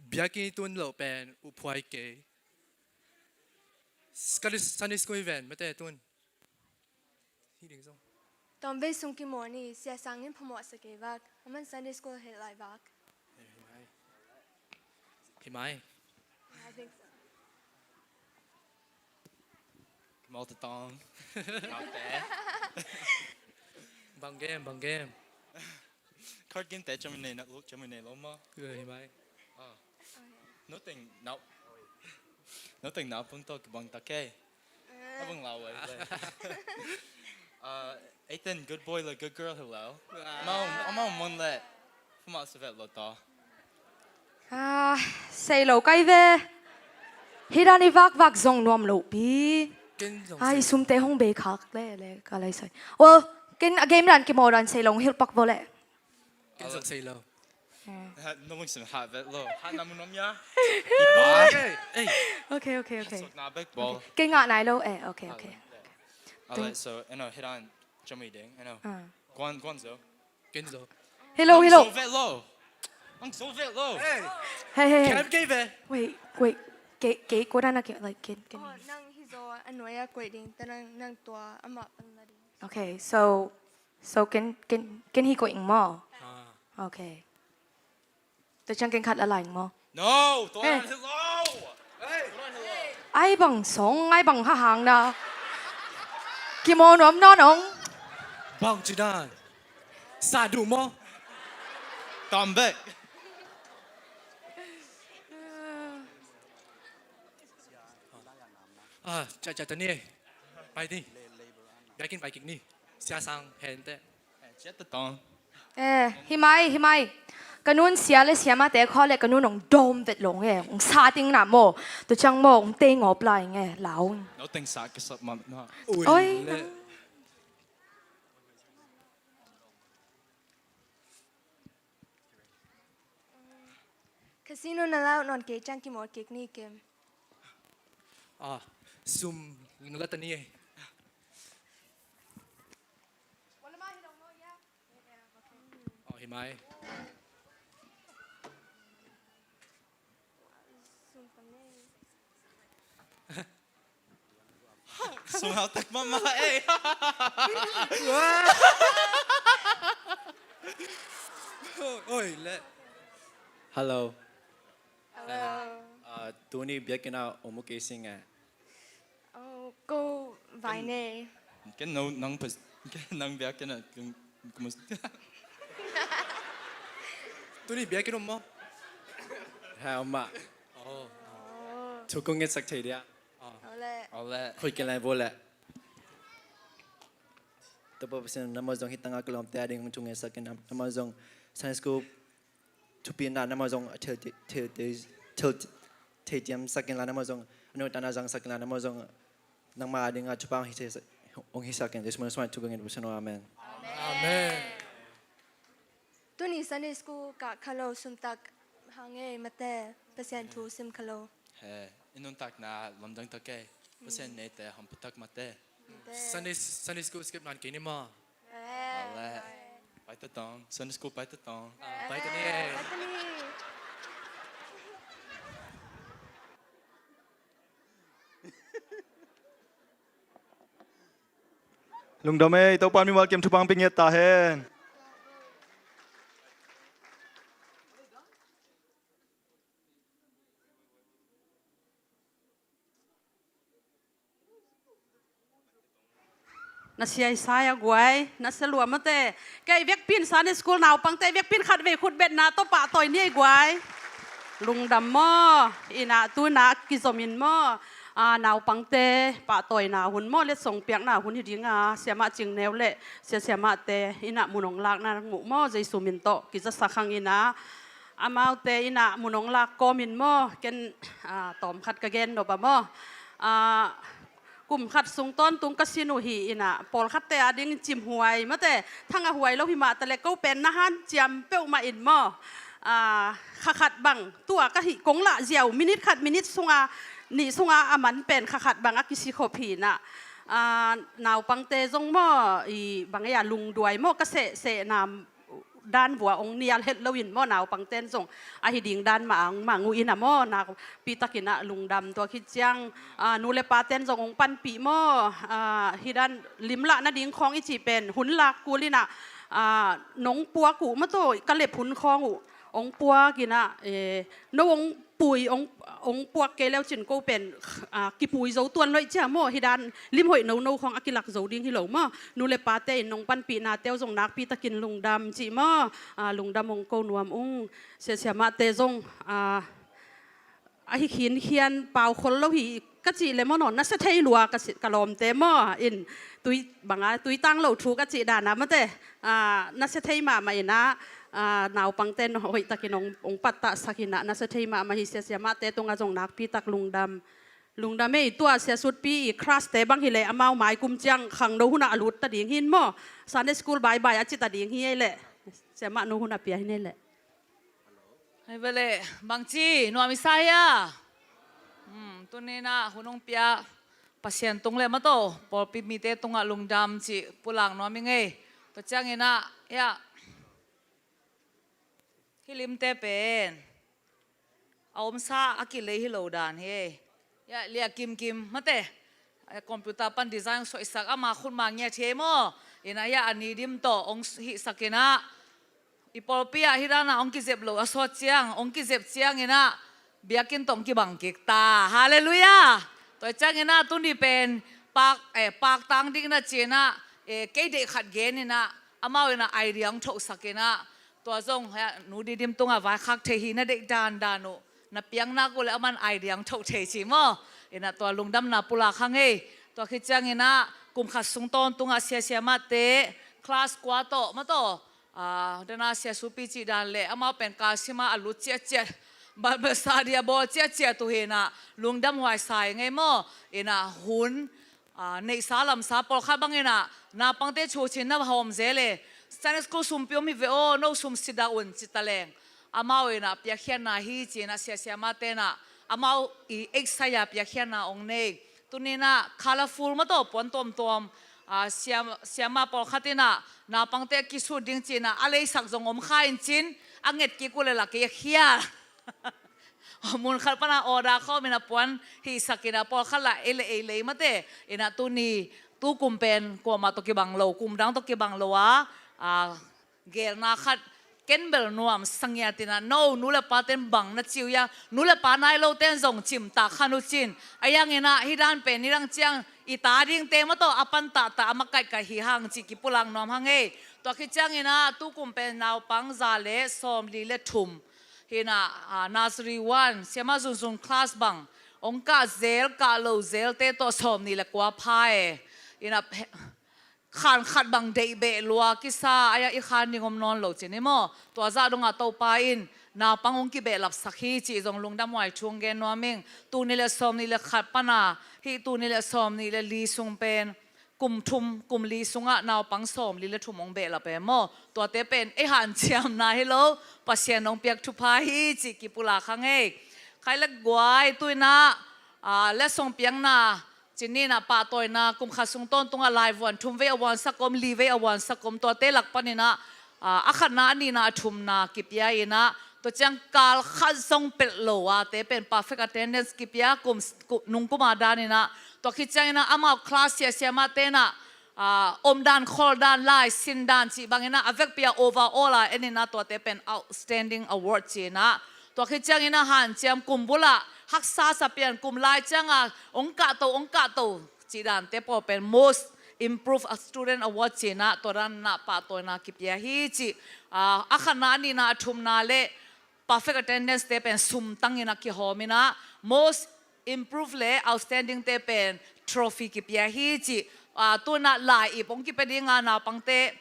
Biakinn tun loh pen uphuai kei. Sunday, Sunday school event mate tun. Hi ding zong. Tawmvei sung kimaw ni, Sia Sang in phamawh sa kei vak. Aman Sunday school hel lai vak. Hi mai. Hi mai. I think so. Kimaw ta tawng. Kimaw te. Bang game, bang game. Card game te ciamui nei nak luk ciamui nei lo maw? Hi mai. Ah. No teng nau. No teng nau pung to kibang ta kei. Abang lau wei. Ah, Ethan, good boy le good girl, hello. Mau, mau mon le. Fama savet lo to. Ah, sei lo kai ve. Hi dan i vak vak zong nuam lo pi. Ken zong ai sei sumte hong bei khak le le ka lai sai. Well, ken a game dan kimaw dan sei lo hong hilh pak vo le. Ken zong sei lo. Ha, no mong sim ha vet lo. Ha na mun om ya. Ei. Okay, okay, okay. Sok na bek bol. Kei ngah nai lo eh. Okay, okay. Alright, so, you know, hit on Jimmy Ding, you know. Ah. Guan, Guan Zo. Ken zo. Hello, hello. Ang zo vet lo. Ang zo vet lo. Hey. Hey, hey, hey. Ken kei ve. Wait, wait. Kei, kei ko dan a kei, like, ken, ken. Oh, nang hi zo a nuai a koih ding, ta nang, nang tua amah pan la ding. Okay, so, so ken, ken, ken hi koih ing maw? Ah. Okay. Tua ciang ken khat la lai ing maw? No, tua dan hi lo. Ai bang song, ai bang hahang na. Kimaw nuam nawn ong. Bang ci dan. Sa duh maw? Tam bek. Ah, ciah, ciah ta ni. Pai ding. Biakinn pai kik ni. Sia Sang hen teh. Ciah ta tawng. Eh, hi mai, hi mai. Ka nun sia le siamate khua le ka nun hong dawm vet lo nge. Hong sa ting na maw. Tua ciang maw, hong tei ngawp lai nge. Lau. No teng sa kisap mah na. Oi, oi, le. Nang. Sinu na lau non kei ciang kimawl kik ni kem. Ah, sum ling la ta ni ei. Oh, hi mai. Sum hau tak mahmah ei. Oi, le. Hello. Hello. Ah, tuni biakinn ah om uh kei sing eh. Oh, ko vai ne. Ken no nang pas, ken nang biakinn ah ken kumus. Tuni biakinn om maw? Ha, om mah. Oh. Thu kong ngetsak thei dia. Oh. Ole. Ole. Khoi ken lai bo le. Topa Pasian, nangmah zong hih tangah ka lawmte a ding thu ngetsak in, nangmah zong Sunday school thupina, nangmah zong a thil, thil, thil, thil, thil tiamsak in la, nangmah zong a nuntakna zangsak in la, nangmah zong nangmah a dingah thupha hong hi thei, hong hisak in, Jesu min a thu kong ngen, Pasian aw, amen. Amen. Tuni Sunday school kah kha lo, sum tak hang ei mate, Pasian thu sim kha lo. He, i nuntakna lamdang tak ei. Pasian neite hampha tak mate. Mate. Sunday, Sunday school skip nan kei ni maw? Eh, ale. Pai ta tong. Sunday school pai ta tong. Ah, pai ta ni ei. Pai ta ni. Lungdam ei, Topa'n mimal kim thupha hong pia ngiat ta hen. Na sia i sai a guai, na sia lua mate. Kei vekpin Sunday school naupangte vekpin khatvei khutbetna tawh pahtawi ni ei guai. Lungdam maw, ina tuna kizomin maw. Ah, naupangte pahtawina hun maw, letsong piakna hun hi dinga, siamah Cingneu le sia siamahte ina mun hong lakna nguh maw, Jesu min tawh kizasak hang ina. Amaute ina mun hong lak kawmin maw, ken, ah, tawmkhat ka gen nop a maw. Ah, kum khat sung tawntung ka sin uh hi ina, pawlkhatte a ding cimhuai mate, thang a huai lo hi mah ta le ko pen na hanciam peuhmah in maw. Ah, kha khat bang tua ka hih kong lah ziau minit khat minit sunga, nih sunga a man pen kha khat bang a kisikhop hi ina. Ah, naupangte zong maw, i bang ei a lungduai maw, ka sehsehna dan vua ong nial het loin maw, naupangten zong ahi ding dan mah ang mang uh ina maw, nakpi takin ah lungdam. Tua khit ciang, ah, nu le paten zong ong panpih maw, ah, hi dan limlah nading khawng i cih pen hun lak kul ina, ah, nong puak uh maw, tua ka lep hun khawng uh ong puak ina, eh, no ong pui ong, ong puak kei leucin ko pen, ah, kipui zo tuan loih cia maw, hi dan lim hoih nono khawng a kilak zo ding hi lo maw. Nu le pate in nong panpihnate uh zong nakpi takin lungdam cih maw. Ah, lungdam ong ko nuam ung. Sia siamahte zong, ah, ahi khinkhian pau khol lo hi ka cih le maw, nasia thei lua ka si, ka lawmte maw, in tui banga tui tang lo thu ka cih dana mate. Ah, nasia thei mahmah ina, ah, naupangten hoih takin ong, ong pattahsak ina, nasia thei mahmah hi. Sia siamahte tungah zong nakpi tak lungdam. Lungdam ei. Tua sia sutpi i crush te bang hi le amau mai kum ciang khangno hunah a lut ta ding hin maw. Sunday school bye bye a ci ta ding hi ei le. Siamah nu hun a pia hi nei le. Hei vele, bangci nuam i sa hia? Hmm, tuni na hun hong pia Pasian tung le maw, pawlpi mite tungah lungdam cih pulak nuam i ngei. Tua ciang ina, ya, hi limte pen a omsa a kilei hi lo dan hi. Ya, lia kimkim mate. Eh, computer pan design soisak ama khutma ngiat hi maw. Ina ya a ni dim tawh ong hihsak ina. I pawlpi ah hi dana ong kizep lo a sawt ciang, ong kizep ciang ina biakinn tawh ong kibang kik ta. Halleluiah. Tua ciang ina tuni pen pak, eh, pak tang ding na ci ina, eh, kei deih khat gen ina, amau ina idea ong thohsak ina. Tua zong, hia, nu Didim tungah vaikhak thei hi na deih dandan uh. Na piang nak uh le aman idea ong thoh thei ci maw. Ina tua lungdamna pulak hang ei. Tua khit ciang ina kum khat sung tawntungah sia siamahte class kua tawh maw tawh. Ah, dana sia supi cih dan le amau pen kalsima a lut ciatciat. Bible study a bawl ciatciat uh hi ina lungdam huai sa i ngei maw. Ina hun, ah, neihsa lamsa pawlkhat bang ina naupangte chuchin na hawm zel e. Sunday school sumpi om hi ve aw, no sum sidah un ci ta leng. amau in ah piakkhiatna hi ci-in ah siasiamate in ah amau i eksai a piakkhiatna hong nei. Tuni in ah colorful maw, tawh puan tuamtuam, ah, siam, siama pawlkhat in ah naupangte a kisut ding ci-in ah a leisak zong om kha in cin, a nget kik uh leh lah kei a khial. Mun khat pan a order khawm in ah puan hihsak in ah pawlkhat lah ei leh ei lei mate. In ah tuni, tu kum pen kuamah tawh kibang lo, kum dang tawh kibang lo a, ah, geelna khat, ken bel nuam sa ngiat in ah, no, nu le pate'n bang na ci uh hiam, nu le pa nai lote'n zong cimtak kha un cin. Ahi hangin ah hih dan pen nidang ciang i ta dingte maw, tawh a pan tahtah a makaihkaih hi hang cih kipulak nuam hang ei. Tua khit ciangin ah tu kum pen naupang za le sawmli le thum hi in ah, ah, nursery one, siama zunzun class bang hong kah zel, kah lo zelte tawh sawmnih le kua pha e. In ah, khan khat bang deih beh lua kisa, ahi a i khan ding om nawn lo cin hi maw. Tua zah dongah Topa in naupang hong kibehlapsak hi cih zong lungdamhuai thu hong gen nuam ing. Tul nih le sawmnih le khat pan a hih tul nih le sawmnih le li sung pen kum thum, kum li sungah naupang sawmli le thum hong behlap e maw. Tuate pen ei hanciamna hi lo, Pasian hong piak thupha hi cih kipulak hang ei. Khai le guai, tu in ah, ah, letsong piakna ci-in ah pahtawina kum khat sung tawntungah laivuan thum vei a vuansak om, li vei a vuansak om, tuate lak panin ah, ah, a khatna, a nihna, a thumna kipia in ah, tua ciang kal khat zong pelh lo a, te pen perfect attendance kipia, kum, kum, nungkum a danin ah. Tua khit ciangin ah amau class siasiamate in ah, ah, omdan, khawldan, laisindan cih bangin ah a vekpi a overall a en in ah tuate pen outstanding award ci-in ah. Tua khit ciangin ah hanciam, kum bul ah haksa sa pian, kum lai ciang a hong kahto, hong kahto cih dante pawl pen most improved student award ci-in ah, tua dan in ah pahtawina kipia hi cih, ah, a khatna, a nihna, a thumna le perfect attendance te pen sumtang in ah kihawm in ah, most improved le outstanding te pen trophy kipia hi cih, ah, tu in ah lai-ip hong kipia ding a, naupangte,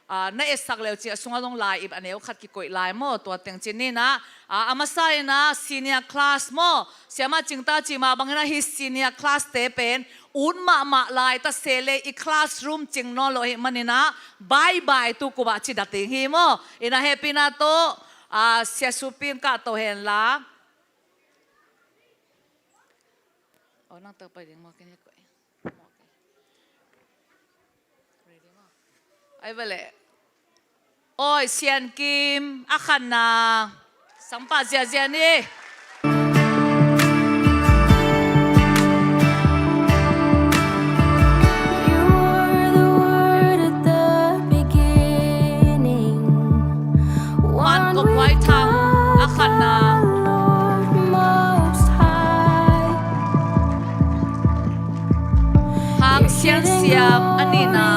ah, na etsak le uh cih a sungah zong lai-ip a neu khat kikoih lai maw, tua teng ci-in ah, ah, a masa in ah senior class maw, siama Cingta cih mah bangin ah hih senior class te pen ut mahmah lai ta se le i classroom cing nawn lo ahih manin ah bye bye tu kum ah ci dah ding hi maw. In ah hehpihna tawh, ah, sia Supi in kahto hen la. Oh, nang tawh pai ding maw, ken hi koih. Ai vale. Oi, Sian Kim, a khatna. Sangpah ziahziah ni. You were the Word at the beginning. One Kong Wai Thang, a khatna. Hang Sian Siam, a nihna.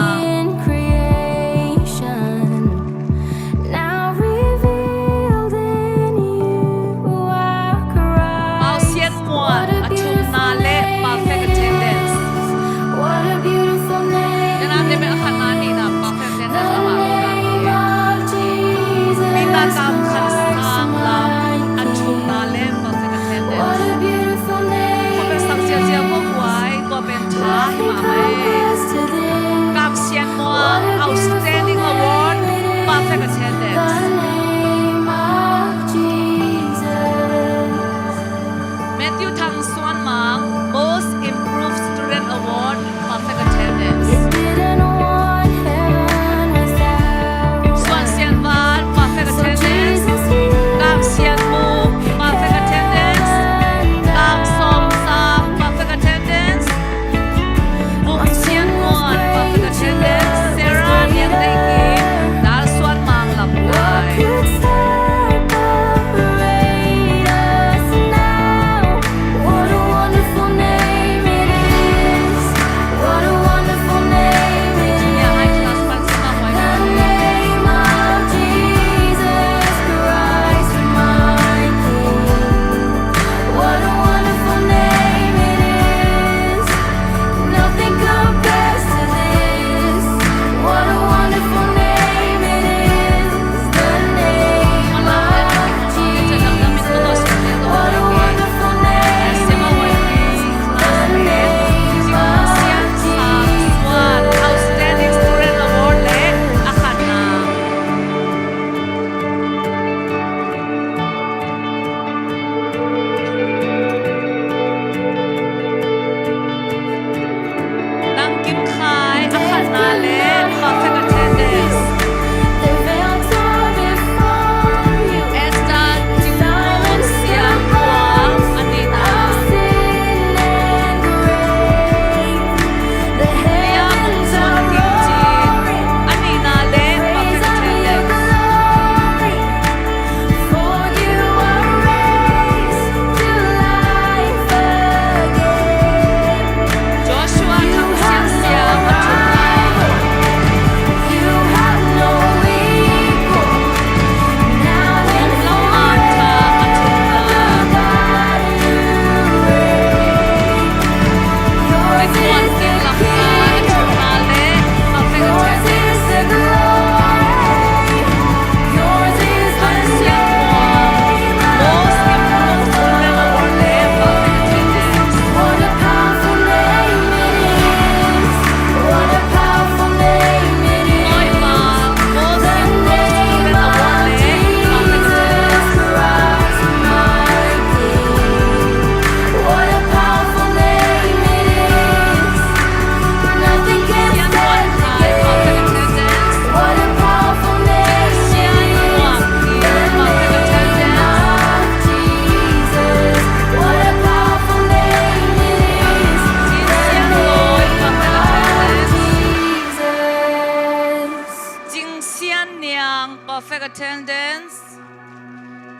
Perfect attendance.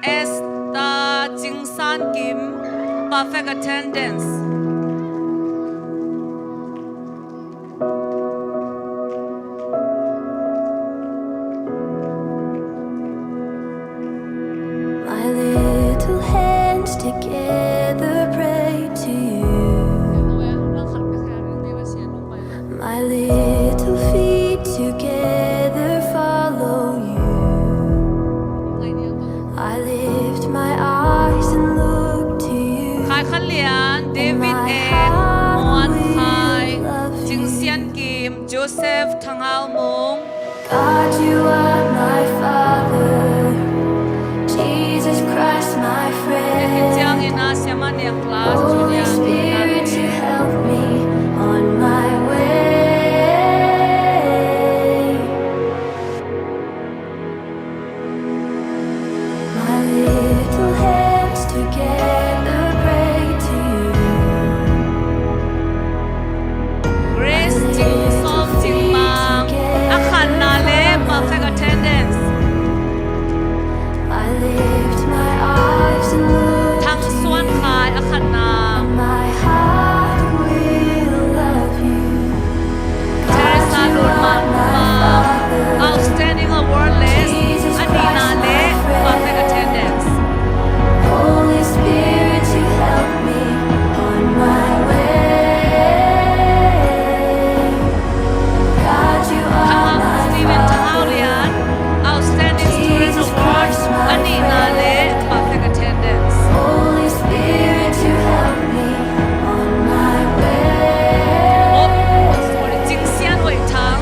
Esther Cing San Kim, perfect attendance. My little hands together pray to you. My little feet together follow you. I lift my eyes and look to you. Khai Khan Lian, David Eng, Muan Khai, Cing Sian Kim, Joseph Thang Hau Mung. God, you are my Father. Jesus Christ, my friend. Holy Spirit, you help me on my way. My little hands together pray to you. Grace Cing Sawm Cing Mang, a khatna le perfect attendance. I lift my eyes and look. Thang Suan Khai, a khatna. My heart will love you. Teresa Lun Mang, outstanding award le, a nihna le perfect attendance. Holy Spirit, you help me on my way. God, you are my Father. Stephen Thang Hau Lian, outstanding student award, a nihna le perfect attendance. Holy Spirit, you help me on my way. Cing Sian Hoih Thang,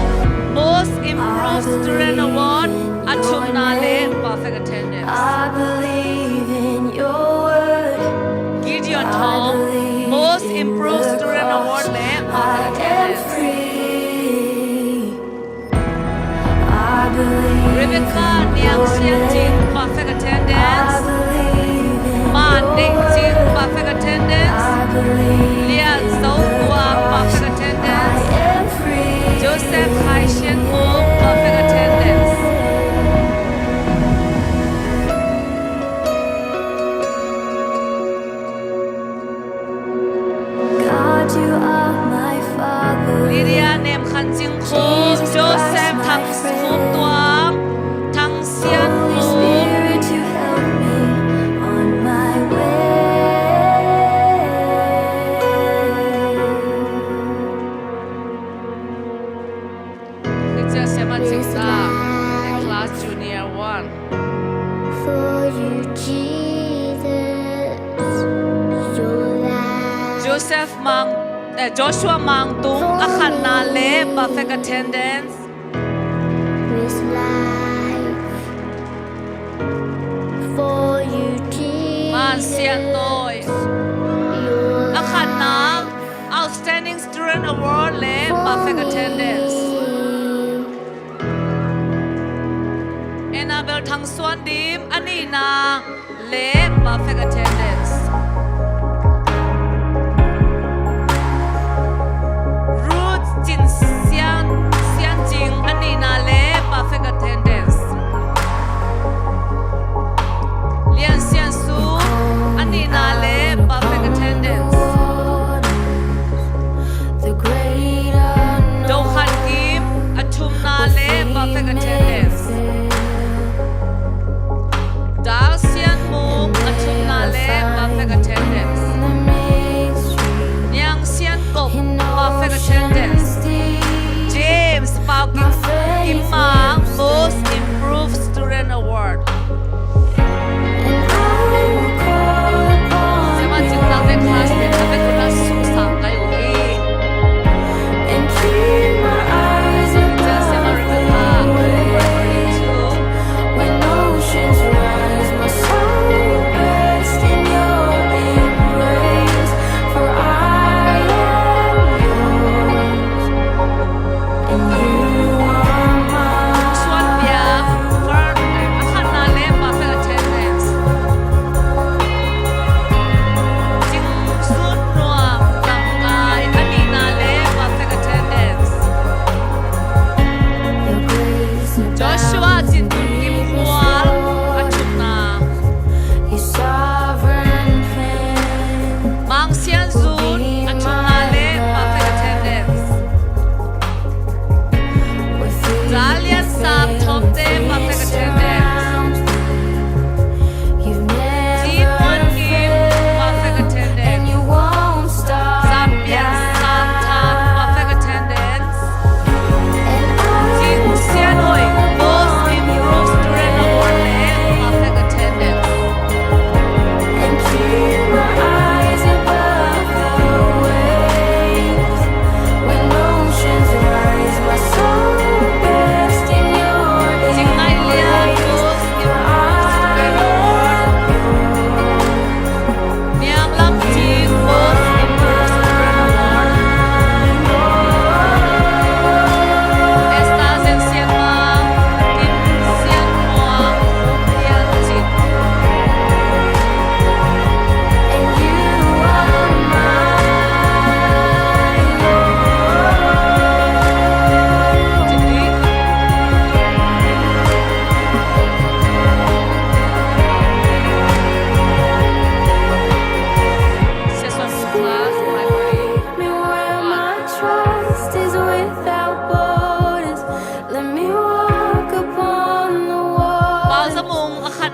most improved student award, a thumna le perfect attendance. I believe in your word. Gideon Thang, most improved student award le perfect attendance. Rebecca Niang Sian Cing, perfect attendance. Man Ding Cing, perfect attendance. Lian Zo Tuang, perfect attendance. Joseph Khai Sian Mung, perfect attendance. God, you are my Father. Lydia Nem Khan Cing Khum, Joseph Thang Khum Tuang, Thang Sian Khum. Holy Spirit, you help me on my way. Hi cia siama cingta, class junior one. For you, Jesus, your life. Joseph Mang, eh, Joshua Mang Tung, a khatna le perfect attendance. This life. For you, Jesus. Man Sian Toi, a khatna, outstanding student award le perfect attendance. Annabel Thang Suan Dim, a nihna le perfect attendance. Ruth Cin Sian, Sian Cing, a nihna le perfect attendance. Lian Sian Su, a nihna le perfect attendance. Do Khan Kim, a thumna le perfect attendance. Dal Sian Mung, a thumna le perfect attendance. Niang Sian Kop, perfect attendance. James Pau Kim, Kim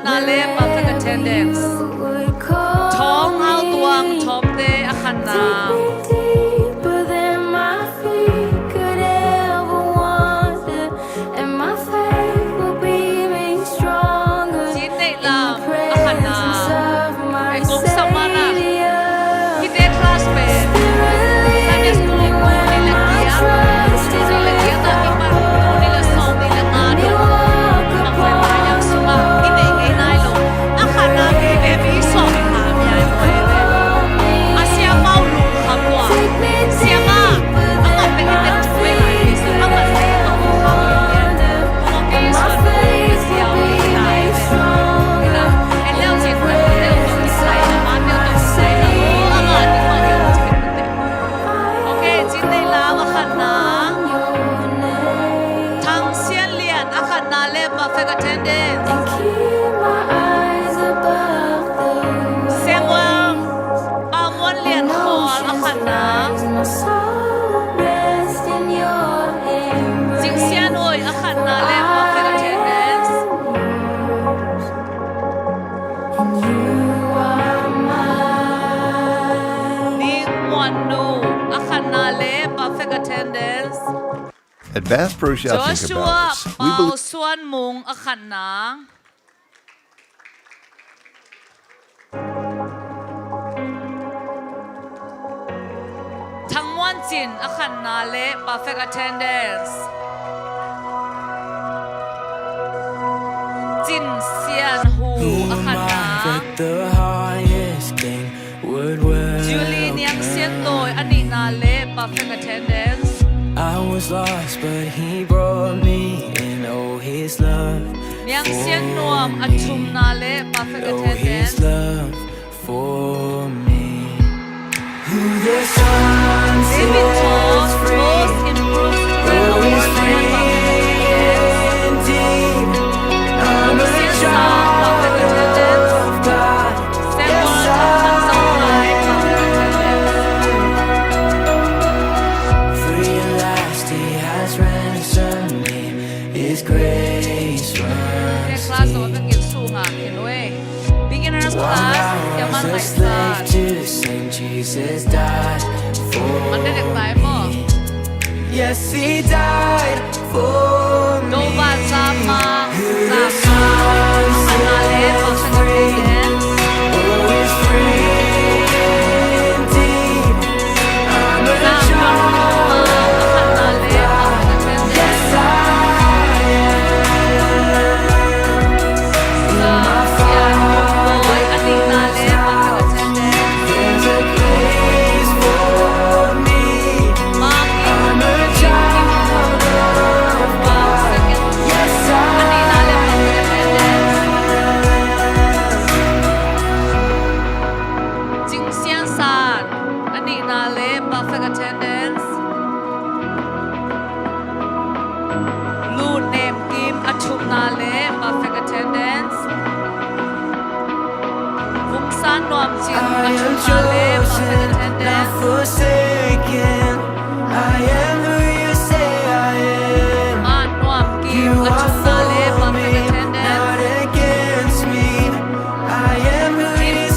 Na le perfect attendance. Thawng Hau Tuang Thawmte a khatna. Cin Neih Lam a khatna. Ai, kong sa mana. Hihte class pen Sunday school in tul nih le giat, tul nih le giat a kipan tul nih le sawm nih le nga dong, Mangkang Laisiangtho sungah i neih ngei nai lo. A khatna pen i sawm i kha mi ai lo e ve. A siamau lungkham lua. Siamah, a ngat pen i tek tuk ve nai ve sa, a ngat pen i tek tuk ve nai ve. Ok, Cin Neih Lam a khatna. Thang Sian Lian a khatna le perfect attendance. Siang Wang, Pau Muan Lian Khual a khatna. Cing Sian Hui a khatna le perfect attendance. Ning Muan Nu a khatna le perfect attendance. At Bass Pro Shops in Cabanas, we believe Joshua Pau Suan Mung a khatna. Thang Muan Cin a khatna le perfect attendance. Cin Sian Hu a khatna. Julie Niang Sian Tawi a nihna le perfect attendance. Niang Sian Nuam a thumna le perfect attendance. David Thawm, most improved student award winner, perfect attendance. Ung Sian Sang, perfect attendance. Samuel Thang Sang Khai, perfect attendance. Next class, so we can sung a, anyway. Beginners class, kiaman ngaihsat. Monday next time maw. Dovan Sama, Sama, a khatna le perfect attendance. Cing Sian San, a nihna le perfect attendance. Lu Nem Kim, a thumna le perfect attendance. Vung San Nuam Cin, a thumna le perfect attendance. Man Nuam Kim, a thumna le perfect attendance. Kim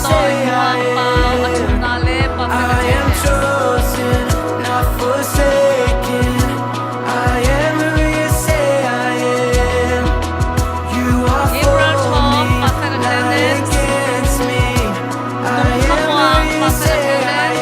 Tawi Nuam Pau, a thumna le perfect attendance. April Thawm, perfect attendance. Nung Kha Muang, perfect attendance.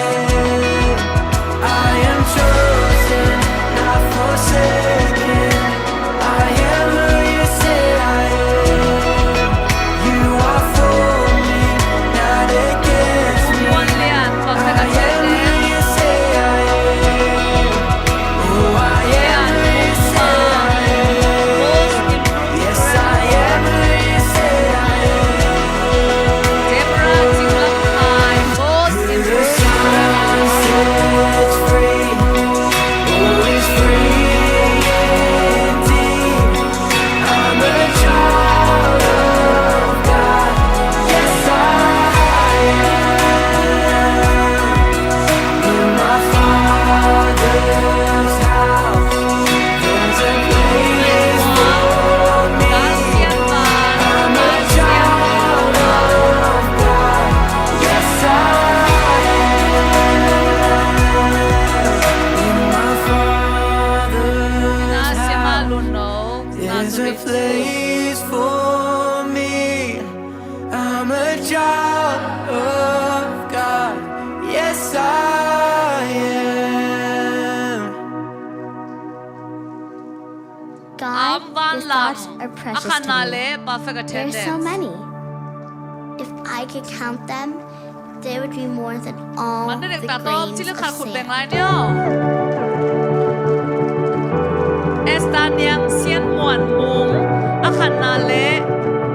Says for me, I'm a child of God. Yes, I am. God, your thoughts are precious to me. There are so many. If I could count them, there would be more than all the grains of sand. Esther Niang Sian Muan Mung, a khatna le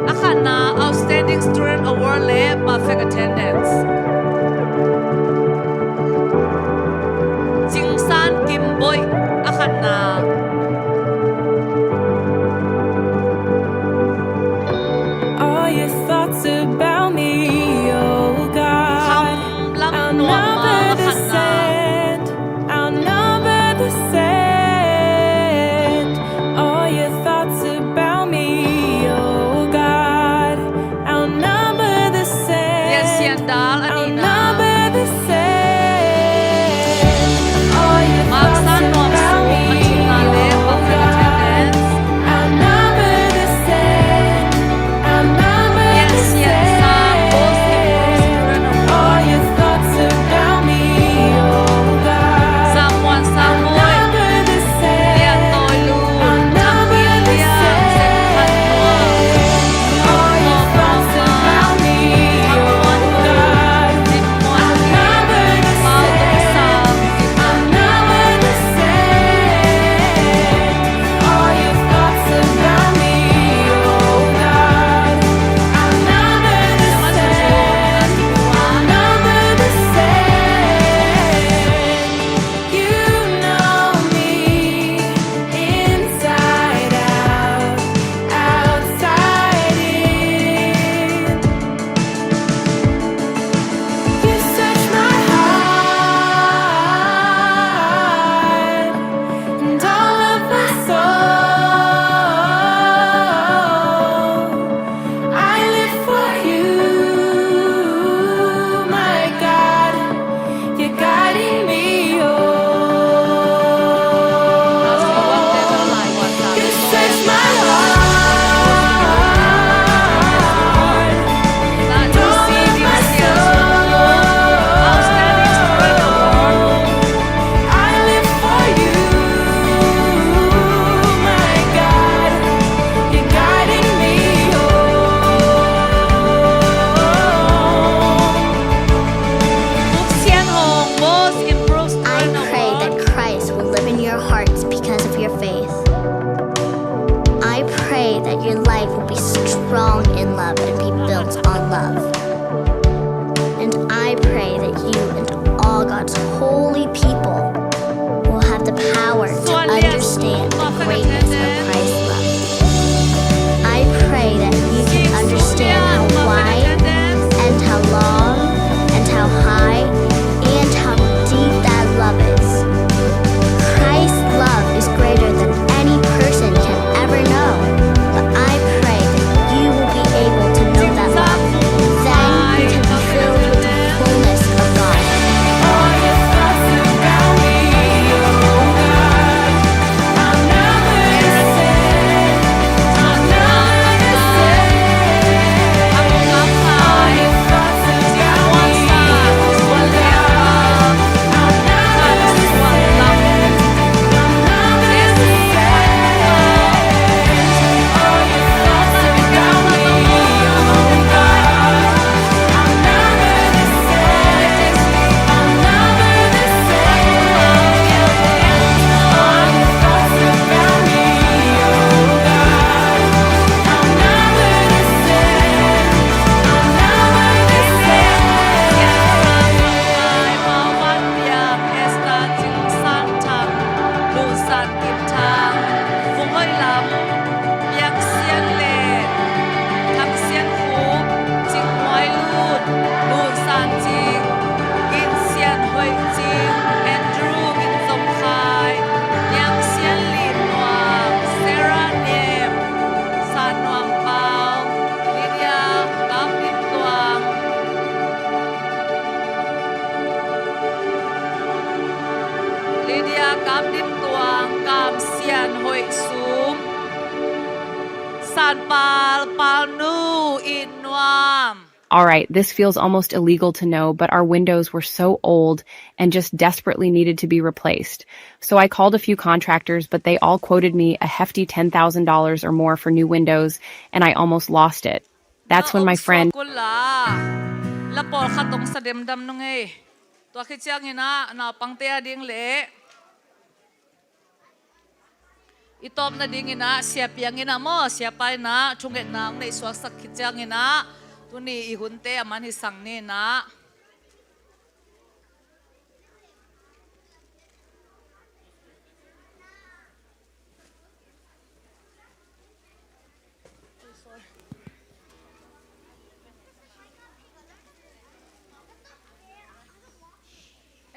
a khatna Outstanding Student Award le perfect attendance. Cing San Kim Boih, a khatna. All your thoughts about me, oh God, outnumber the sand, outnumber the sand. All your thoughts about me, oh God, outnumber the sand, outnumber the sand. All your thoughts about me, oh God, outnumber the sand, outnumber the sand. All your thoughts about me, oh God, outnumber the sand, outnumber the sand. All your thoughts about me, oh God, outnumber the sand, outnumber the sand. All your thoughts about me, oh God, outnumber the sand, outnumber the sand. You know me inside out, outside in. You search my heart and all of my soul. I live for you, my God. You're guiding me home. You search my heart, don't leave my soul. I live for you, my God. You're guiding me home. I pray that Christ will live in your hearts because of your faith. I pray that your life will be strong in love and be built on love. And I pray that you and all God's holy people will have the power to understand the greatness of Christ's love. I pray that you can understand how wide and how long and how high and how deep that love is. Christ's love is greater than any person can ever know. But I pray that you will be able to know that love. Then you can be filled with the fullness of God. All your thoughts about me, oh God, outnumber Tanpal, palnu, it nuam. All right, this feels almost illegal to know, but our windows were so old and just desperately needed to be replaced. So I called a few contractors, but they all quoted me a hefty ten thousand dollars or more for new windows, and I almost lost it. That's when my friend. Kul la, la pawlkhat ong sa demdam nung ei. Tua khit ciangin ah naupangte a ding le i tawpna dingin ah siapiang in ah maw, siapa in ah thungetna hong neih suaksak khit ciangin ah tuni i hunte a man hi sang ni in ah.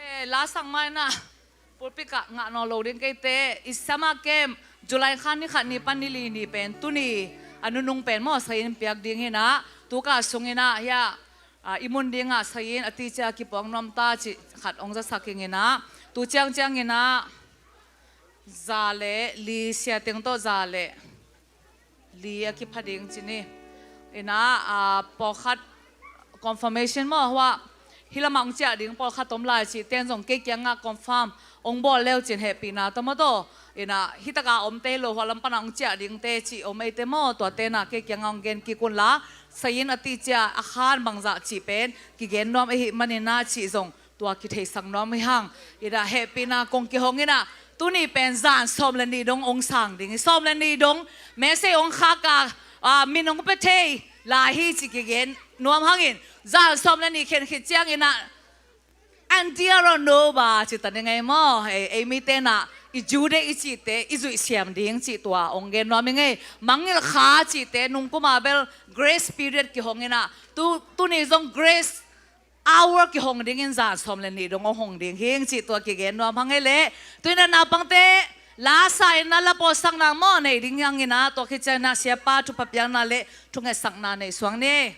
Eh, la sang mai na pulpit ah ngah nawn lo ding keite, i summer camp July kha ni khat ni pan ni li ni pen tuni a nunung pen maw, sayin piak ding hi in ah, tu ka sung in ah hia, ah, i mun ding ah sayin a ti cia kipuak nuam ta cih khat ong zasak ing in ah, tu ciang ciang in ah za le li sia teng tawh za le li a kipha ding ci ni. In ah, ah, pawlkhat confirmation maw, hua hi lamah hong ciah ding pawlkhat om lai cih ten zong kei kiangah confirm hong bawl leu cin hehpihna tawh maw taw. In ah, hi takah omte hi lo, hua lam panah hong ciah dingte cih om eite maw, tuate na kei kiangah hong gen kik un la, sayin a ti cia a khan bangzah cih pen kigen nuam ahih manin ah cih zong tua kitheisak nuam hi hang. In ah hehpihna kong kihong in ah, tuni pen zan sawm le nih dong ong sang ding hi. Sawm le nih dong message ong khak a, ah, min ong pia thei lai hi cih kigen nuam hangin, zan sawm le nih khen khit ciangin ah, andiaro noba cih ta ni ngei maw. Ei, ei mite na i due date i cihte i zuih siam ding cih tua ong gen nuam hi ngei. Mangngilh kha cihte nungkum a bel grace period kihong in ah, tu, tuni zong grace hour kihong dingin zan sawm le nih dong ong hong ding hing cih tua kigen nuam hang ei leh. Tu in ah naupangte la sa in ah la pawlsakna maw nei ding hang in ah, tua khit ciangin ah siapa thupha piakna le thungetsakna nei suak ni.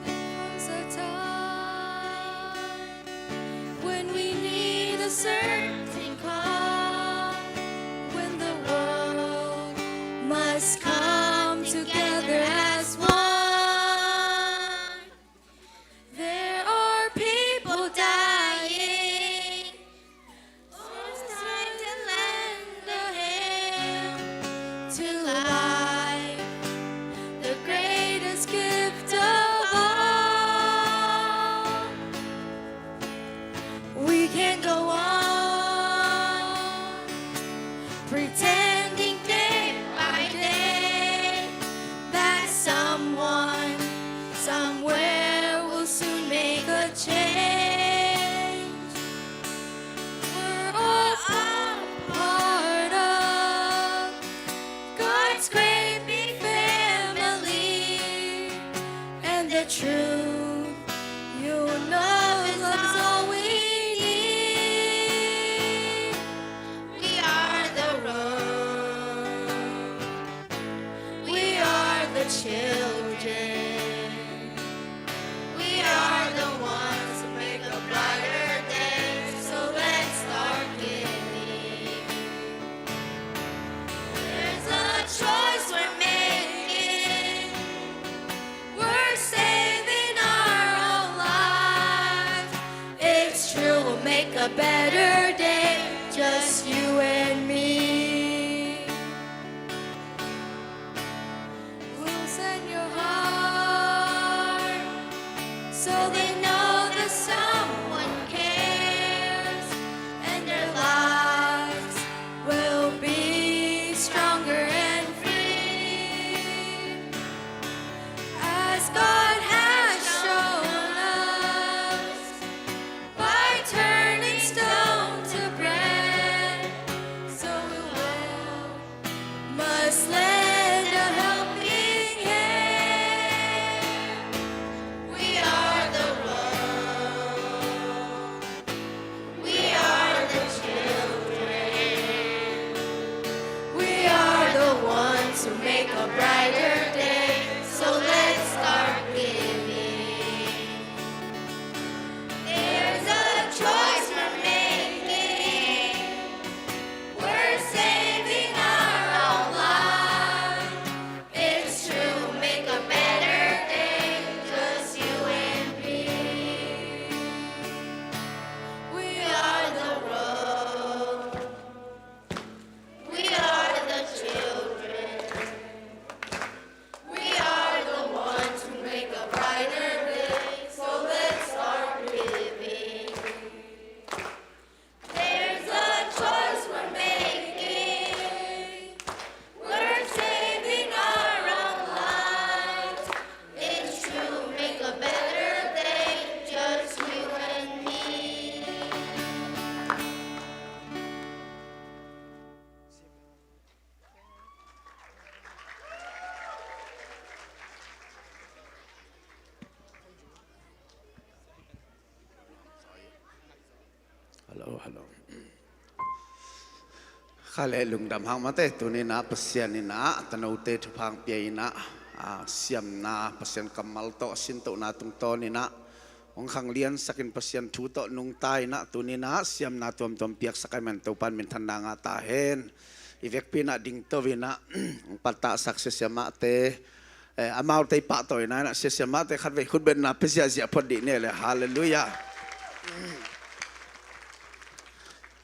There comes a time when we need a certain call, when the world must come together as one. There are people dying. It's time to lend a hand to life, the greatest gift of all. We can go on pretending day by day that someone somewhere will soon make a change. We're all a part of God's great big family, and the truth you know is all we need. We are the road. We are the children. We are the ones who make a brighter day. So let's start giving. There's a choice we're making. We're saving our own lives. It's true, we'll make a better day, just you and me. We'll send your heart so they know that someone cares, and their lives will be stronger and free. As God has shown us by turning stone to bread, so we will must lend a helping hand. We are the Hello, hello. Kha le lungdam hang mate, tuni-in ah Pasian in ah tanote thupha hong pia in ah, a, siamna, Pasian kammal tawh sintohna tungtawn in ah hong khangliansak in, Pasian thu tawh nungta in ah tuni-in ah siamna tuamtuam piaksak ahih manin Topa'n minthanna ngah ta hen. I vekpi-in ah dingto in ah hong pattahsak sia siamahte, eh, amaute i pahtawi-na in ah sia siamahte khatvei khutbetna pia ziahziah phot dih ni le. Halleluiah.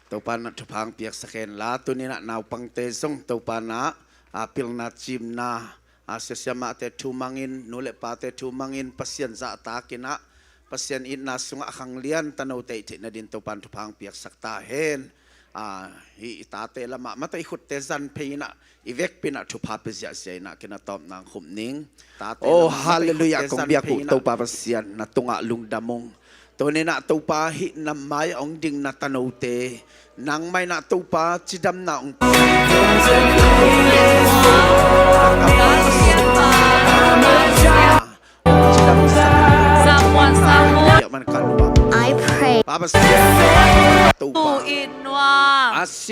Topa'n ah thupha hong piaksak hen la, tuni-in ah naupangte zong Topa'n ah, a, pilna cimna, a, sia siamahte thu mangin, nu le pate thu mangin, Pasian zahtak in ah Pasian itna sungah a khanglian tanote i theih nadingin Topa'n thupha hong piaksak ta hen. A, hih i tate lamah mate i khutte zan phei in ah i vekpi-in ah thupha pia ziahziah in ah kei na tawpna hong khum ning. Tate lamah mate i khutte zan phei in ah. Oh, halleluiah, kong biak uh Topa Pasian, na tungah lungdam ung. Tuni-in ah Topa, hih na mai-ah hong ding na tanote, nangmah in ah Topa cidamna hong pia. Someone, someone. Biakman ka nuam. I pray. Pa Pasian, Topa.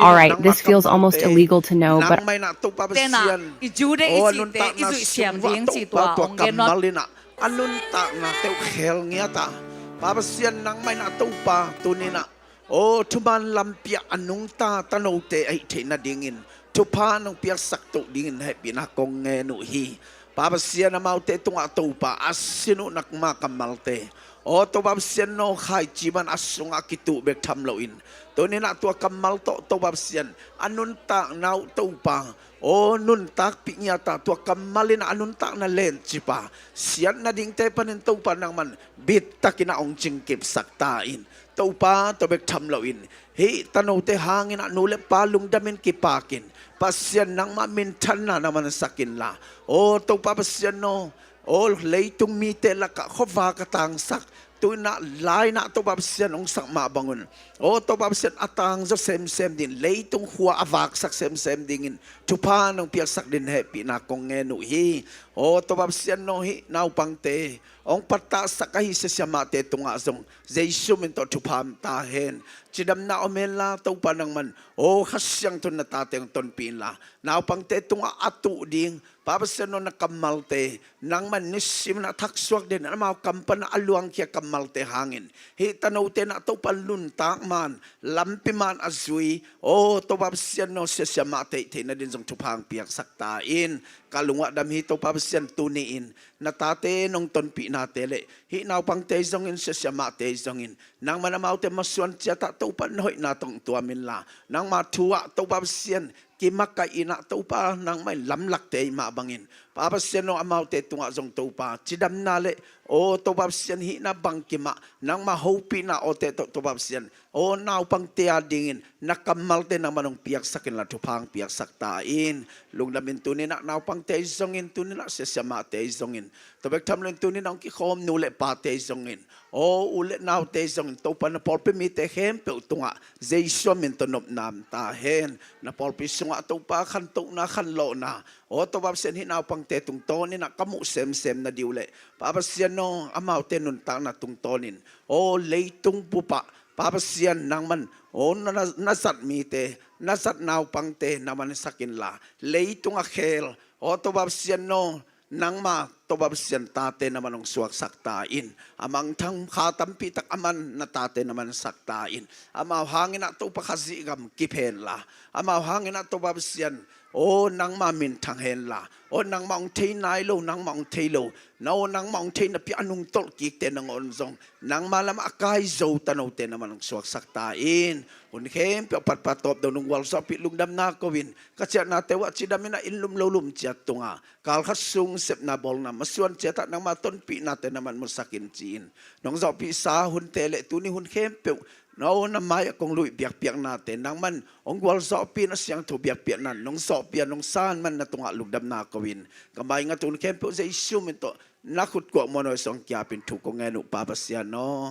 All right, this feels almost illegal to know, but nangmah in ah Topa Pasian, i Jude i cihte i zuih siam ding ci tua hong gen nuam. A nuntakna teuh khel ngiat a, Pa Pasian, nangmah in ah Topa, tuni-in ah, aw, thuman lampi-ah a nungta tanote ahih theih nadingin thupha nong piaksak toh dingin hehpihna kong ngen uh hi. Pa Pasian, amaute tungah Topa, a sin uh nangma kammalte, aw Topa Pasian, aw khaici man a sungah a kituh bek tham loin, tuni-in ah tua kammal tawh Topa Pasian, a nuntakna uh Topa, aw nuntakpih ngiat a, tua kammal in a nuntakna lencip a, siat nadingte panin Topa nangman bittakin ah hong cingkipsak ta in. Topa, tua bek tham loin, hih tanote hangin ah nu le pa lungdamin kipakin, Pasian nangmah minthanna na mansak inla, aw Topa Pasian aw, aw leitung mite lakah khuavak a tangsak, tu-in ah la-in ah Topa Pasian hong sak mah bangun, aw Topa Pasian, a tangzaw semsem dingin, leitung khua a vaksak semsem dingin thupha nong piaksak dingin hehpihna kong ngen uh hi. Aw Topa Pasian aw, hih naupangte hong pattahsak ahi sia siamahte tungah zong Jesu min tawh thupha om ta hen. Cidamna om henla, Topa nangman aw Kha Siangtho in na tate hong tonpih inla, naupangte tungah a tuh ding, Pa Pasian aw, na kammalte nangman nisimin a thaksuak den, amau kam pan a luangkhia kammalte hangin hih tanote in ah Topa nuntak man, lampi man a zui, aw Topa Pasian aw, sia siamahte i theih nadingin zong thupha hong piaksak ta in. Ka lung uh a dam hi Topa Pasian, tuni-in na tate nong tonpihnate le hih naupangte zongin, sia siamahte zongin, nangman amaute masuan ciat ah Topa na hoihna tawh hong tuam inla, nangma thu ah Topa Pasian, kimakaih in ah Topa nangmah in lamlakte i mah bangin, Pa Pasian aw, amaute tungah zong Topa cidamna le, aw Topa Pasian, hihna bangkim ah nangma hopihna awte tawh Topa Pasian, aw naupangte a dingin na kammalte nangman hong piaksak inla, thupha hong piaksak ta in. Lungdamin tuni-in ah naupangte zongin, tuni-in ah sia siamahte zongin, tua bek tham loin tuni-in ah hong kikhawm nu le pate zongin, aw u le naute zongin, Topa na pawlpi mite khempeuh tungah Jesu min tawh nopna om ta hen. Na pawlpi sungah Topa khantohna, khanlawhna, aw Topa Pasian, hih naupangte tungtawnin ah ka muh semsem nading uh le, Pa Pasian aw, amaute nuntakna tungtawnin, aw leitung bup ah, Pa Pasian nangman, aw na, na, na zat mite, na zat naupangte na mansak inla, leitung a khel, aw Topa Pasian aw, nangma Topa Pasian tate na man hong suaksak ta in. A mangthang kha tampi tak a man na tate na mansak ta in. Amau hangin ah Topa Khazih gam kip henla, amau hangin ah Topa Pasian, aw nangma minthang henla, aw nangmah hong thei nai lo, nangmah hong thei lo, na aw nangmah hong thei napi a nungtolh kikte nangawn zong nangma lamah a kai zo tanote na man hong suaksak ta in. Hun khempeuh a patpat tawp dong nong gualzawhpih lungdamna ko-in, ka ciahnate uh ah cidamin ah inn lum lo lum ciat tungah kal khat sung sepna bawlna masuan ciat ah nangma tonpihnate na man musak in ci-in, nong zawhpihsa hunte le tuni hun khempeuh na aw na mai-ah kong luih biakpiaknate nangman hong gualzawhpih in, a siangtho biakpiakna nong zawhpih a nong san man na tungah lungdamna ko-in, ka maingat hun khempeuh Jesu min tawh na khut kuak muanhuai sawng kiapin thu kong ngen uh Pa Pasian aw.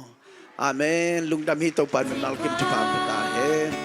Amen. Lungdam hi. Topa in mimal kim thupha hong pia ta hen.